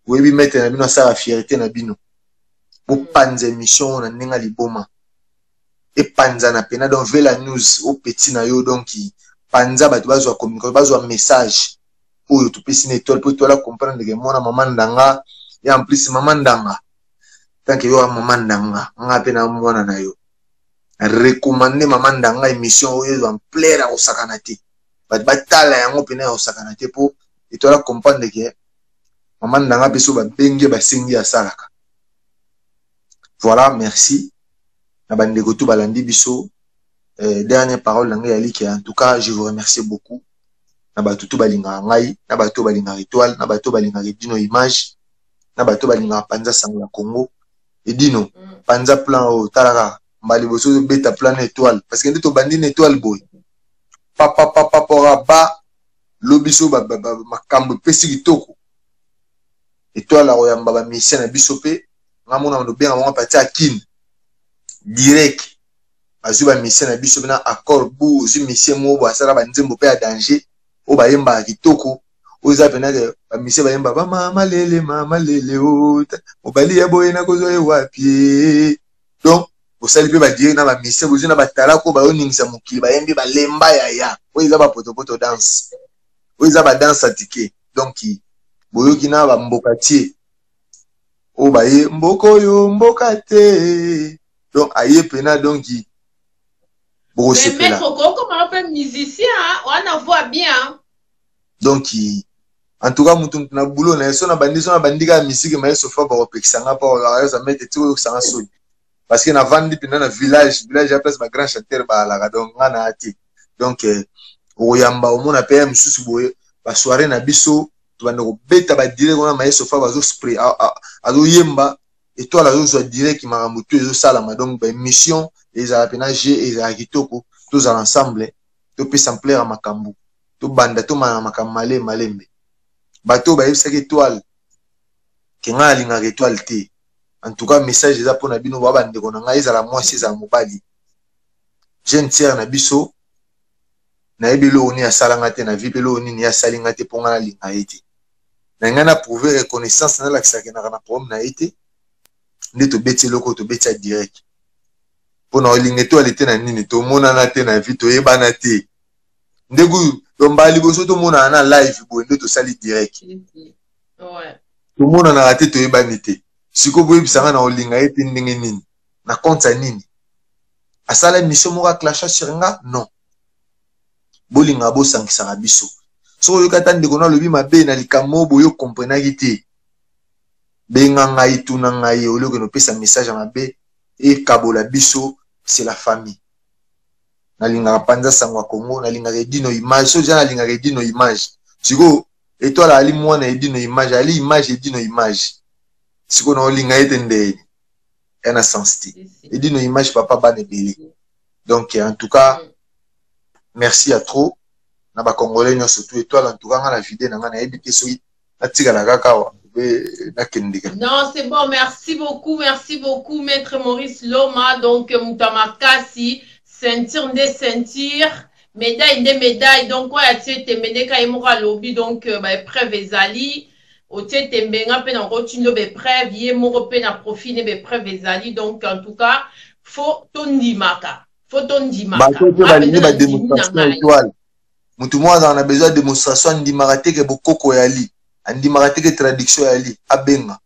Boyebi maître na bino asala fierté na bino. Bopanza émission oyo na ndenge ya liboma, epanzana pena. Donc Vela News opeti na yo, donc panza, bato bazwa communication, bazwa message oyo topesi na étoile, mpo étoile acomprendre ke mwana mama ndanga ya, en plus mama ndanga, tant que yo ya mama ndanga, nga mpe na mwana na yo, recommande mama ndanga émission oyo ezwa ampleur ya kosakana te, bato batala yango mpena ya kosakana te, mpo étoile acomprendre ke mama ndanga mpe so babengi, basengi, asalaka. Voilà, merci na bandeko tu balandi biso. Dernière parole na ngai ya like, en tout cas je vous remercie beaucoup, na bato tu balingaka ngai, na bato balingaka étoile, na bato balingaka Edino Image, na bato balingaka Panza Sango ya Congo. Edino, panza plan oyo, talaka mbala liboso ozobeta plan na étoile, parce que nde tobandi na étoile boye, papapapapora ba lobi so makambo epesi kitoko. Étoile akoyamba bamusicien na biso mpe nga mona lobenga bango pati akine direct, bazwi bamusicien na biso mpe na accord bu. Ozwi musicien moko bo asala banzembo mpe ya danger oyo bayembaka kitoko, oyo eza mpena ke bamusicien bayemba bamama lele, mama lele o mobali ya boye nakozwa ye wapi? Donc Bosali mpe badirect na bamise, bozwi na batalako bayoningisa mokili, bayembi balemba yaya. Oyo eza bapotopoto danse, oyo eza badanse atike. Donc boyoki na bambokatie oyo baye mboka oyo mboka te. Donc aye pena, donc bokosepela. Mais maître, okokoma mpe musicien wana, voix bien. Donc en tout cas, mutu na boulot na ye, so na bandi, so na bandi kaka misiki ma ye sofa, bakopekisa nga mpo ayoza mete ti oyokisanga soni, parce que navandi mpenza na village, village ya place bagrand chanteur baalaka. Donc nga na ya te. Donc okoyamba omona mpe ya mosusu boye, basoirée na biso tobanda kobeta badirect wana, maye sofa bazospray, azoyemba, étoile azozwa direct, makambo tu ezosalama. Donc baémission ezala mpena g, ezala kitoko. Tozala ensemble, topesa ampleur ya makambo, tobanda tomana makambo malembe malembe. Bato oyo bayebisaki étoile ke ngai alingaka étoile te, en tout cas message eza mpona bino ba bandeko na ngai, ezala mwasi, ezala mobali, jeune tiere na biso. Nayebi eloko nini asalanga te na vie, mpe eloko nini asali nga te mpo ngai nalinga ye te. Na ngai na prouve reconnaissance, nalakisaka naka na problème na ye te. Nde tobeti eloko, tobeti ya direct mpo na olinga etoile te na nini, tomonana te na vie, toyebana te. Ndenge donc mbala liboso tomonana na live boye, nde tosali direct. Tomonanaka te, toyebani te. Sikoyo boyebisanga na olinga ye te ndenge nini, na compte ya nini? Asala émission moko aclasha sur nga? Non. Bolingaka bosangisaka biso. Soki oyoki ata ndeko na alobi mabe na likambo oyo boyo komprenaki te, benga ngai, tuna ngai, olioke nopesa message ya mabe ekabola biso. C'est la famille. Nalingaka panza sango ya Congo, nalingaka Edino Image. So deja nalingaka Edino Image. Sikoyo étoile ali mwana Edino Image, ali image Edino Image. Sikoyo na olinga ye te ndeni ya na sens te. Edino Image, papa bana ebele. Donc en tout cas, merci ya trop na bacongolais nyonso tout. Étoile, en tout cas nga na vide na nga, nayebi te soki natikala kaka awa. Non, c'est bon. Merci beaucoup, merci beaucoup, Maître Maurice Loma. Donc, Moutamakasi, ceinture nde ceinture, médaille nde médaille. Donc, quoi, atie tembe ndeka ye moko alobi. Donc, ba épreuve ezali. Otie tembe, nga pe na kotindo ba épreuve, ye moko pe na profil ne ba épreuve ezali. Donc, en tout cas, faut tondimaka. Faut tondimaka. Bato mpe balingi ba démonstration étoile. Motu moko azalaka na besoin ya démonstration, andimaka te ke bokoko yali, andimaka te ke traduction yali, abenga.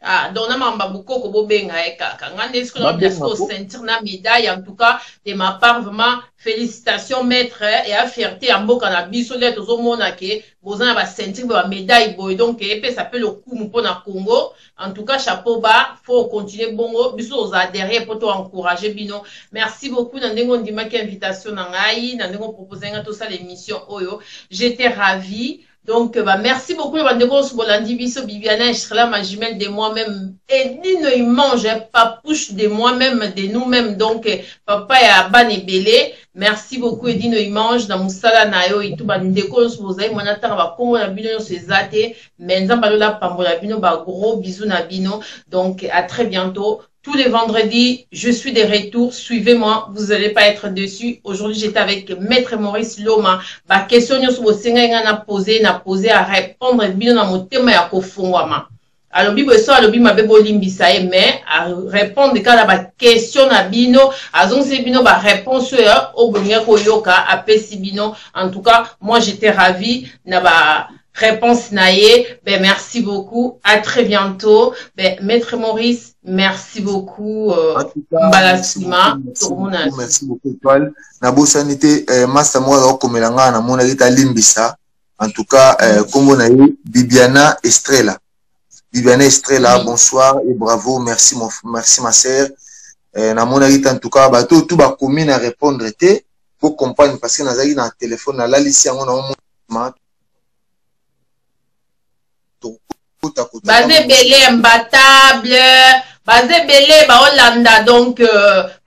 Ah, donc na mamba bokoko, bobenga ye kaka. Nga nde soki na siko ceinture na médaille. En tout cas, de ma part, vraiment félicitations, maître. Ya fierté ya mboka na biso nde tozomona ke boza na baceinture mpe bamédaille boye. Donc epesa mpe lokumu mpo na Congo. En tout cas, chapeau bas. Faut continuer bongo, biso tozala derrière mpo to encourager bino. Merci beaucoup na ndenge ondimaki invitation na ngai, na ndenge opropose nga tosala émission oyo. J'étais ravie. Donc, bah, merci beaucoup. Bandeko bolandi biso, Bibiana Estrela, ma jumelle de moi-même. Edino il mange, papouche de moi-même, de nous-mêmes. Donc, papa ya bana ebele. Merci beaucoup, Edino Imange, na musala na yo et tout. Bandeko bozali mwana tanga ba kombo na bino nyonso eza te. Mais Nzambe alola pambola bino, ba gros bisous na bino. Donc, à très bientôt. Tous les vendredis, je suis de retour. Suivez-moi, vous n'allez pas être déçus. Aujourd'hui, j'étais avec Maître Maurice Loma. Ba question nyonso bosenga nga na poser, na poser à répondre bino na motema ya kofungwama. Alobi boye so alobi mabe, bolimbisa ye, mais a répondre kaka na baquestion na bino, azongiseli bino baréponse oyo oyo bolingaki koyoka, apesi bino. En tout cas, moi j'étais ravi na ba réponse na ye. Ben, merci beaucoup, à très bientôt. Ben, Maître Maurice, merci beaucoup. Mbala nsima tokomona. Merci beaucoup, Étoile. Nabosani te, master moko azakokomela ngai, namonaki, talimbisa. En tout cas, kombo na ye Bibiana Estrela, Bibiana Estrela, oui. Bonsoir et bravo, merci mon, merci ma sœur. Namonaki te. En tout cas, bato tu bakomi na répondre te, po comprendre parce que nazalaki na téléphone, nalalisi yango na omona. Baza ebele, imbattable, baza ebele baolanda. Donc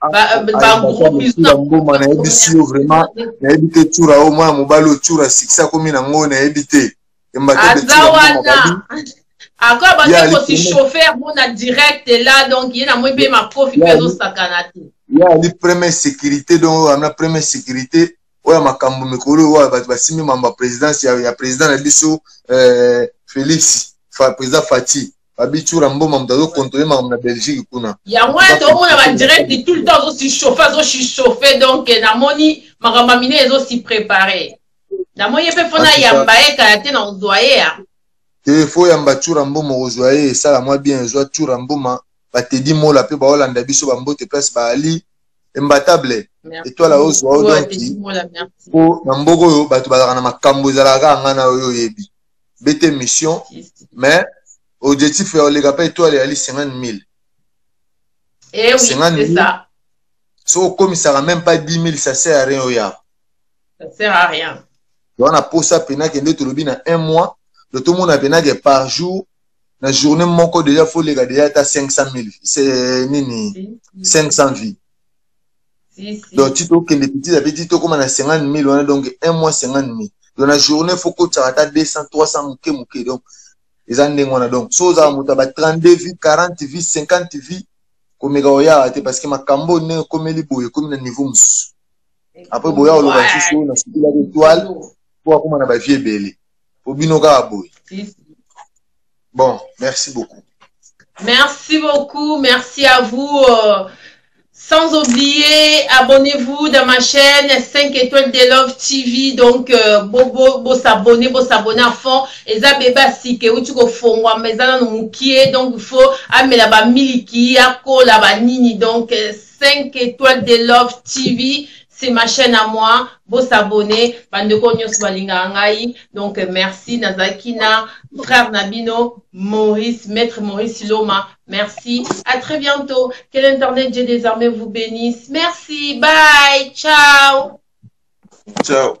bagroupe mboma, nayebisi yo vraiment, nayebi te tura oyo mwana mobali oyo tura succès akomi nango, nayebi te. Aza wana akoya bande kosi chauffeur mona direct là. Donc ye na moi mpe makofi mpe ezosakana te. Ye ali première sécurité, donc oyo amna première sécurité oyo ya makambo mikolo oyo bato basimbi mambo ya présidence ya président na biso, Félix, président Fati. Babi Tshoura Mboma moto azo contrôler makambo na Belgique kuna. Yango wana toomona ba direct tout le temps azo si chauffer, azo si chauffer donc namoni makambo ya minene ezo si préparer. Namoni ye mpe fo nayamba ye kala te na kozwa ye ya. Te fo yamba Tshoura Mboma okozwa ye esala mwa bien ezwa Tshoura Mboma ba Teddy Mola mpe baolanda biso ba mbote place baali imbattable etoile ozwa o donc po na mboka oyo bato bazalaka na makambo ezalaka kaka ngai na oyo oyebi bete mission mais objectif ya oleka mpe etoile eyali 50 000. Eh oui, 50 000 soki okomisaka même pas 10 000, ça sert à rien oya. Ça sert à rien. Wana posa pena kende tolobi na un mois do tomona pena ke par jour na journée moko déjà faut leka déjà ata 500 000, c'est nini, 500 vie. Si, si. Donc ti tokende petit à petit tokóma na 50 000 wana, donc un mois 50 000, donc na journée faut kotisaka ata 200 300 moke moke. Donc eza ndenge wana. Donc so ozala moto ya ba 32 vie, 40 vie, 50 vie, komeka oyaka te parce que makambo oyo ndenge ekomeli boye ekomi na niveau mosusu. Après boya oloba lisusu oyo nasukilaki étoile po akóma na bavie ebele po bino kaka boye. Bon, merci beaucoup. Merci beaucoup, merci à vous. Sans oublier, abonnez-vous dans ma chaîne 5 étoiles de Love TV. Donc, bo, bo, bo s'abonner, bo s'abonner à fond. Eza bébé sike, ou tu ko fongwa, mais ça non mukie. Donc, il faut amela ba miliki, akola ba nini. Donc, 5 étoiles de Love TV. C'est ma chaîne à moi. Bo s'abonner. Bandeko nyonso balinga ngai. Donc, merci. Nazaki na frère na bino, Maurice, maître Maurice Loma. Merci. À très bientôt. Que l'internet Dieu des armées vous bénisse. Merci. Bye. Ciao. Ciao.